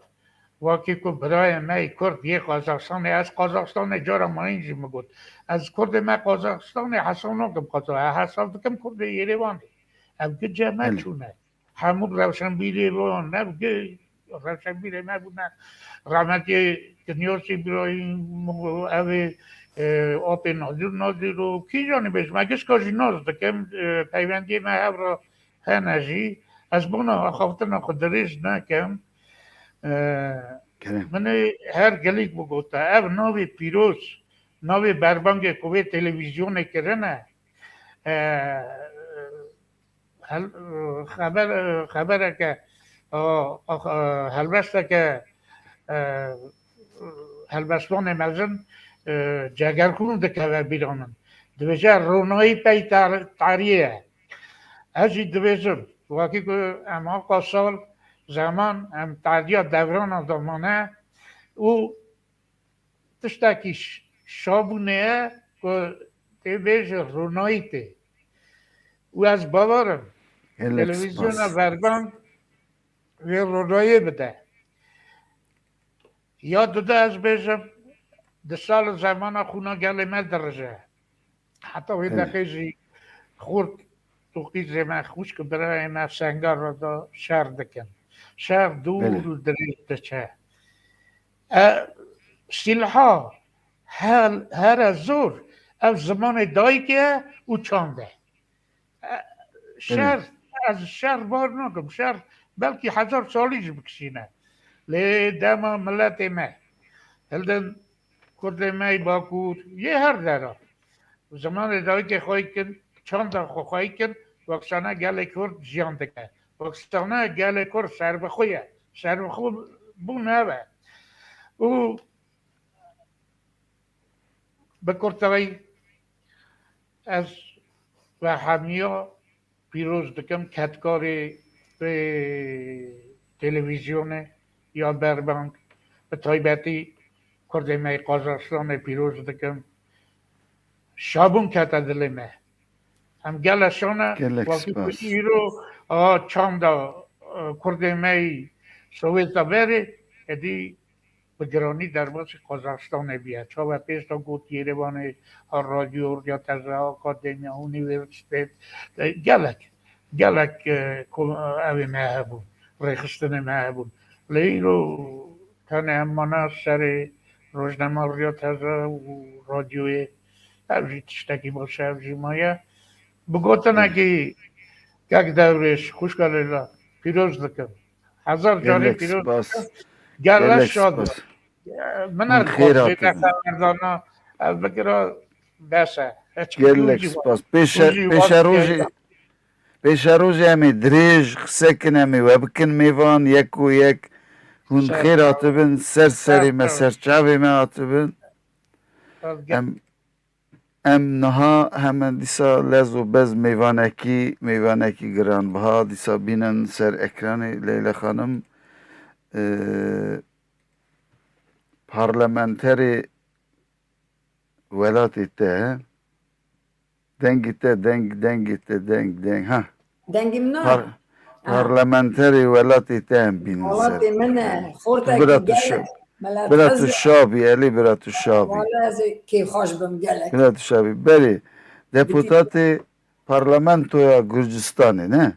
wekî ku birayê me yê Kurd yê Qazaxistanê, ez Qazaxistanê cara mayîn jî min got. Ez Kurdê me Qazaxistanê hesab nakim qaza, ez hesab dikim Kurdê Yêrêvanê. Ev gice me çûne. Hemû rewşenbîrê wan, ev gi-, rewşenbîrê me bûne. Rehmetê Kinyosî Îbrahîm, ev ê, e, apê Nazîr Nazîr û kîjanî bêjim, me gişka jî nas dikim, e, peywendiyê me hev re hene jî. Ez bona axaftina xwe dirêj nakim. E, Kerem. Min ê her gelîk bigota. Ev navê pîroz, navê berbangê ku vê televîzyonê kirine, e, hel-, xeber-, xebereke, a, a, helbesteke, e, helbestvanê mezin, e, Cegerxûn dikeve bîra min. Dibêje, ronayî pey tar-, tariyê ye. Ez jî dibêjim, wekî ku em anka sal zeman em tadiya devrana de mane û tiştekî ş-, şabûnê ye ku tê bêje ronayî tê. Û ez bawer im, gelek televîzyona spas, berbang vê ronayê bide. Ya dide ez bêjim, di sal û zemana xûna gelê me dirije. Heta wê, belê, deqê jî xurt û qîzê me, xwişk û birayê me Sengar re de şer dikin. Şer dûr Belê. û dirêj diçe. E, sîlha her, here zor ev zimanê dayikê ye û çand e. E, şer, ez şer bar nakim. Şer belkî hezar salî jî bikişîne. Lê dema miletê me hildin Kurdê me yê Bakur, yê her dera, zimanê dayikê xwe kin, çanda xwe xweyî kin, wek sane gelê Kurd jiyan dike. Wek sane gelê Kurd serbixwe ye. Serbixwe bûn ev e. Û bi kurtayî ez ve hemiya pîroz dikim, kedkarê vê televîzyonê ya Berbank, bi taybetî Kurdê me yê Qazaxistanê pîroz dikim. Şabûn kete dilê me. Em gele şane, Gelek wekî ku spas. îro a çanda, e, Kurdê me yê Sowêta berê, êdî bi giranî derbasî Qazaxistanê bûye. Çawa pêş de got Yerevanê, ha radyo, Rûya Teze, akademiya, unîversîtet, e, gelek, gelek, e, ko-, ew ê me hebûn, rêxistinê me hebûn. Lê îro tenê em mane serê rojnama Rûya Teze û radyoyê. Ev jî tiştekî baş e, ev jî maye. Bi gotinekî kek Dewrêş, xwişka Leyla, pîroz dikim. Hezar carî Gelek pîroz spas. dikim. Gele Gelek şad be. spas. Min Hûn her xêr xwest hatin. xeberdana, ev bikira bes e. Hiç Gelek hûn jî spas. Pêşe, hûn jî pêşerojê, pêşerojê em ê dirêj qise kin, em ê we bikin mêvan, yek û yek. Hûn Ser xêr sağ ol. hatibin, ser serê Ser me, sağ ol. ser çavê me hatibin. Sağ ol. Em, em niha hemen dîsa lez û bez mêvanekî, mêvanekî giranbiha dîsa bînin ser ekranê Leyla Xanim. Ee, parlamenterê welatê te, dengê te, deng, dengê te, deng, deng, ha. Dengê min a? Par-, Aha. parlamenterê welatê te em bînin ser. Welatê min e. Xortekî Bira tu gelek şa-, milet bira tu hizb e. şabî, Elî, bira tu şabî. Wala ez ê kêfxweş bim gelek. Bira tu şabî. Belê, Bikin. deputatê parlamentoya Gurcistanê, ne?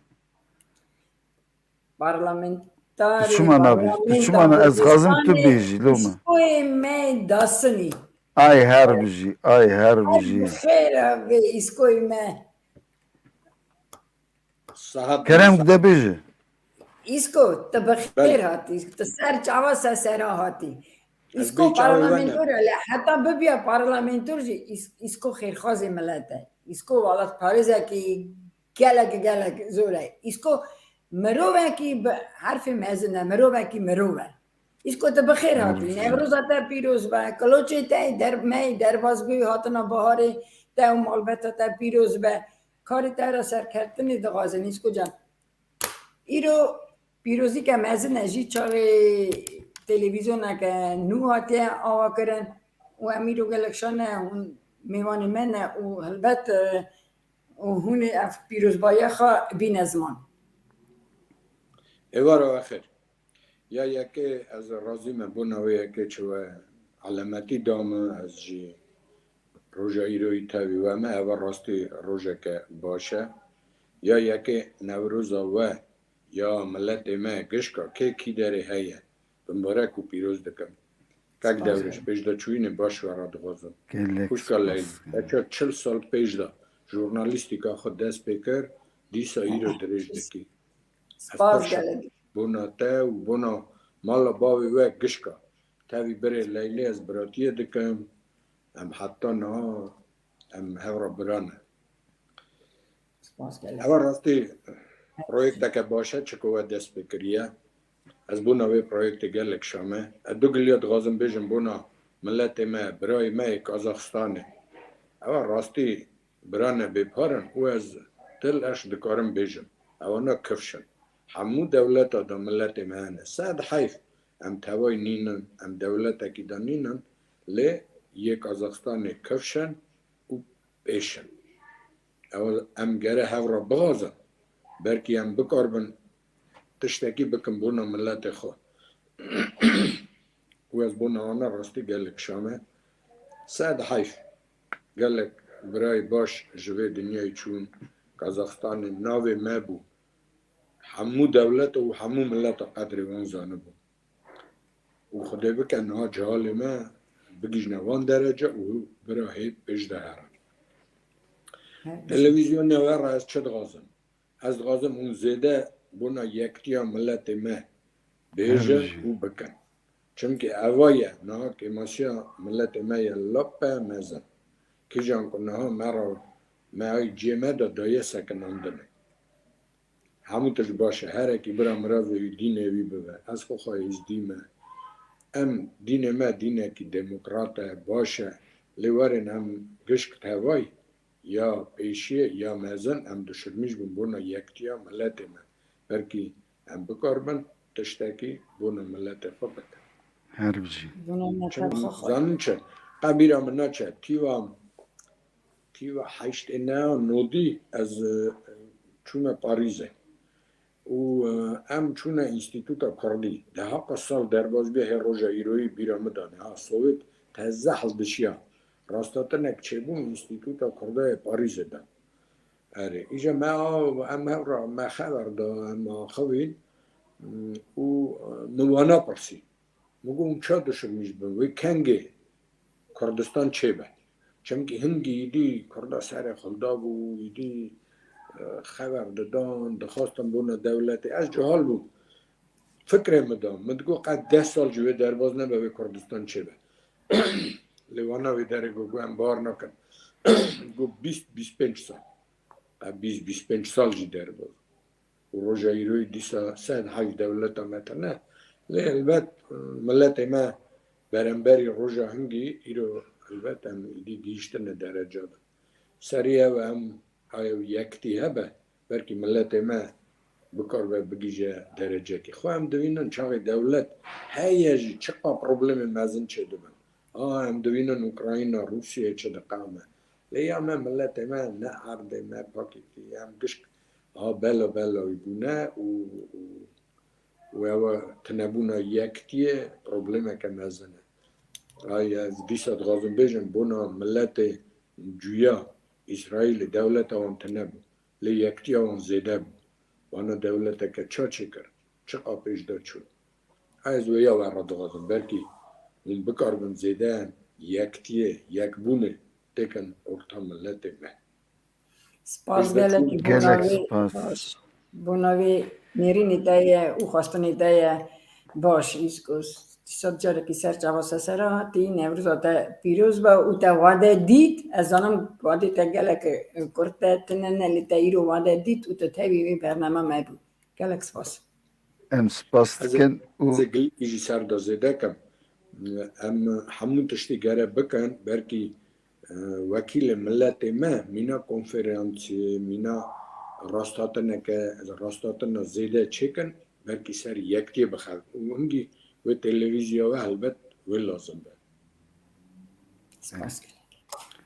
Parlamentarê Tu çima nabêjî? Tu çima parlamenta na-, ez xwazim tu Kurdistanê bêjî, loma. Îskoyê me dasinî. Ay her bijî, ay her Ay bijî. bi xêr ve îskoyê me. Sahat Kerem neyse. de bêje. Îsko, tu bi xêr Belê. hatî. Tu ser çava se sera hatî. Ez Îsko bê çavê we ne. parlamentor e, lê heta bibiya parlamentor jî Îs-, Îsko xêrxwazê milet e. Îsko welatparêzekî gelek, gelek zor e. Îsko mirovekî bi herfê mezin e, mirovekî mirov e. Îsko tu bi xêr hatî. Mirov. Newroza te pîroz be. Kiloçê te der-, me derbas bû hatina baharê te û malbeta te pîroz be. Karê te re serkeftinê dixwazin Îsko can. Îro pîrozîke mezin e jî çaxê televîzyoneke nû hatiye avakirin û em îro gelek şane hûn mêvanê me ne û helbet, e, û hûn ê ev pîrozbahiya xwe bîne ziman. Êvara we xêr. Ya yekê ez razî me bona wê yekê çi we elemetî da min, ez jî roja îroyî tevî we me, eva rastî rojeke baş e. Ya yekê Newroza we ya miletê me gişka kê kî derê heye. Bi mibarek û pîroz dikim. Kek Spas Dewrêş, e. pêş de çûyînê baş we re dixwazim. Gelek Xwişka spas Leyla, gelek. Te çil sal pêş de jurnalîstîka xwe dest pê kir, dîsa îro dirêj dikî. Ez Spas pir gelek. bona te û bona mala bavê we gişka. Tevî birê Leylê ez biratiyê dikim. Em heta niha em hev re bira ne. Spas gelek. Ewa rastî proyekteke baş e, çiko we dest pê kiriye. Ez bona wê proyektê gelek şam e. Ez du giliya dixwazim bêjim bona miletê me, birayê me yê Kazaxistanê. Ewa rastî birane bêpar in û ez til eş dikarim bêjim. Ewana kifş in. Hemû dewleta de miletê me hene. Sed heyf em tevay nînin, em dewletekî de nînin, lê yê Kazaxistanê kifş in û pêş in. Ew em gere hev re bixwazin, belkî em bikaribin tiştekî bikin bona miletê xwe. Û ez bona wana rastî gelek şam e. Sed heyf. Gelek birayê baş ji vê dinyayê çûn. Kazaxistanê navê me bû. hemû dewlet û hemû millet qedrê wan zanibû. Û Xwedê bike niha cehalê me bigihîjine wan derece û bira hê pêş de herin. Televîzyonê we re ez çi dixwazim? Ez dixwazim hûn zêde bona yektiya miletê me bêjin û bikin. Çimkî eva ye, niha kêmasîya miletê me ye lape mezin. Kîjan ku niha me re, me ay ciyê me de daye sekinandinê. Hemû tişt baş e. Herekî bira mirovê wî dînê wî bibe. Ez xwe xwe êzdî me. Em dînê me dînekî demokrat e, baş e. Lê werin em gişk tevay ya pêşiyê ya mezin em dişirmîş bin bona yektiya miletê me. Belkî em bikaribin tiştekî bona miletê xwe bikin. Her bijî. Zanin çi? Qebîra min naçe. Tîva, tîva heştê ne nodî ez, e, çûme Parîzê. Û, e, em çûne Înstîtuta Kurdî. Deha qas sal derbas bî, hê roja îroyî bîra min de ne. Ha, Sowêt teze hildişiya. Rastatinek çêbûn Înstîtuta Kurda yê Parîzê de. Erê, îja me a, em hev re me xeber da, em axivîn, û, e, min wana pirsî. Min got, hûn ça dişirmîş bin, wê kengê Kurdistan çêbe. Çimkî hingî îdî Kurda serê xwe dabû, îdî, e, xeber didan, dixwastin bona dewletê. Ez cihal bûm. Fikrê min da. Min digot, qet deh sal ji wê derbas nebe, wê Kurdistan çêbe. Lê wana wê derê got, got, em bawer nakin. Got, bîst, bîst pênc sal. Qet bîst, bîst pênc sal jî derbas. Û roja îroyî dîsa sed heyf dewleta me tune. Lê helbet, miletê me beremberî roja hingî îro helbet em îdî gihîştine dereca de. Serî ev em, ew yektî hebe, belkî miletê me bikaribe bigihîje derecekê. Xwe em dibînin çaxê dewlet heye jî çiqa problemê mezin çêdibin. A, em dibînin Ukrayna, Rûsya çi diqewime. Lê ya me miletê me ne erdê me pakêtî, em gişk a bela bela wî bûne û, û, û ewa tunebûna yektiyê problemeke mezin e. Ay ez dîsa dixwazim bêjim, bona miletê cuya Îsraîlê dewleta wan tune bû. Lê yektiya wan zêde bû. Wana dewleteke ça çêkir, çiqa pêş de çû. Ez wê ya we re dixwazim, belkî hûn bikaribin zêde yektiyê, yekbûnê têkin orta miletê me. Spas gelekî bona wê, baş. Bona wê nêrînê te ye û xwestinê te ye baş. Îsko sed carekî ser çava sesera hatî, Newroza te pîroz be û te wade dît. Ez zanim wadê te gelek, e, kurt e, tune ne, lê te îro wade dît û tu tevî wê bernama me bû. Gelek spas. Em spas dikin û ez ê gilî jî ser de zêde kim. Em hemû tiştî gere bikin, belkî, e, wekîlê miletê me mîna konferansê, mîna rasthatineke, rasthatina zêde çêkin, belkî ser yektiyê bixev. Û hingî wê televîzya we helbet wê lazim be. Spas.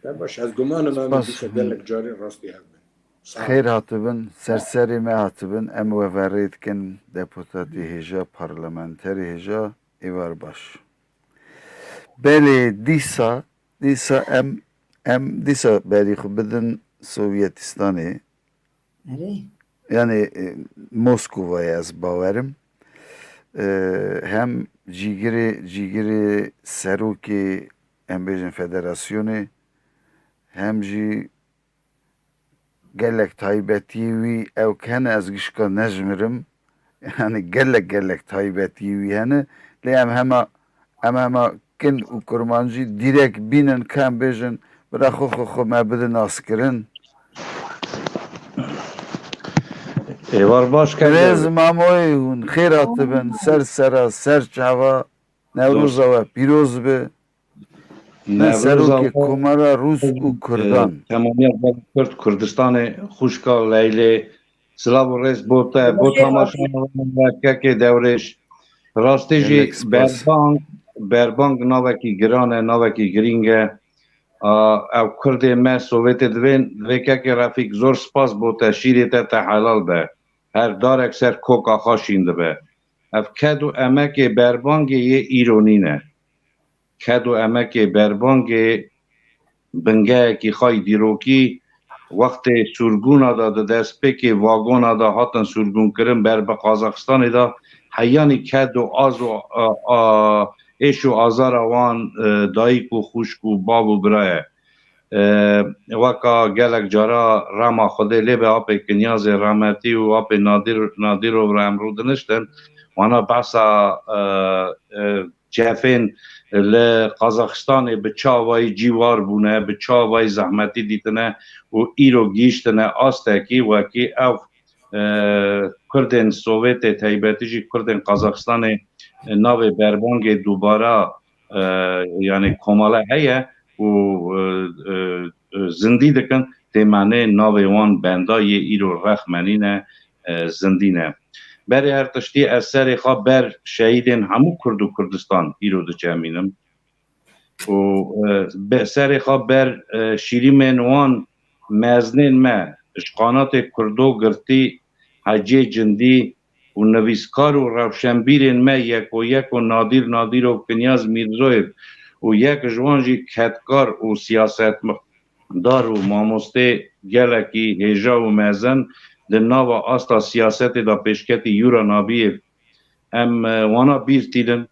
Te baş, ez gumanim em dîsa gelek carî rastî hev bin. Sağ ol. Xêr hatibin, ser serê me hatibin, em we ve rê dikin deputatê hêja, parlamenterê hêja, êvar baş. Belê, dîsa, dîsa em, em dîsa berî xwe bidin Sovyetistanê. Erê. Yani, e, Moskovayê ez bawerim. E, hem cîgirê, cîgirê serokê, em bêjin federasyonê, hem jî gelek taybetiyê wî ew kene ez gişka nejmirim. Yani gelek gelek taybetiyê wî hene. Lê em hema, em hema kin û kurmancî dîrek bînin, ka em bêjin, bira xwe, xwe, xwe me bidin naskirin. Êvar baş, Birêz Mamoyê, hûn xêr hatibin, ser sera, ser çava, Newroza we pîroz be. Ne serokê Komara Rûs û Kurdan. Temamiya Kurd Kurdistanê, xwişka Leylê, silav û rêz bo te, bo temaşevanên we, kekê Dewrêş. Rastî jî berbang, berbang navekî giran e, navekî girîng e. A, ew Kurdê me Sovêtê divên, divê kekê Refîk, zor spas bo te, şîrê te te helal be. Her darek ser koka xwe şîn dibe. Ev ked û emekê berbangê yê îro nîne. Ked û emekê berbangê bingehekî xwe yî dîrokî wextê sûrgûna de, di destpêkê vagona de hatin sûrgûnkirin, ber bi Qazaxistanê de heyanî ked û az û, a, a, êş û azara wan, e, dayik û xwişk û bav û bira ye. E, weka gelek cara rema Xwedê lê be apê Kinyazê Remetî û apê Nadir, Nadîrov re em rûdiniştin. Wana behsa, e, e, çefên li Qazaxistanê bi çi awayî cî war bûne, bi çi awayî zehmetî dîtine û îro gihîştine astekî wekî ew, e, Kurdên Sovêtê, taybetî jî Kurdên Qazaxistanê, e, navê berbangê dubara, e, yanî komale heye û, e, e, e, zindî dikin, tê menê navê wan benda yê îro rexmenî ne, e, zindî ne. Berê her tiştî ez serê xwe ber şehîdên hemû Kurd û Kurdistan îro diçemînim. Û, e, be-, serê xwe ber, e, şîrîmên wan meznên me, ji qanatê Kurdo girtî, Hecê Cindî û nivîskar û rewşenbîrên me Yeko Yeko, Nadîr Nadîrov, Kinyaz Mîrzoyev û yek ji wan jî kedkar û siyasetmedar û mamostê gelekî hêja û mezin di nava asta siyasetê de pêşketî Yura Nabiyê. Em, e, wana bîr tînin.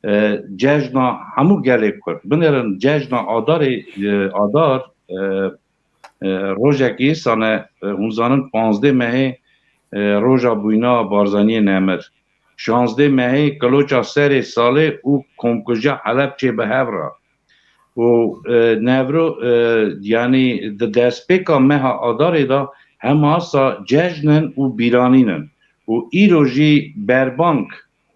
E, cejna hemû gelê Kurd. Binêrin cejna Adarê, e, Adar, e, e, rojekî sane, e, hûn zanin panzdeh mehê, e, roja bûyna Barzaniyê Nemir. Şanzdeh mehê kiloça serê salê û komkuja Helebçê bi hev re. Û, e, Newro-, e, yanî di destpêka meha Adarê de hema sa cejn in û bîranîn in. Û îro jî berbang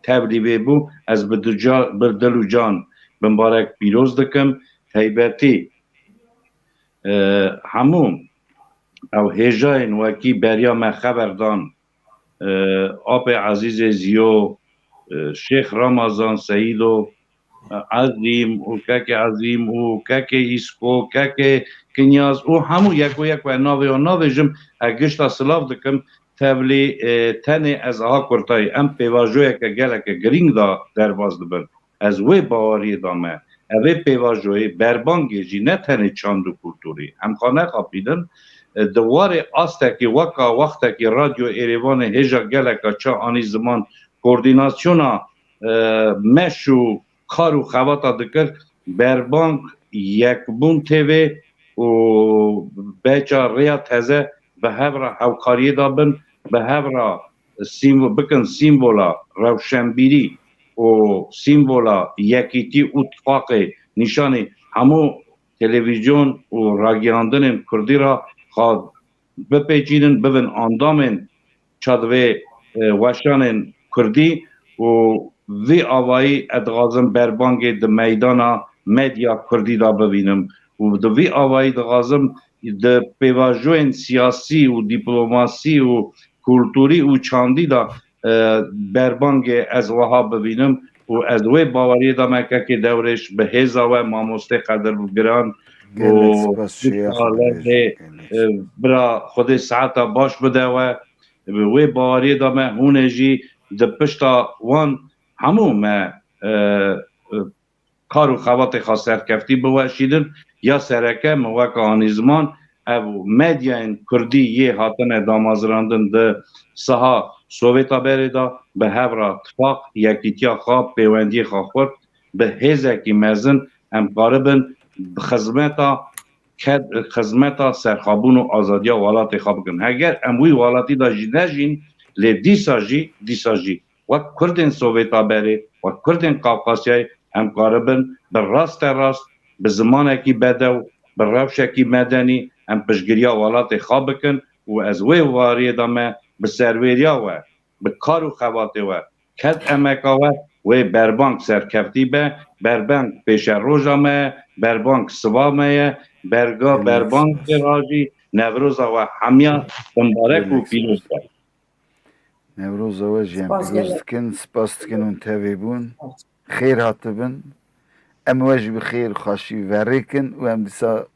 tevlî vê bû, ez bi duca-, bi dil û can bimbarek pîroz dikim. Taybetî, e, hemû ew hêjayên wekî beriya me xeber dan, e, Apê Ezîzê Ziyo, e, Şêx Ramazan Seyîdo, e, Ezîm û Kekê Ezîm û Kekê Îsko, Kekê Kinyaz û hemû yeko yek we navê wan navêjim, e, gişta silav dikim. Tevlî, e, tenê ez aha kurtayî, em pêvajoyeke geleke girîng da derbas dibin. Ez wê baweriyê de me. Evê pêvajoyê berbangê jî ne tenê çand û kulturî. Em xwe nexapînin. E, di warê astekî weka wextekî Radyo Êrêvanê hêja geleka çi anî ziman, koordînasyona, e, meş û kar û xebata dikir, berbang, yekbûn tê vê û beça rêya teze bi hev re hewkariyê de bin, bi hev re sîmvo-, bikin sîmvola rewşenbîrî û sîmvola yekîtî û tifaqê nîşanî hemû televîzyon û ragihandinên kurdî re xwe bipêçînin, bibin andamên çadivê, e, weşanên kurdî û vî avayî ez dixwazim berbangê di meydana medya kurdî de bibînim û di vî avayî dixwazim di pêvajoyên siyasî û dîplomasî û kulturî û çandî de, e, berbangê ez wiha bibînim û ez wê baweriyê de me kekê Dewrêş bi hêza we mamoste qedirgiran û Gelek spas Şêx Abdulkadir. Lê, Gelek e, spas. Bira Xwedê saeta baş bide we. Bi wê baweriyê de me hûn ê jî di pişta wan hemû me, e, e, kar û xebatê xwe serkeftî biweşînin. Ya sereke min weke anî ziman ev medyayên kurdî yê hatine damezrandin di saha Sovêta berê de bi hev re tifaq, yekîtiya xwe, pêwendiyê xwe xurt bi hêzekî mezin em karibin bi xizmeta ked-, xizmeta serxwebûn û azadiya welatê xwe bikin. Heger em wî welatî de jî nejîn, lê dîsa jî, dîsa jî wek Kurdên Sovêta berê, wek Kurdên Qafqasyayê em karibin bi raste rast, bi zimanekî bedew, bi rewşekî medenî em piştgiriya welatê xwe bikin û ez wê wariyê de me bi serwêriya we, bi kar û xebatê we, ked emeka we, wê berbang serkeftî be, berbang pêşeroja me ye, berbang siva me ye, berga Gelek berbang spas. Ra jî Newroza we hemiya bimbarek û Gelek pîroz be. Newroza we jî em Spas pîroz gelek. Dikin, spas dikin hûn tevî bûn. Xêr hatibin. Em we jî bi xêr û xweşî verêkin û em dîsa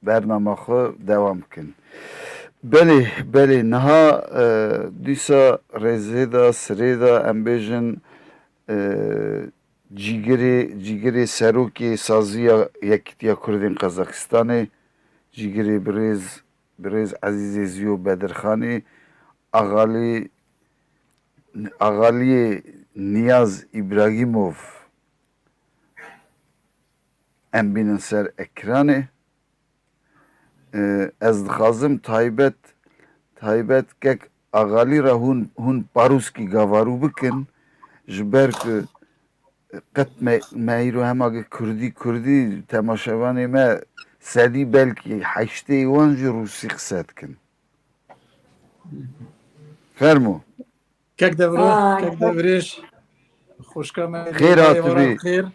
bernama xwe dewam bikin. Belê, belê, niha, e, dîsa rêzê de, sirê de, em bêjin, e, cîgirê, cîgirê serokê Saziya Yekîtiya Kurdên Qazaxistanê, cîgirê birêz birêz Ezîzê Ziyo Bedirxanî, Axalî, Axaliyê Niyaz Îbrahîmov, em bînin ser ekranê. E, ez dixwazim taybet, taybet kek Axalî re hûn, hûn parûskî gavarû bikin, ji ber ku qet me, me îro hema gi kurdî, kurdî temaşevanê me sedî belkî heştê wan jî rûsî qise dikin. Fermo. Kek Devro, Aa, kek kek Devrêj. Xwişka me Xêr hatibî. Xêr.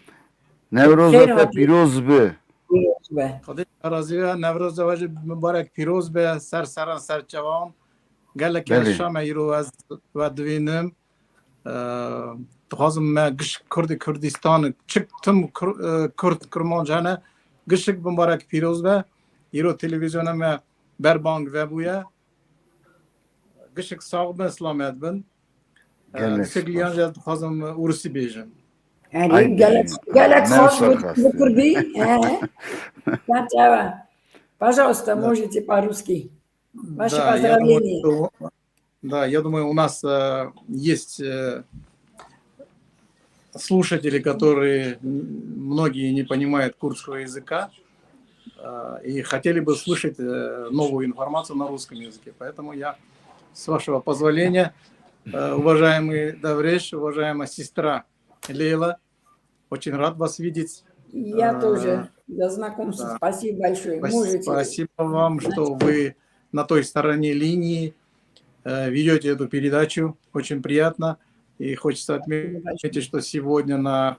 Newroza Xêr te hatibî. Pîroz bi. Pîroz be. Xwedê razî be, Newroza we jî mibarek pîroz be, ser seran ser çavan. Gelek Belê. Şame îro ez we divînim. Eee, dixwazim me giş Kurdê Kurdistan, çik tim Kur-, eee, Kurd, Kurmanc hene, gişik mibarek pîroz be. Îro televîzyona me berbang vebûye. Gişik sax bin, selamet bin. Gelek Eee, spas. Liyan jî ez dixwazim Ûrisî bêjim. Erê, Ay gelek, bêjim. Gelek Ne xweş bi, bi kurdî. He. Sen çawa? Пожалуйста, Да. Можете по-русски. Ваше Да, я думаю, поздравление. Что, да, я думаю, у нас, э, есть, э, слушатели, которые, м, многие не понимают курдского языка, э, и хотели бы слышать, э, новую информацию на русском языке. Поэтому я, с вашего позволения, э, уважаемый Давреш, уважаемая сестра Лейла, очень рад вас видеть. Я Э, тоже. Я знакомство. Да. Спасибо большое. Спас-, Можете. Спасибо вам, что вы на той стороне линии, э, ведёте эту передачу. Очень приятно. И хочется Спасибо большое. Отметить, что сегодня на,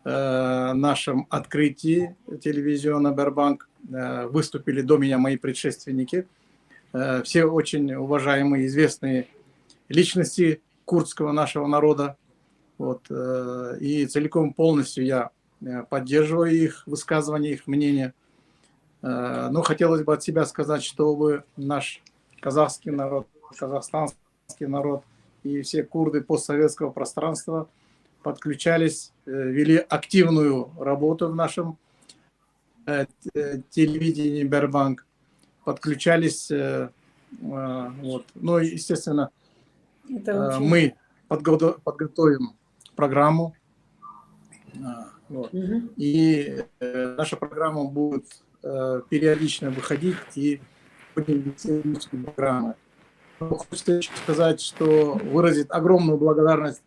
э, нашем открытии телевизиона Бербанк, э, выступили до меня мои предшественники. Э, все очень уважаемые, известные личности курдского нашего народа. Вот, э, и целиком полностью я, э, поддерживаю их высказывания, их мнения. Э, но хотелось бы от себя сказать, чтобы наш казахский народ, казахстанский народ и все курды постсоветского пространства подключались, э, вели активную работу в нашем, э, т-, э, телевидении Бербанк, подключались, э, э, вот. Ну, и, естественно, Это э, очень мы подготов-, подготовим программу. А, вот. Мгм. И, э, наша программа будет, э, периодично выходить, и будем вести личные программы. Но хочется ещё сказать, что выразить огромную благодарность,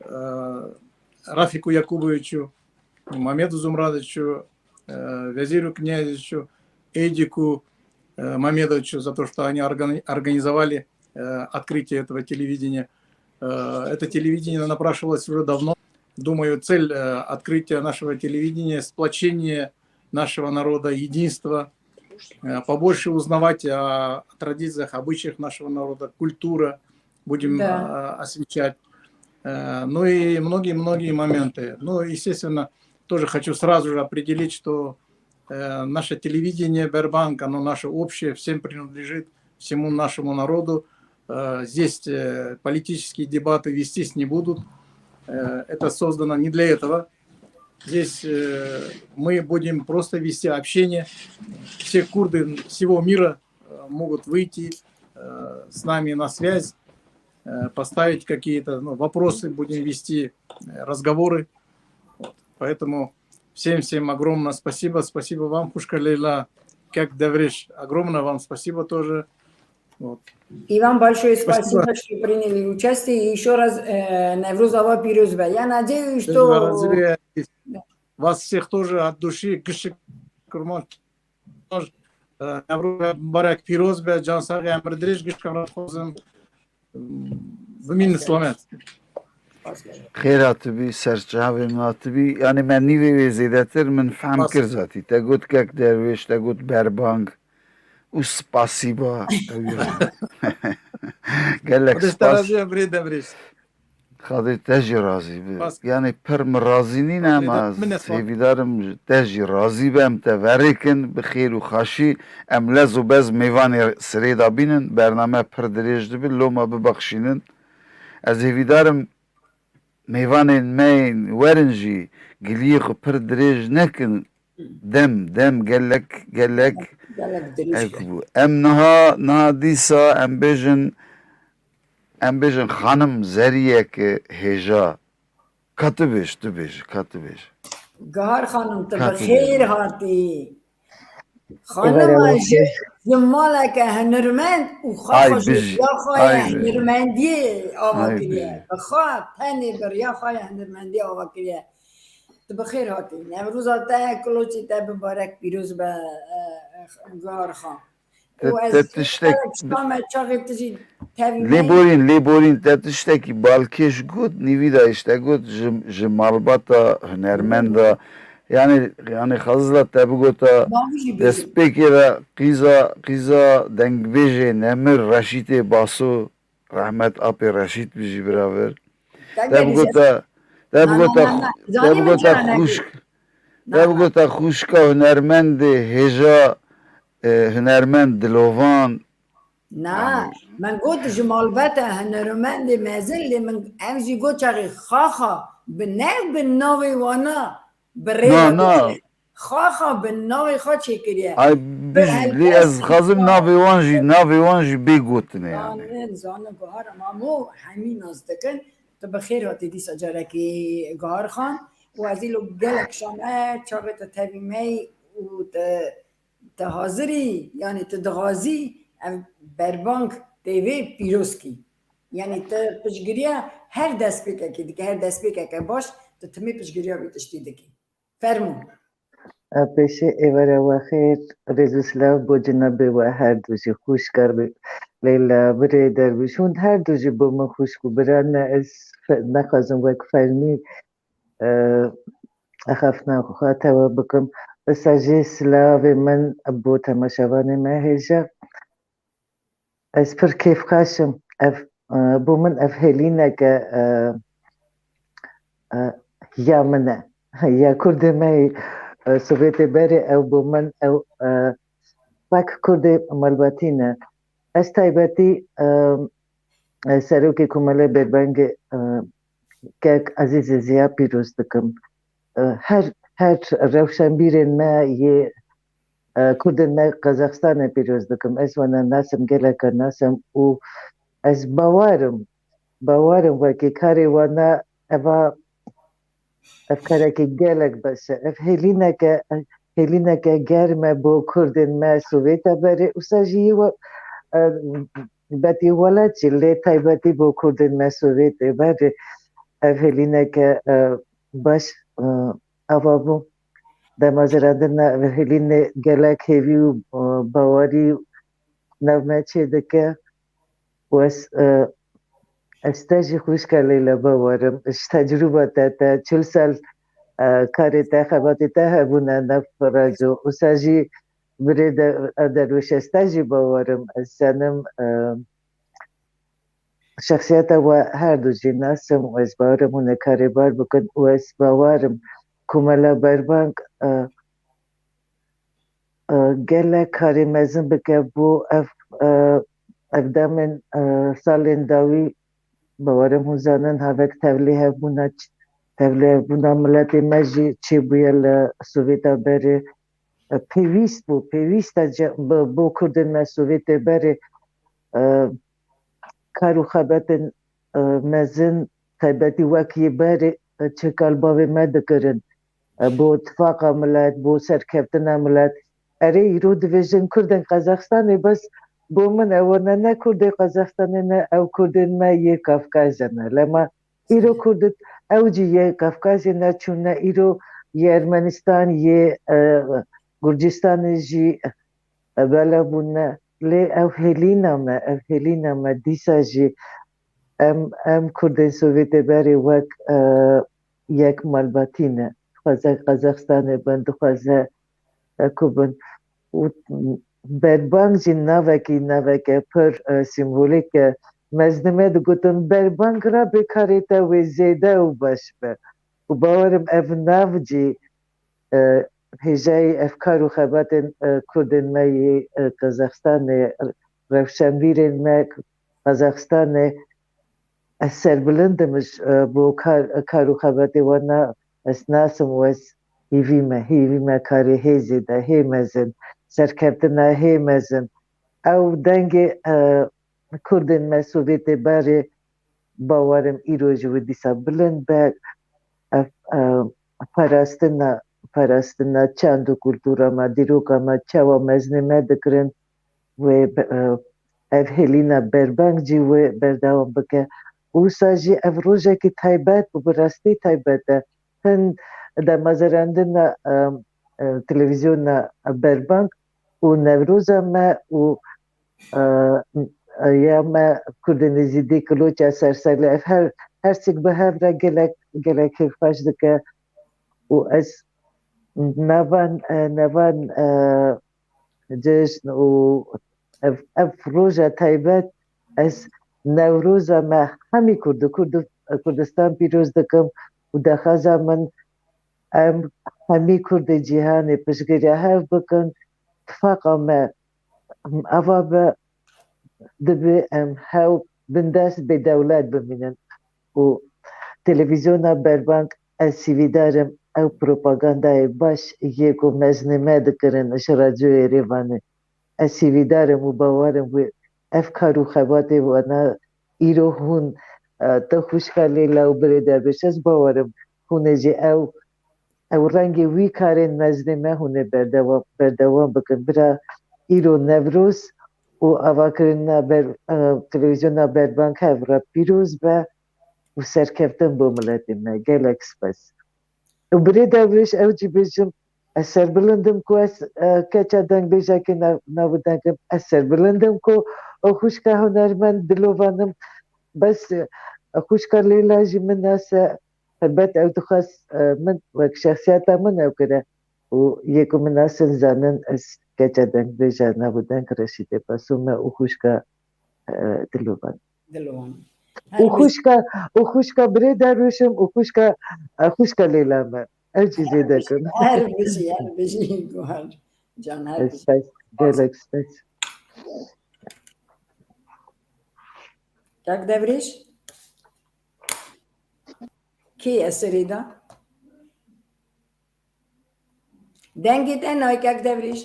э, Рафику Якубовичу, Мамеду Зумрадовичу, э, Везиру Князевичу, Эдику, э, Мамедовичу за то, что они органи-, организовали, э, открытие этого телевидения. Э, это телевидение напрашивалось уже давно. Думаю, цель, э, открытия нашего телевидения — сплочение нашего народа, единство, э, побольше узнавать о традициях, обычаях нашего народа, культура будем, Да. э, освещать. Э, ну и многие-многие моменты. Ну, естественно, тоже хочу сразу же определить, что, э, наше телевидение Бербанк, оно наше общее, всем принадлежит, всему нашему народу. Э, здесь, э, политические дебаты вестись не будут. Э, это создано не для этого. Здесь, э, мы будем просто вести общение. Все курды всего мира, э, могут выйти, э, с нами на связь, э, поставить какие-то, ну, вопросы, будем вести, э, разговоры. Вот. Поэтому всем-всем огромное спасибо. Спасибо вам, Хушка Лейла, как Девриш. Огромное вам спасибо тоже. Вот. И вам большое Спасибо. Спасибо, что приняли участие. И ещё раз, э, Невруз ава пироз be. Я надеюсь, Спасибо, что Разилия. Да. Вас всех тоже от души. Gişik kurmaç. Newroz mubarek pîroz be, can saxî, emir dirêj, gişkan re dixwazim. Bimînin selamet. Xêr hatibî, ser çavê min hatibî. Yanî me nîvê wê zêdetir min fehm Bas. Kir zatî. Te got kek derwêş, te got berbang û spasîba. Ew ye. Gelek Xwedê ji te spas. Razî be, birê Devrêj. Xwedê te jî razî be. Bas. Yanî pir min razî nîne, Xwedê ama de-, min ez esma. Hêvîdar im te jî razî be, em te verêkin bi xêr û xaşî. Em lez û bez mêvanê sirê de bînin. Bername pir dirêj dibe, loma bibexşînin. Ez hêvîdar im mêvanên me yên werin jî giliyê xwe pir dirêj nekin. Dem, dem gelek, gelek Gelek dirêj ek bû. Em niha, niha dîsa em bêjin, em bêjin xanim Zeriyeke hêja. Ka tu bêj, tu bêj, ka tu bêj. Gahar xanim, tu Ka bi tu xêr bêj. hatî. Xanima ji, ji maleke hunirmend û Ay xaxa ji bijî, riya xwe ya ay bijî. Hunirmendiyê ava Ay kiriye. bijî. Bi xwe tenê bi riya xwe ya hunirmendiyê ava kiriye. Tu bi xêr hatî. Newroza te, kiloçê te bibarek pîroz be, e, e, Gahar xan. Te, Û ez te tiştek gelek şame çaxê tu jî tevî me. Lêborîn, lêborîn, te tiştekî balkêş got, nîvî de işte got, ji, ji malbata hunermenda, yani, yani xezila te bigota, Bavî jî bêjim. Destpêkê de qîza, qîza dengbêjê nemir Reşîtê Baso, rehmet apê Reşît bijî biraver. Te Te gelî bigota, te Na, na, bigota, na, na. te Zanî min bigota çira nekir. xûşk, Na, te na. bigota xûşka hunermendê hêja, e, hunermend dilovan. Na, min got ji malbete hunermendê mezin lê min ev jî got çaxê xaxa bi ne bi navê wana bi rê Na, ve na. Xaxa bi navê xwe çêkiriye. Ay bijî, lê ez xazim navê wan jî, navê wan jî bê gotinê yani. Zanin, zanin Gahar, ama mo hemî nas dikin. Tu bi xêr hatî dîsa carekî Gahar Xan. Û ez îlo gelek şame çaxê tu tevî me yî û tu, tu hazirî, yani tu dixwazî ev Berbang T V pîroz kî. Yani tu piştgiriya her destpêkekê dike, her destpêkeke baş tu timî piştgiriya vê tiştî dikî. Fermo. Pêşê êvara we xêr, rêz û silav bo cenabê we her du jî, xwişka Leyla, birê Derwîş, hûn her du jî bo min xwişk û bira ne, ez fe-, nexwazim wek fermî, e, axaftina xwe tewa bikim. Wisa jî silavê min bo temaşevanê me hêja. Ez pir kêfxweş im. Ev, e, bo min ev hêlîneke, e, e, ya min e. Ya Kurdê me yê, e, Sovyetê berê ew bo min ew, e, wek Kurdê malbatî ne. Ez taybetî, e, e, Serokê Komelê Berbangê, e, kek Ezîzê Ziya pîroz dikim. E, her, her rewşenbîrên me yê, e, Kurdên me Qazaxistanê pîroz dikim. Ez wana nasim, geleka nasim û ez bawer im, bawer im wekî karê wana eva, ev karekî gelek baş e. Ev hêlîneke, hêlîneke germ e bo Kurdên me Sovyeta berê. Wisa jî yê we, e, betî welat jî, lê taybetî bo Kurdên me Sovyetê berê. Ev hêlîneke, e, baş, e, ava bû. Dema zirandina ev hêlînê gelek hêvî û, e, bawerî nav me çêdike. Û ez, e, ez te jî xwişka Leyla bawer im. Ji tecrûba te, te çil sal, e, karê te, xebatê te hebûne nav radyo. Wisa jî birê de, e, Derwêş, ez te jî bawer im. Ez zanim, e, şexsiyeta we her du jî nasim û ez bawer im hûn ê karê bar bikin û ez bawer im Komela Berbang, e, e, gelek karê mezin bike bo ev, e, ev demên, e, salên dawî, bawer im hûn zanin, havek tevlî hevbûna ç-, tevlî hevbûna miletê me jî çêbûye li Sovyeta berê, e, pêwîst bû, pêwîst e ce-, bi, bo Kurdên me Sovyetê berê, e, kar û xebetên, e, mezin, taybetî wek yê berê, e, çeka li bavê me dikirin. E, bo tifaqa milet, bo serkeftina milet. Erê, îro dibêjin Kurdên Qazaxistanê, bes bo min ew ne, ne Kurdê Qazaxistanê ne, ew Kurdên me yê Kafkazê ne. Lema îro Kurd, ew jî yê Kafkazê ne, çûne îro yê Ermenistan, yê, e, Gurcistanê jî, e, bela bûne. Lê ew hêlîna me, ev hêlîna me dîsa jî em, em Kurdên Sovyetê berê wek, e, yek malbatî ne. Dixwaze Qazaxistanê bin, dixwaze, e, ku bin. Û Berbang jî navekî, naveke pir, e, sîmbolîk e. Me ji dime digotin, Berbang rabe karê te wê zêde û baş be. Û bawer im ev nav jî, e, hêjayî ev kar û xebatên, e, Kurdên me yê, e, Qazaxistanê, rewşenbîrên me Qazaxistanê, ez serbilind im ji, e, bo kar, kar û xebatê wana, ez nas im û ez hêvî me, hêvî me karê hê zêde, hê mezin, serkeftina hê mezin. Ew dengê, e, Kurdên me Sovyetê berê, bawerim îro ji wî dîsa bilind be. Ev, e, parastina, parastina çand û kultura me, dîroka me, çawa mezinê me dikirin, wê, e, ev hêlîna berbeng jî wê berdewam bike. Wisa jî ev rojekî taybet bû, bi rastî taybet e. Hin damezrandina, e, e, televîzyona berbeng û Newroza me û, e, ya me Kurdên Êzidî, Kiloça Serserlê, ev her, her sik bi hev re gelek, gelek hêvxweş dike û ez nevan, e, nevan, e, cejn û ev, ev roja taybet ez Newroza me hemî Kurd, Kurd, Kurdistan pîroz dikim û daxwaza min em hemî Kurdê cîhanê piştgiriya hev bikin, tifaqa me ava be, dibe em hew bindest bê dewlet bimînin. Û televîzyona berbang, ez hîvîdar im ew propagandayê baş yê ku mezinê me dikirin ji radyoyê Rêvanê. Ez hîvîdar im û bawer im wê ev kar û xebatê wana îro hûn, e, te xwişka Leyla û birê Derwêş, ez bawer im hûn ê jî ew, ew rengê wî karên mezinê me hûn ê berdewam, berdewam bikin. Bira îro Newroz û avakirina ber, e, televîzyona berbang hev re pîroz be û serkeftin bo miletê me. Gelek spas. Û birê Derwêş, ew jî bêjim, ez serbilind im ku ez, e, keça dengbêjekê nav, nav û deng im. Ez serbilind im ku xwişka hunermend Dilovan im. Bes, e, xwişka Leyla jî min nas e, helbet ew dixwest, e, min wek şexsiyeta min ew kire. Û yê ku min nasin zanin, ez keça dengbêja nav û deng Reşîdê Pasûm e û xwişka, e, Dilovan. Dilovan. Û her bîst xwişka, û xwişka birê Derwêş im û xwişka, e, xwişka Leyla me. Ew jî zêde kim. Her bijî, her bijî, Guhar can, her bijî. Spas, gelek spas. Kak Derwêş? Kê ye serê de? Dengê te nayê, Kak Derwêş.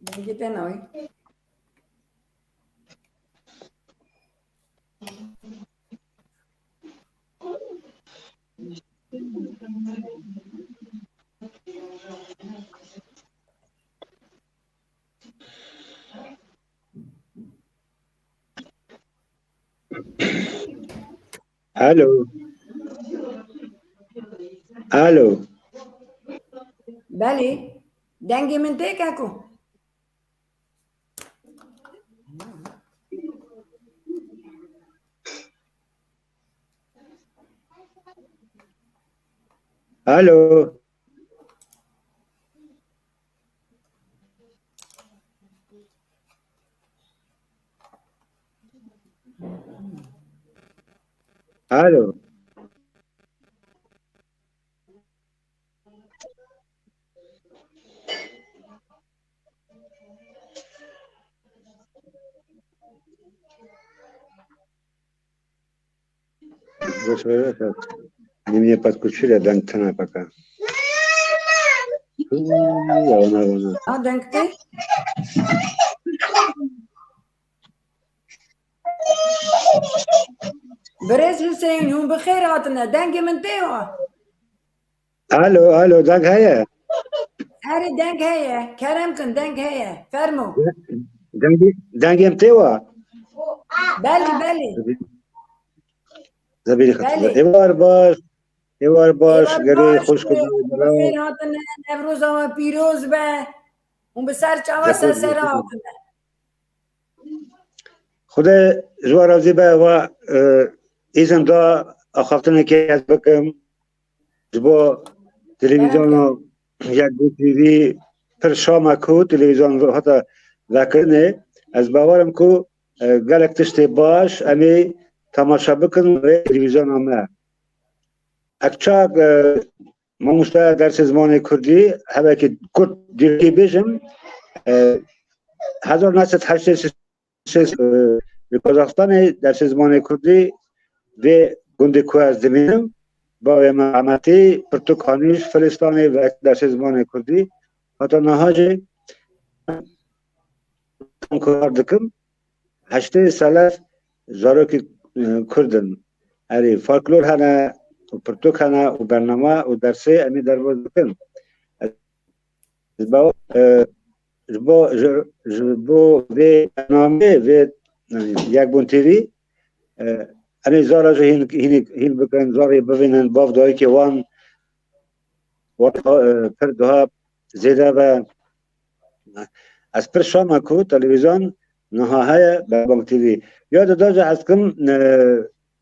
Dengê te nayê. Alo. Alo. Belê. Dengê min tê, keko? Alo. Alo. Nimiyê pat kuçî de deng tune peka. Hû, ya ona, ona. Ha, deng tê? Birêz Hüseyin, hûn bi xêr hatine. Dengê min tê wa? Alo, alo, deng heye? Erê, deng heye. Kerem kin, deng heye. Fermo. Dengê, dengê min tê wa? Belê, belê. Zebîrî xatırda. Belê. Êvar baş, êvar baş, Êvar gerê baş, xwişk û hûn bi xêr hatine, Newroza we pîroz be. Hûn bi ser çava ser ser hatine. Xude ji we razî be, we, e, îzin da axaftinekê ez bikim. Ji bo televîzyona Yekbû T V pir şam e ku televîzyon hate vekirinê. Ez bawer im ku, e, gelek tiştê baş em ê temaşe bikin vê televîzyona me. Ek çak, e, mamoste dersê zimanê kurdî, hevekî kurt dîrokî bêjim, e, hezar neh sed heştê şeş, e, li Kazaxstanê dersê zimanê kurdî vê gundê ku ez dimînim, bavê min Emetî, pirtûk hanî ji Filistanê ve dersê zimanê kurdî. Heta niha jî kar dikim. Heştê selef zarokî, e, kurd in. Erê, folklor hene û pirtûk hene û bername û dersê em ê derbas dikin. Ji bo, e, ji bo, ji, ji bo vê bernameyê, vê, e, Yekbûn T V, e, em ê zara jî hîn, hîn, hîn bikin, zarê bivînin, bav dayikê wan, wan, e, pir daha zêde be. Ez pir şa me ku televîzyon niha heye, Berbang T V. Ya dida jî ez dikim, e,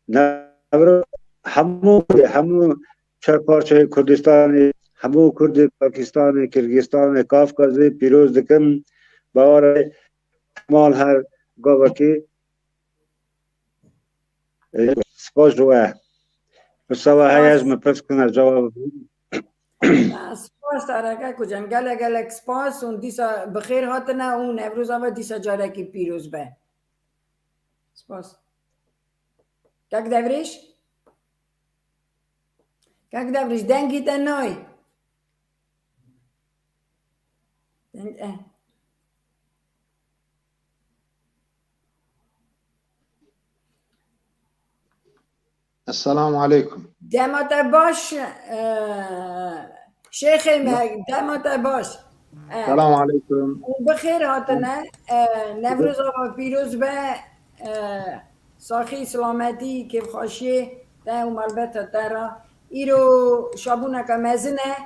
Newroz hemû, hemû çar parçeyê Kurdistanê, hemû Kurdê Pakistanê, Kirgistanê, Kafkazê pîroz dikim. Bawer e, mal her gavekê, e, spas ji we. Pirsa we heye, ji min pirs kin, ez cewab bidîm. Spas Tarek Kocem, gelek gelek spas û dîsa bi xêr hatine û Newroza we dîsa carekî pîroz be. Spas. Kak Devrîş? Kak Devrîş, dengî te nayê. Deng, eh. Esselamu aleykum. Dema te baş, e, şêxê me, dema te baş. E, Selamu aleykum. Bi xêr hatine. E, Newroza we pîroz be. E, saxî, silametî, kêfxweşiyê te û malbeta te re. Îro şabûneke mezin e.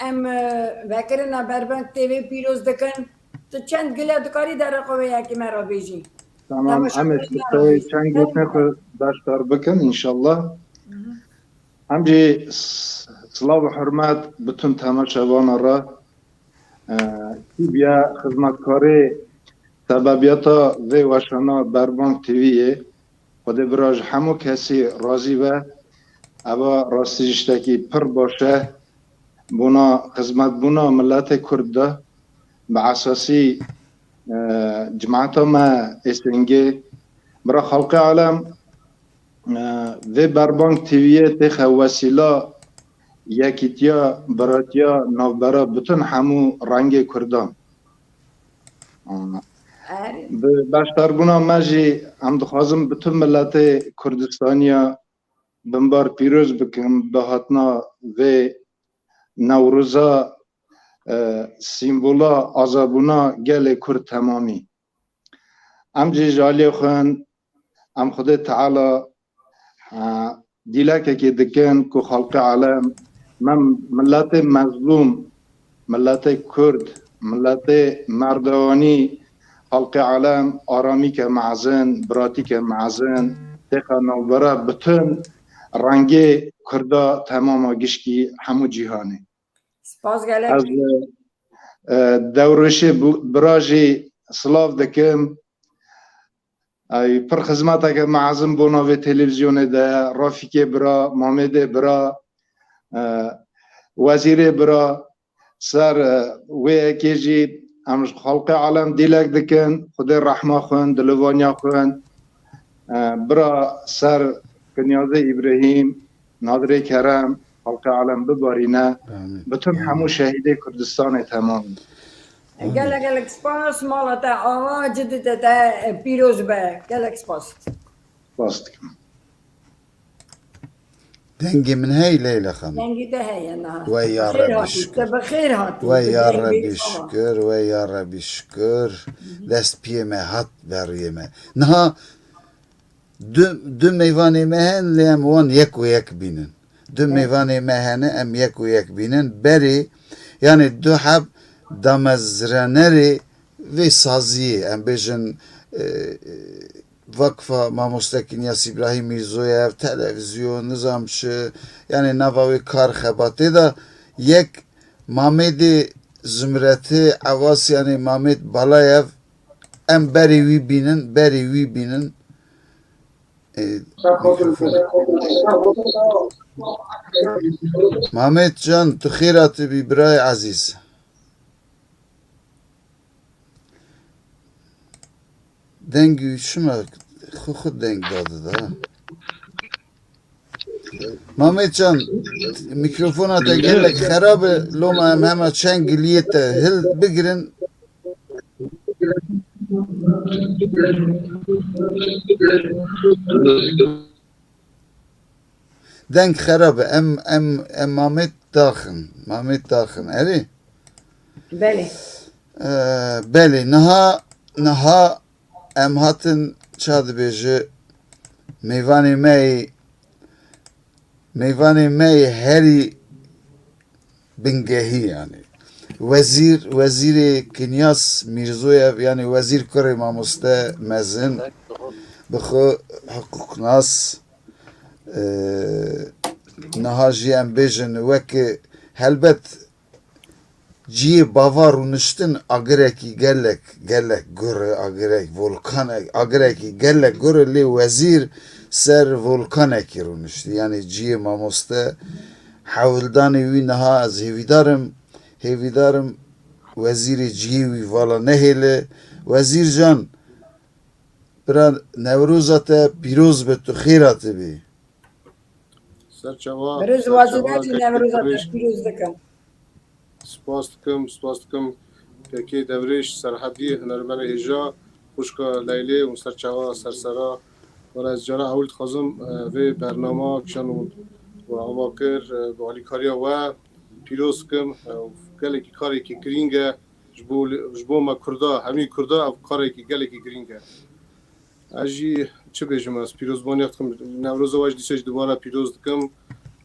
Em, e, vekirina Berbang T V pîroz dikin. Tu çend gile dikarî derê xwe vê yekê me re bêjî? Tamam, em ê qiseyê çend gotinê xwe beşdar bikin, înşallah. Hı hı. Em jî s-, silav û hurmet bütün temaşevana re. E, kî biya xizmetkarê sebebiyata vê weşana Berbang T V yê, Xwedê bira ji hemû kesî razî be. Eva rastî jî tiştekî pir baş e. Bona xizmetbûna miletê Kurd de, bi esasî, e, cimata me ê Sêngê. Bira xelqê alem, e, vê Berbang T V'yê têxe wesîla yekîtiya, biratiya navbera bütün hemû rengê Kurdan. Erê. Bi beşdarbûna me jî em dixwazin bütün miletê Kurdistaniya binbar pîroz bikin, bi hatina vê Newroza, e, sîmbola azabûna gelê Kurd temamî. Em jî ji aliyê xwe em Xwedê Teala, e, dîlekekê dikin ku xelqê alem, me miletê mezlûm, miletê Kurd, miletê merdewanî, xelqê alem aramîke mezin, biratîke mezin, têxe navbera bütün rengê Kurda temama gişkî hemû cîhanê. Spas gelek. Ez, e, Dewrêşê bu-, bira jî silav dikim. Ey, pir xizmeteke mezin bona vê televîzyonê de, Refîkê bira, Mamêdê bira, e, Wezîrê bira, ser, e, wê yekê jî em ji xelqê alem dîlek dikin, Xwedê rehma xwin, dilovaniya xwin, e, bira ser Kinyazê Îbrahîm, Nadirê Kerem, xelqê alem bibarîne. Amîn. Bütün hemû şehîdê Kurdistanê temam. Gelek gelek spas, mala te ava, cidî te, te pîroz be. Gelek spas. Spas dikim. Dengê min heye Leyla Xanim? Dengê te heye niha. Wey ya Rebî şikir. Te bi xêr hatî. Wey ya Rebî şikir, wey ya Rebî şikir. Dest piyê me hat beriyê me. Niha Du, du mêvanê me hene, lê em wan yek û yek bînin. Du mêvanê me hene, em yek û yek bînin. Berê, yanî du heb damezranerê vê saziyê, em bêjin, e, Vakfa Mamoste Kinyas Îbrahîm Mîrzoyev, televîzyon, nizam çi, yanî nava wê kar xebatê de yek Mamêdê Zumretê Ewas, yanî Mamêd Balayev, em berê wî bînin, berê wî bînin. Ê, mikrofon. Mamet can, tu xêr hatibî birayê ezîz. Deng wî çima xwe xwe deng dadida? Mamê Can, mîkrofona te gelek xerab e, loma em hema çend giliyê te hil bigirin. Deng xerab e. Em, em, em Mamê daxin. Mamê daxin. Erê? Belê. Ee, belê. Niha, niha em hatin, ça dibêje, mêvanê me yê, mêvanê me yê herî bingehî, yanî. Wezîr, wezîrê Kinyas Mîrzoyev, yanî wezîr kurê mamoste mezin, bi xwe hiqûqnas, e, niha jî em bêjin weke helbet cihê bava rûniştin agirekî gelek, gelek gur e, agirek volkanek, agirekî gelek gur e, lê wezîr ser volkanekî rûniştî. Yanî cihê mamoste hewldanê wî niha ez hêvîdar im, hêvîdar im wezîrê cihê wî vala nehêle. Wezîr Can, bira Newroza te pîroz be, tu xêra tibî. Serçava, Birêz serçava Wazî Bekî, Kekê Newroza te Devrêş. Pîroz dikim. Spas dikim, spas dikim Kekê Devrêş, Serhedî, hunermenê hêja, xwişka Leylê û serçava sersera. Wela ez cara ewil dixwazim, e, vê bernama kişan û, û ava kir, e, bi alîkariya we pîroz dikim. E, gelekî karekî girîng e ji bo, ji bo me Kurda, hemî Kurda ev karekî gelekî girîng e. Ez jî çi bêjim, ez pîrozbaniya dikim. Newroza we jî dîsa jî dubare pîroz dikim.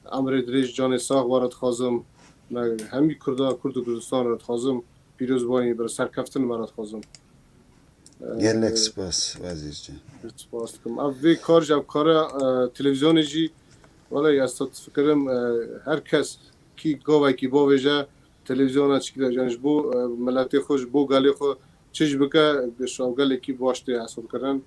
Emrê dirêj, canê sax we re dixwazim. Me hemî Kurda, Kurd û Kurdistan re dixwazim. Pîrozbanî, bi serkeftin me re dixwazim. Gelek spas, Wezîr Can. Spas dikim. Ev vê kar jî, ev kara, e, televîzyonê jî, wele ez te difikirim, e, her kes kî gavekî bavêje, televîzyona çikî de, yani ji bo, e, miletê xwe, ji bo gelê xwe çi jî bike, şawgelekî baş tê hesabkirin.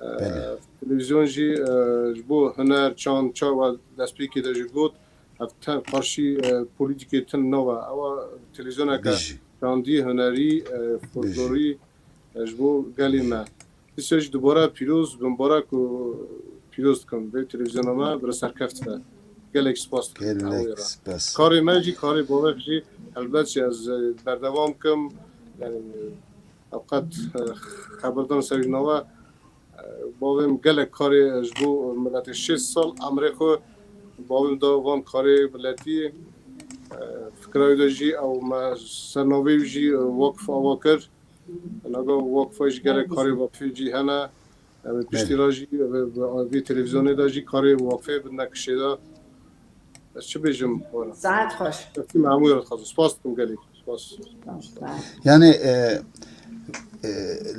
E, Belê. Televîzyon jî, e, ji bo huner, çand, çawa destpêkê de jî got, ev ten qarşî, e, polîtîkê tin nabe. Ewa televîzyoneke Bijî. Çandî, hunerî, e, Bijî. Folklorî, e, ji bo gelê me. Dîsa jî dubare pîroz, bimbarek û pîroz dikim vê televîzyona me, bi serkeft be. Gelek spas dikim. Gelek spas. Karê me jî, karê Bavek jî, helbet jî ez, e, berdewam kim. Yani, ew qet, e, xeberdana ser wî nava, e, bavê min gelek karê ji bo miletê şêst sal emrê xwe bavê min da van karê miletî. E, fikra wî de jî ew me ser navê wî jî, e, wakf ava kir. Naga Waqfê jî gelek karê Waqfê jî hene. Em ê piştî Belê. Re jî, e, bi, bi, vî televîzyonê de jî karê Waqfê bidine kişê de. Ez çi bêjim, were? Saet xweş. Destî me hemû re dixwazim. Spas dikim gelek. Spas. Spas, saet. Yani, e, e,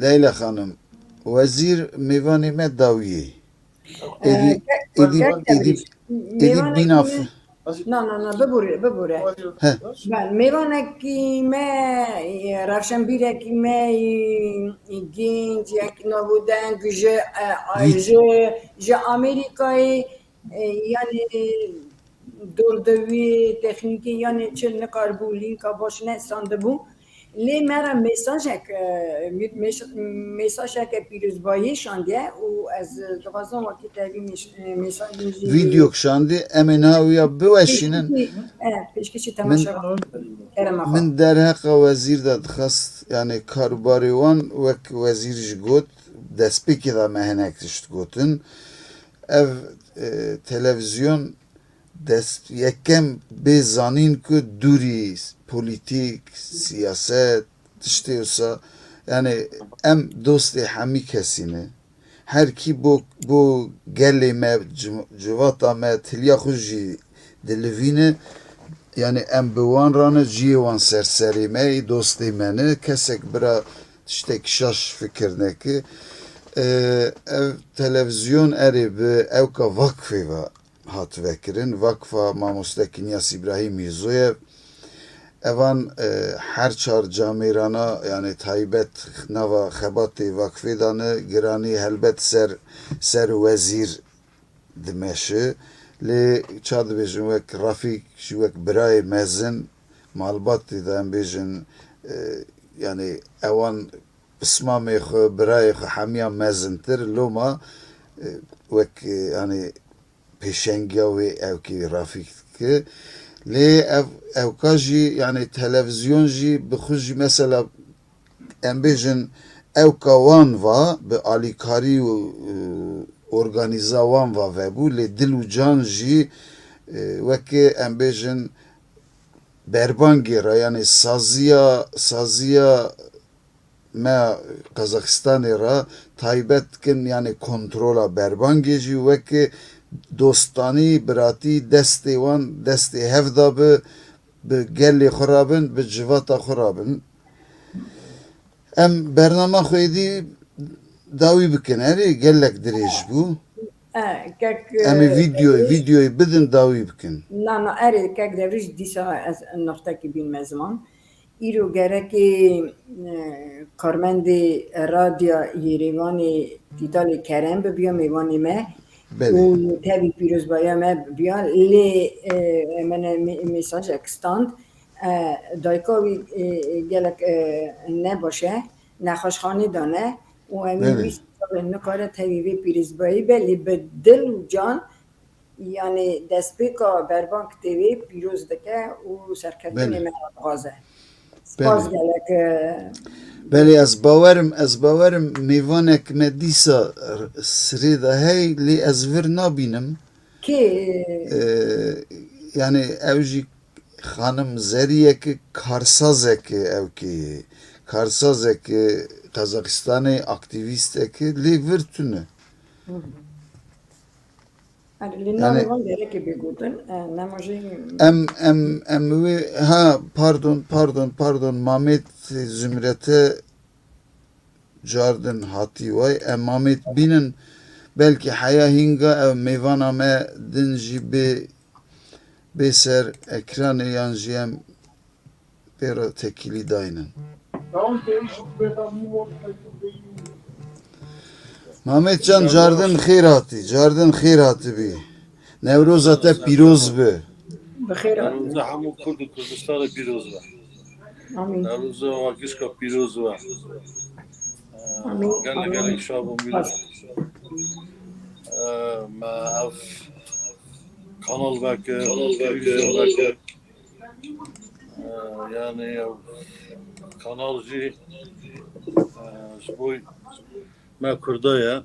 Leyla Xanim, wezîr mêvanê me dawiyê. Êdî, Ee, êdî, ke-, êdî, êdî bîna f- Na, na, na, bibûre, bibûre. He. Ben, mêvanekî me, e, rewşenbîrekî me, e, e, gênc, yek navûdeng ji, e, a, Vî- ji, ji Amerîkayê, e, yani, dordewî, teknîkê, yani, çi nikaribû lînka baş nesandibû. Lê me re mesajek, e, mes-, mesajeke pîrozbayî şandiye û ez dixwazim wekî te vî mes-, e, mesajê jî Vîdyo şandî, em ê niha wî ya biweşînin. Pêşkêşî, e, pêşkêşî Min, temaşevan kerema xwe. Min derheqa wezîr de dixwest, yani karûbarê wan wek wezîr jî got, destpêkê de me hinek tişt gotin. Ev, e, televîzyon dest yekem bê zanîn ku dûrî polîtîk, siyaset, tiştê wisa, yani em dostê hemî kesî ne. Her kî bo, bo gelê me, ci-, civata me, tiliya xwe jî dilivîne. Yani em bi wan re ne, cihê wan ser serê me, dostê me ne. Kesek bira tiştek şaş fikir neke. Ee, ev televîzyon erê bi ewka vakfê ve hat vekirin. Vakfa Mamoste Kinyas Îbrahîm Mîrzoyev. Evan, e, her çar camêrana, yani taybet nava xebatê vakfê de ne, giranî helbet ser, ser wezîr dimeşe. Lê ça dibêjin, wek Refîk jî wek birayê mezin, malbatê de em bêjin, e, yani ewan pismamê xwe, birayê xwe hemiya mezintir, loma, e, wek, e, yanî pêşengiya wê ewkî Rafîk dike. Lê ev, ewka jî, yanî televîzyon jî bi xwe jî mesela em bêjin ewka wan va bi alîkarî û, e, organîza wan va vebû, lê dil û can jî, e, weke em bêjin berbangê re, yanî saziya, saziya me Qazaxistanê re taybet dikin, yanî kontrola berbangê jî weke dostanî, biratî destê wan, destê hev de bi, bi gelê xwe re bin, bi civata xwe re bin. Em bernama xwe êdî dawî bikin, erê gelek dirêj bû. E, kek, Em ê e, vîdyoyê, vîdyoyê bidin dawî bikin. Na, na, erê kek Devrîş dîsa ez noxtekî bînme ziman. Îro gerekê, e, karmendê Radya Yêrêvanê Tîtalê Kerem bibiya mêvanê me Belê. Û tevî pîrozbaya me bibiya. Lê, e, min e mê-, mesajek stand. E, dayika wî, e, gelek, e, nebaş e, nexweşxanê de ne û em ê Belê. wî nikare tevî vê pîrozbayî be, lê bi dil û can, yanî destpêka Berbang T V pîroz dike û serkeftinê Belê. me dixwaze. Spas Belê. gelek, e, Belê, ez bawerim, ez bawerim mêvanek me dîsa sirê de hey, lê ez vir nabînim. Kê? E, yanî ew jî xanim Zeriyeke karsazeke ewkê ye. Karsazeke Qazaxistanê, aktîvîsteke lê vir tune. Hı hı. Erê, lê Yani navê wan gerekê bê gotin, e, nema jî Em, em, em wê, ha, pardon, pardon, pardon, Mamet Zümrete cardin hatî way. Em Mamet bînin, belkî heya hînga ew mêvana me din jî bê, bê ser ekranê yan jî em pê re tekîlî daynin. Mamet can, cardin xêr hatî, cardin xêr hatibî. Newroza te pîroz bi. Bi xêr hatî. Newroza hemû Kurd û Kurdistanê pîroz be. Amîn. Newroza wa gişka pîroz be. Amîn. Gelek, amîn, gelek şav û mîroz. Spas. Ee, me ev kanal veke, televîzyon veke. Ee, yani ev kanal jî, ee, ji bo me Kurda ye.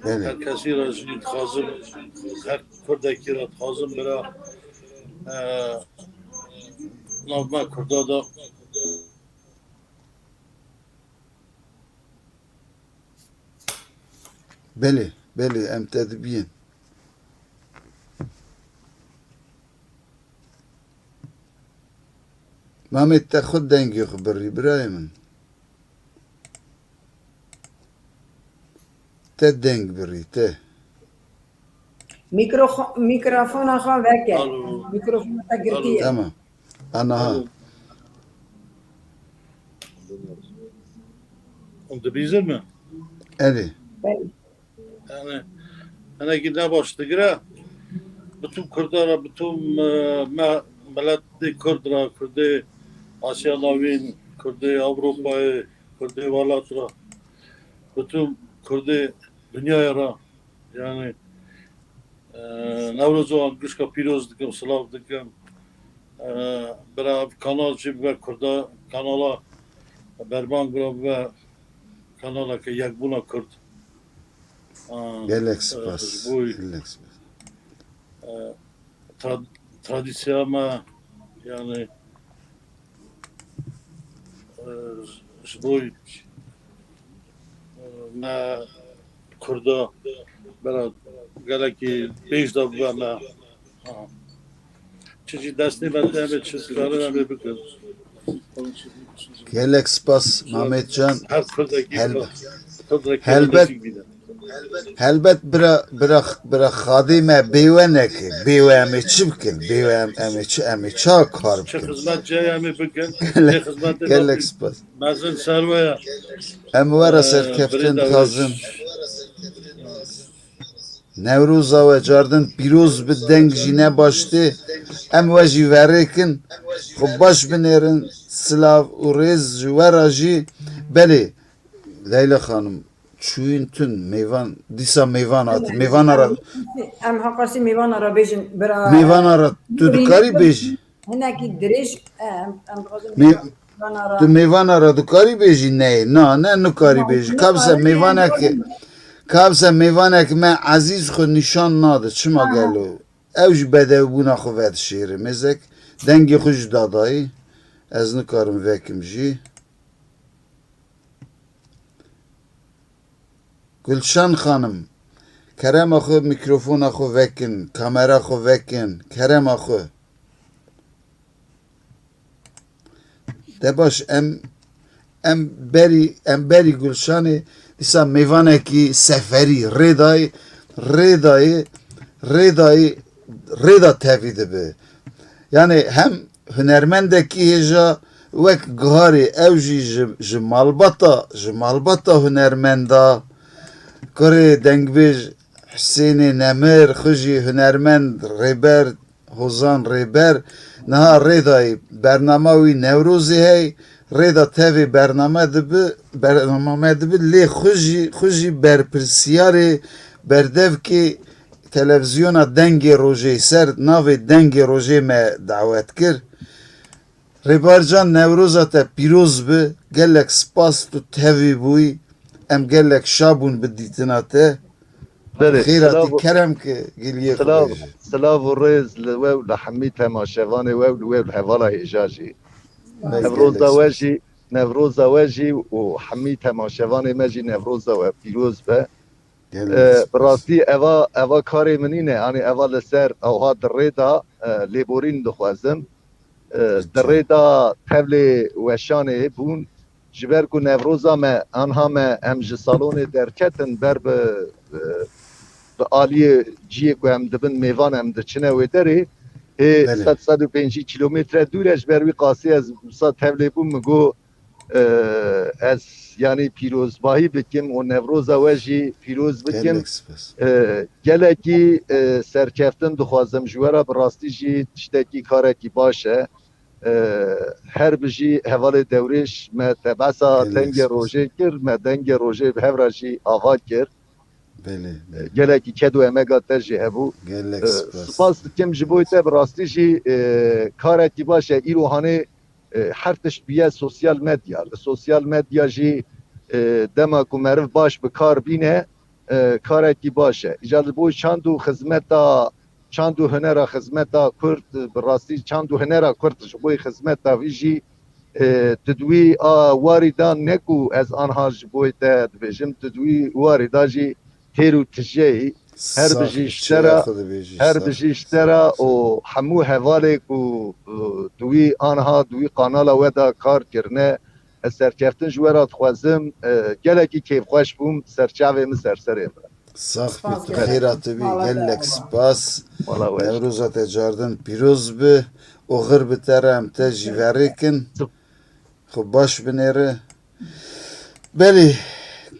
Her kesî re jî dixwazim, her Kurdekî re dixwazim bira, e, nav me Kurda de. Belê, belê, em te dibînin. Mamê te xwe dengê xwe birî, birayê min. Te deng birî, te. Mîkrofo-, mîkrofona xwe veke. Alo. Mîkrofona te girtî ye. Alo. Tamam. Anaha. Alo. Hûn dibîzin mi? Erê. Belê. Yani, hinekî ne baş digire. Bütün Kurda re, bütün, e, me, miletê Kurd re, Kurdê Asya Navîn, Kurdê Ewropayê, Kurdê welat re, bütün Kurdê dinyayê re, yani, e, Newroza wan gişka pîroz dikim, silav dikim. E, bira ev kanal jî bibe Kurda, kanala Berbang bira bibe kanaleke yekbûna Kurd. E, Gelek e, spas. Ji bo, gelek spas. E, tra-, tradisya me, yani, e, ji bo, e, me Kurda bera gelekî pêş de bibe me. Ha. Çi jî destê me tê, em ê çi dikarin em ê bikin. Gelek spas Mamet can. Her Kurdekî Helbe-, bira, Kurdekî helbet, bira nêzîk bîne. Helbet bira, bira, bira xadê me bê we neke. Bê we em ê çi bikin? Bê we em, em ê çi, em ê ça kar bikin? Çi xizmet cihê em ê bikin? Gelek, gelek spas. Mezin ser we ye. Em we re, ee, serkeftin dixwazin. Newroza we cardin pîroz bi, deng jî ne baş tê. Em we jî verêkin. Xwe baş binêrin. Silav û rêz ji we re jî. Belê, Leyla Xanim, çûyîn tun, mêvan, dîsa mêvan hat. Mêvana re, Em heqasî mêvana re bêjin, bira. Mêvana re, tu dikarî bêjî. Hinekî dirêj, em, em dixwazin Mê-, mêvana re. Tu mêvana re dikarî bêjî neyê? Na, ne, nikarî bêjî. Kabse mêvanek, kabse mêvanek me ezîz xwe nîşan nade. Çima gelo? Ew jî bedewbûna xwe vedişêre. Mêzek dengê xwe jî dadayî. Ez nikarim vekim jî. Gulşan Xanim, kerema xwe mîkrofona xwe vekin, kamera xwe vekin, kerema xwe. De baş, em, em berî, em berî Gulşanê dîsa mêvanekî seferî, Rêdayê, Rêdayê, Rêdayê, Rêda tevî dibe. Yani hem hunermendekî hêja wek guharê, ew jî ji, ji malbata, ji malbata hunermenda, kurê dengbêj Husênê Nemir, xwe jî hunermend, rêber, Hozan Rêber, niha Rêdayî bernama wî Newrozê hey, Rêda tevê bername dibi, bername dibi, lê xwe jî, xwe jî berpirsiyarê, berdevkê televîzyona Dengê Rojê ser navê Dengê Rojê me dawet kir. Rêbarcan, Newroza te pîroz bi, gelek spas tu tevî bûyî, em gelek şa bûn bi dîtina te. Belê, Xêra silav tî û, kerem ki giliyê xwe silav, bêje. Silav û rêz li we û li hemî temaşevanê we û li we û li hevala hêja jî. Belê, Newroza gelek we spas. Jî, Newroza we jî û hemî temaşevanê me jî Newroza we pîroz be. Gelek Ee, bi spas. Rastî eva, eva karê min nîne, yanî eva li ser ewha di rê de, e, lêborîn dixwazim. E, di rê de tevlê weşanê bûn. Ji ber ku Newroza me, anha me em ji salonê derketin ber bi, e, bi aliyê ciyê ku em dibin mêvan em diçine wê derê. Hê Belê. sed, sed û pêncî kîlometre dûr e, ji ber wî qasî ez wisa tevlê bûm, min got, e, ez, yanî, pîrozbahî bikim û Newroza we jî pîroz bikim. Gelek spas. E, gelekî, e, serkeftin dixwazim ji we re, bi rastî jî tiştekî, karekî baş e. E, her bijî hevalê Dewrêş, me tebesa Gelek Dengê spas. Rojê kir, me Dengê Rojê bi hev re jî ava kir. Belê, E, belê. Gelekî ked û emega te jî hebû. Gelek E, spas. Spas dikim ji bo te, bi rastî jî, e, karekî baş e. Îro hanê e, her tişt bûye sosyal medya. Li sosyal medya jî, e, dema ku meriv baş bi kar bîne, e, karekî baş e. Îcar li bo çand û xizmeta, çand û hunera xizmeta Kurd, e, bi rastî çand û hunera Kurd ji bo xizmeta vî jî, e, tu di wî a warî da, ne ku ez anha ji bo te dibêjim, tu di wî warî da jî têr û tije yî. Her Sax bijî ji te re, her bijî ji te re û hemû hevalê ku, e, di wî anha, di wî kanala we de kar kirine, ez serkeftin ji we re dixwazim. E, gelekî kêfxweş bûm, serçavê min ser serê min. Sax bî, tu xêra tu bî, gelek spas. Wala weş. Newroza te cardin pîroz bi, oxir bi te re, em te jî verêkin. Xwe baş binêre. Belê,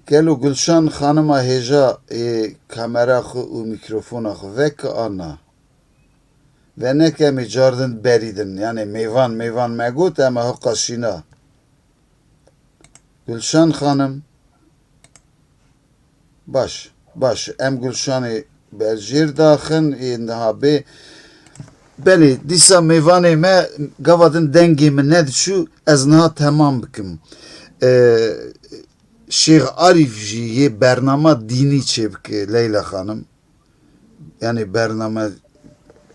gelo Gulşan xanima hêja ê kamera xwe û mîkrofona xwe veke an na? Veneke em ê cardin berî din. Yanê mêvan, mêvan me got, em ê hiqaşîna. Gulşan xanim. Baş, baş. Em Gulşanê berjêr daxin, ê niha bê. Belê, dîsa mêvanê me gava din dengê min nediçû, ez niha temam bikim. Ee, Şêx Arîf jî yê bernama dînî çêbike, Leyla xanim. Yanî bername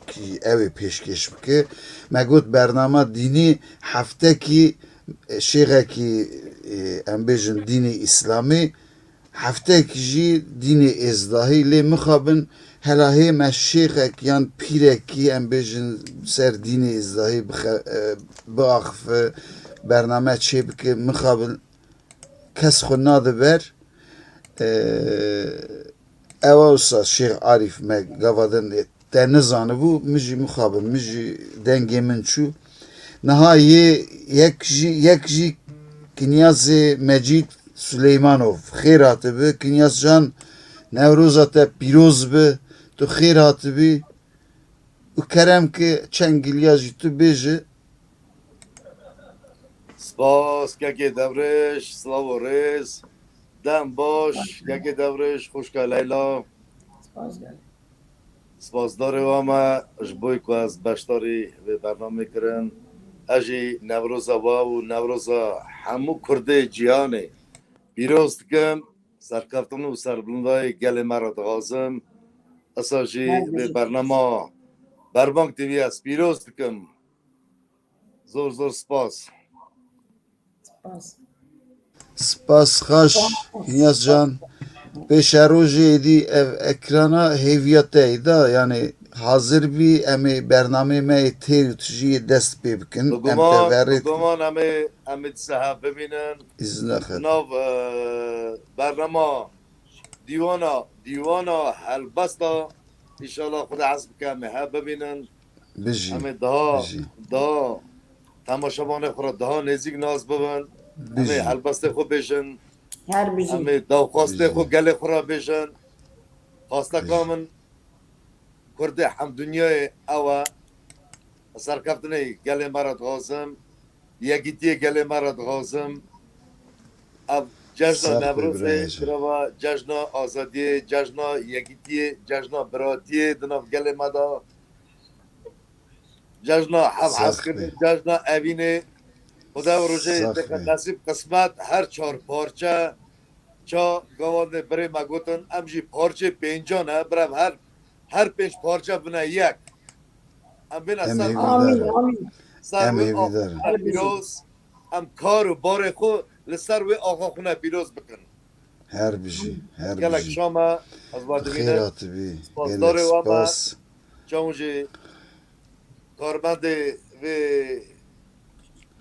kî ew ê pêşkêş bike. Me got bernama dînî heftekî, e, şêxekî, e, em bêjin dînê îslamî, heftekî jî dînê êzdahî, lê mixabin hela hê me şêxek yan pîrekî em bêjin ser dînê êzdahî bixe-, e, biaxife, bername çêbike, mixabin kes xwe nade ber. Ee, ew wisa Şêx Arîf me gava din te nizanibû, min jî mixabin, min jî dengê min çû. Niha yê yek jî, yek jî Kinyazê Mecîd Suleymanov, xêr hatibi, Kinyaz Can, Newroza te pîroz bi, tu xêr hatibî û kerem ki çend giliya jî tu bêji. Spas, kekê Devriş, silav û rêz. Dem baş, kekê Devriş, xwişka Leyla. Spas gelek. Spasdarê we me ji bo ku ez beşdarî vê bernamê kirin. Ez jî Newroza we û Newroza hemû Kurdê cîhanê pîroz dikim. Serkeftin û serbildayê gelê me re dixwazim. Esa jî vê bernama Berbang T V ez pîroz dikim. Zor zor spas. Spas. Spas xaş, Hiyas can. Pêşerojê êdî ev ekrana hêviya te da, yani hazir bî, em ê bernamê me yê têr û tijî yê dest pê bikin. Em te verê dikin. Bi guman em ê, em ê dîsa hev bibînin. Îzna xwe. Di nav, e, bernama dîwana, dîwana helbesta, înşallah Xuda hez bike em ê hev bibînin. Bijî. Em ê daha, bijî, daha temaşevanê xwe re daha nêzîk nas bibin. Em ê, bijî, helbestê xwe bêjin. Her bijî. Em ê daxwastê, bijî, xwe gelê xwe re bêjin. Xwasteka, bijî, min Kurdê hemdunyayê ew e. Serkeftinê gelê me re dixwazim. Yekîtiyê gelê me re dixwazim. Ev cejna Newrozê, birayê, cejna azadiyê, cejna yekîtiyê, cejna biratiyê di nav gelê me de. Cejna hevhezkirinê, cejna evînê. Xuda ew rojê dike nesîb qismet her çar parçe. Ça gavan de birê me gotin, em jî parçê pêncan e, birev her, her pênc parçe bine yek. Em bêne ser, amîn, amîn, ser wê axa xwe ne pîroz, em kar û barê xwe li ser wê axa xwe ne pîroz bikin. Her bijî, her bijî. Gelek şa me, ez we dibînim. Bi xêr hatibî. Spasdarê we me. Gelek spas. Çawn jî karmendê vê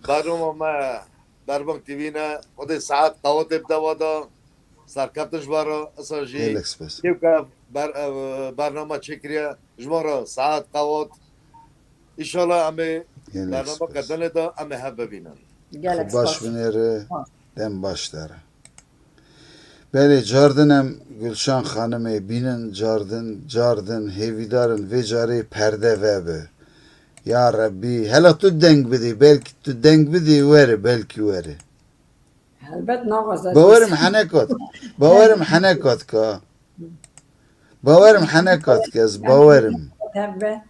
bernama me Berbang T V ne. Xwedê saet qewatê bide we de. Serkeftin ji we re. Esa jî, gelek spas, kêwke ber-, e, bernama çêkiriye. Ji we re saet qewat. Înşallah em ê, gelek spas, bernameke dinê de em ê hev bibînin. Gelek spas. Xwe baş binêre. Ha. Dem baş te re. Belê, cardin em Gulşan Xanimê bînin, cardin, cardin, hêvîdarin vê carê perde vebe. Ya Rebbî, hela tu deng bidî, belkî tu deng bidî, were, belkî were. Helbet naxwaze. Bawerim hene kat. Bawerim hene kat ka. Bawerim hene kat ke, ez bawerim. Hebe.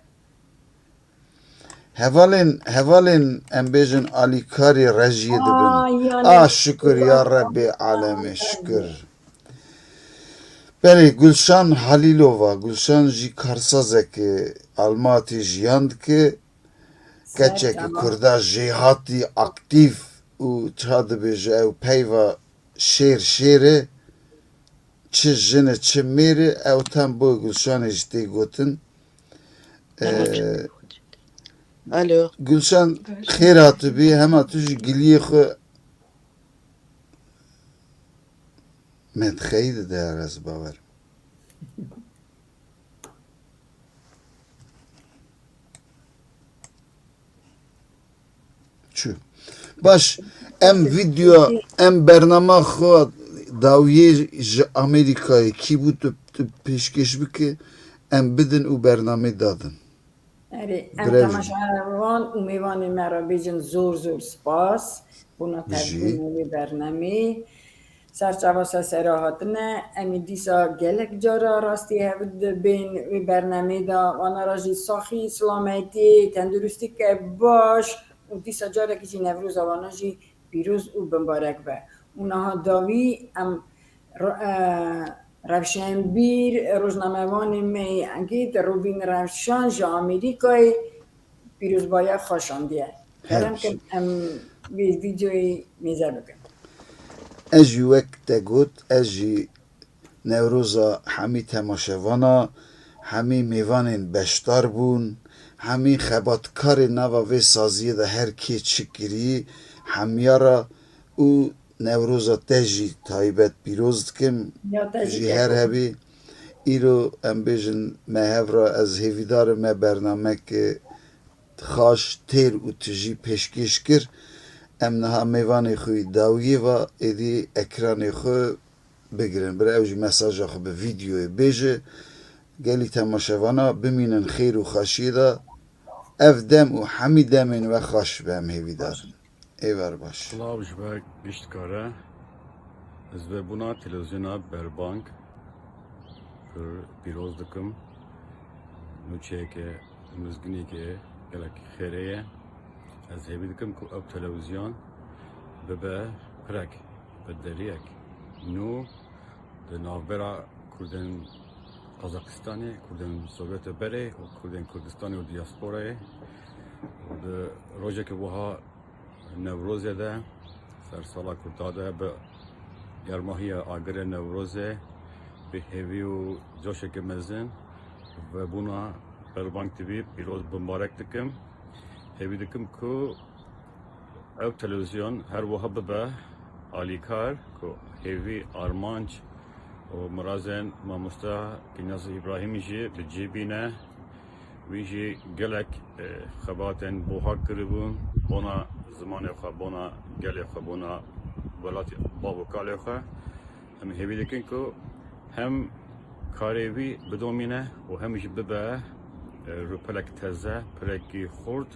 Hevalên, hevalên em bêjin alîkarê rejiyê dibin. Aa, yanî. Ah, şükür ya Rebbê alemê, şükür. Belê, Gulşan Halîlova, Gulşan jî karsazeke Almatî jiyan dike. Keçeke Kurda jêhatî aktîf û ça dibêje ew peyva şêr şêr e, çi jin e, çi mêr e, ew tem bo Gulşanê jî tê gotin. Ee, alo. Gulşan, xêr hatibî, hema tu jî giliyê xwe me dixeyî dide, ez bawer. Çû. Baş, em vîdeo, em bernama xwe dawiyê ji Amerîkayê kî bû tu, tu pêşkêş bike, em bidin û bernamê dadin. Erê, em temaşevan û mêvanê me re bêjin zor zor spas bona tevbûnê wê bernameyê. Serçava ser sera hatine, em ê dîsa gelek cara rastî hev dibên wê bernameyê de. Wana re jî saxî, silametî, tenduristîke baş û dîsa carekî jî Newroza wana jî pîroz û bimbarek be. Û niha dawî em ro-, e, rewşenbîr, rojnamevanê me yê Engîd Robîn Rewşan ji Amerîkayê pîrozbaya xwe şandiye. Kerem kin em vê vîdeoyê mêze bikin. Ez jî wek te got, ez jî Newroza hemî temaşevana, hemî mêvanên beşdar bûn, hemî xebatkarê nava vê saziyê de her kê çi kirî, hemiya re û Newroza te jî taybet pîroz dikim. Ya te jî jî her hebî. Îro em bêjin me hev re, ez hêvîdar im me bernameke xaş, têr û tijî pêşkêş kir. Em niha mêvanê xwe yî dawiyê ve êdî ekranê xwe bigirin. Bira ew jî mesaja xwe bi vîdeoyê bêje. Gelî temaşevana bimînin xêr û xweşiyê de. Ev dem û hemî demên we xweş be, em hêvîdar in. Êvar baş. Silav ji we giştkare. Ez vebûna televîzyona Berbank pir pîroz dikim. Nûçeyeke mizgineke gelek xêrê ye. Ez hêvî dikim ku ev televîzyon bibe pirek, bi deriyek nû di navbera Kurdên Qazaxistanê, Kurdên Sovyetê berê û Kurdên Kurdistanê û diasporayê. Û di rojeke wiha Newrozê de, sersala Kurda de, bi germahiya agirê Newrozê, bi hêvî û coşeke mezin vebûna Berbank T V pîroz, bimbarek dikim. Hêvî dikim ku ev televîzyon her wiha bibe alîkar, ku hêvî, armanc û mirazên mamoste Kinyaz Îbrahîmî jî bi cî bîne. Wî jî gelek, e, xebatên buha kiribûn, bona zimanê xwe, bona gelê xwe, bona welatê bav û kalê xwe. Em hêvî dikin ku hem karê wî bidomîne û hem jî bibe, e, rûpelek teze, pirekî xurt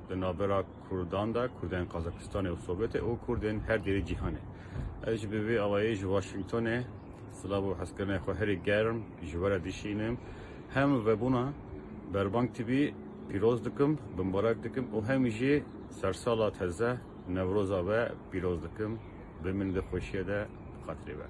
di navbera Kurdan de, Kurdên Qazaxistanê û Sovyetê û Kurdên her derê cîhanê. Ez jî bi vî awayî ji Washingtonê silav û hezkirinê xwe herî germ ji we re dişînim. Hem vebûna Berbank T V pîroz dikim, bimbarek dikim û hem jî sersala teze Newroza we pîroz dikim. Bimînin di xweşiyê de, bi xatirê we.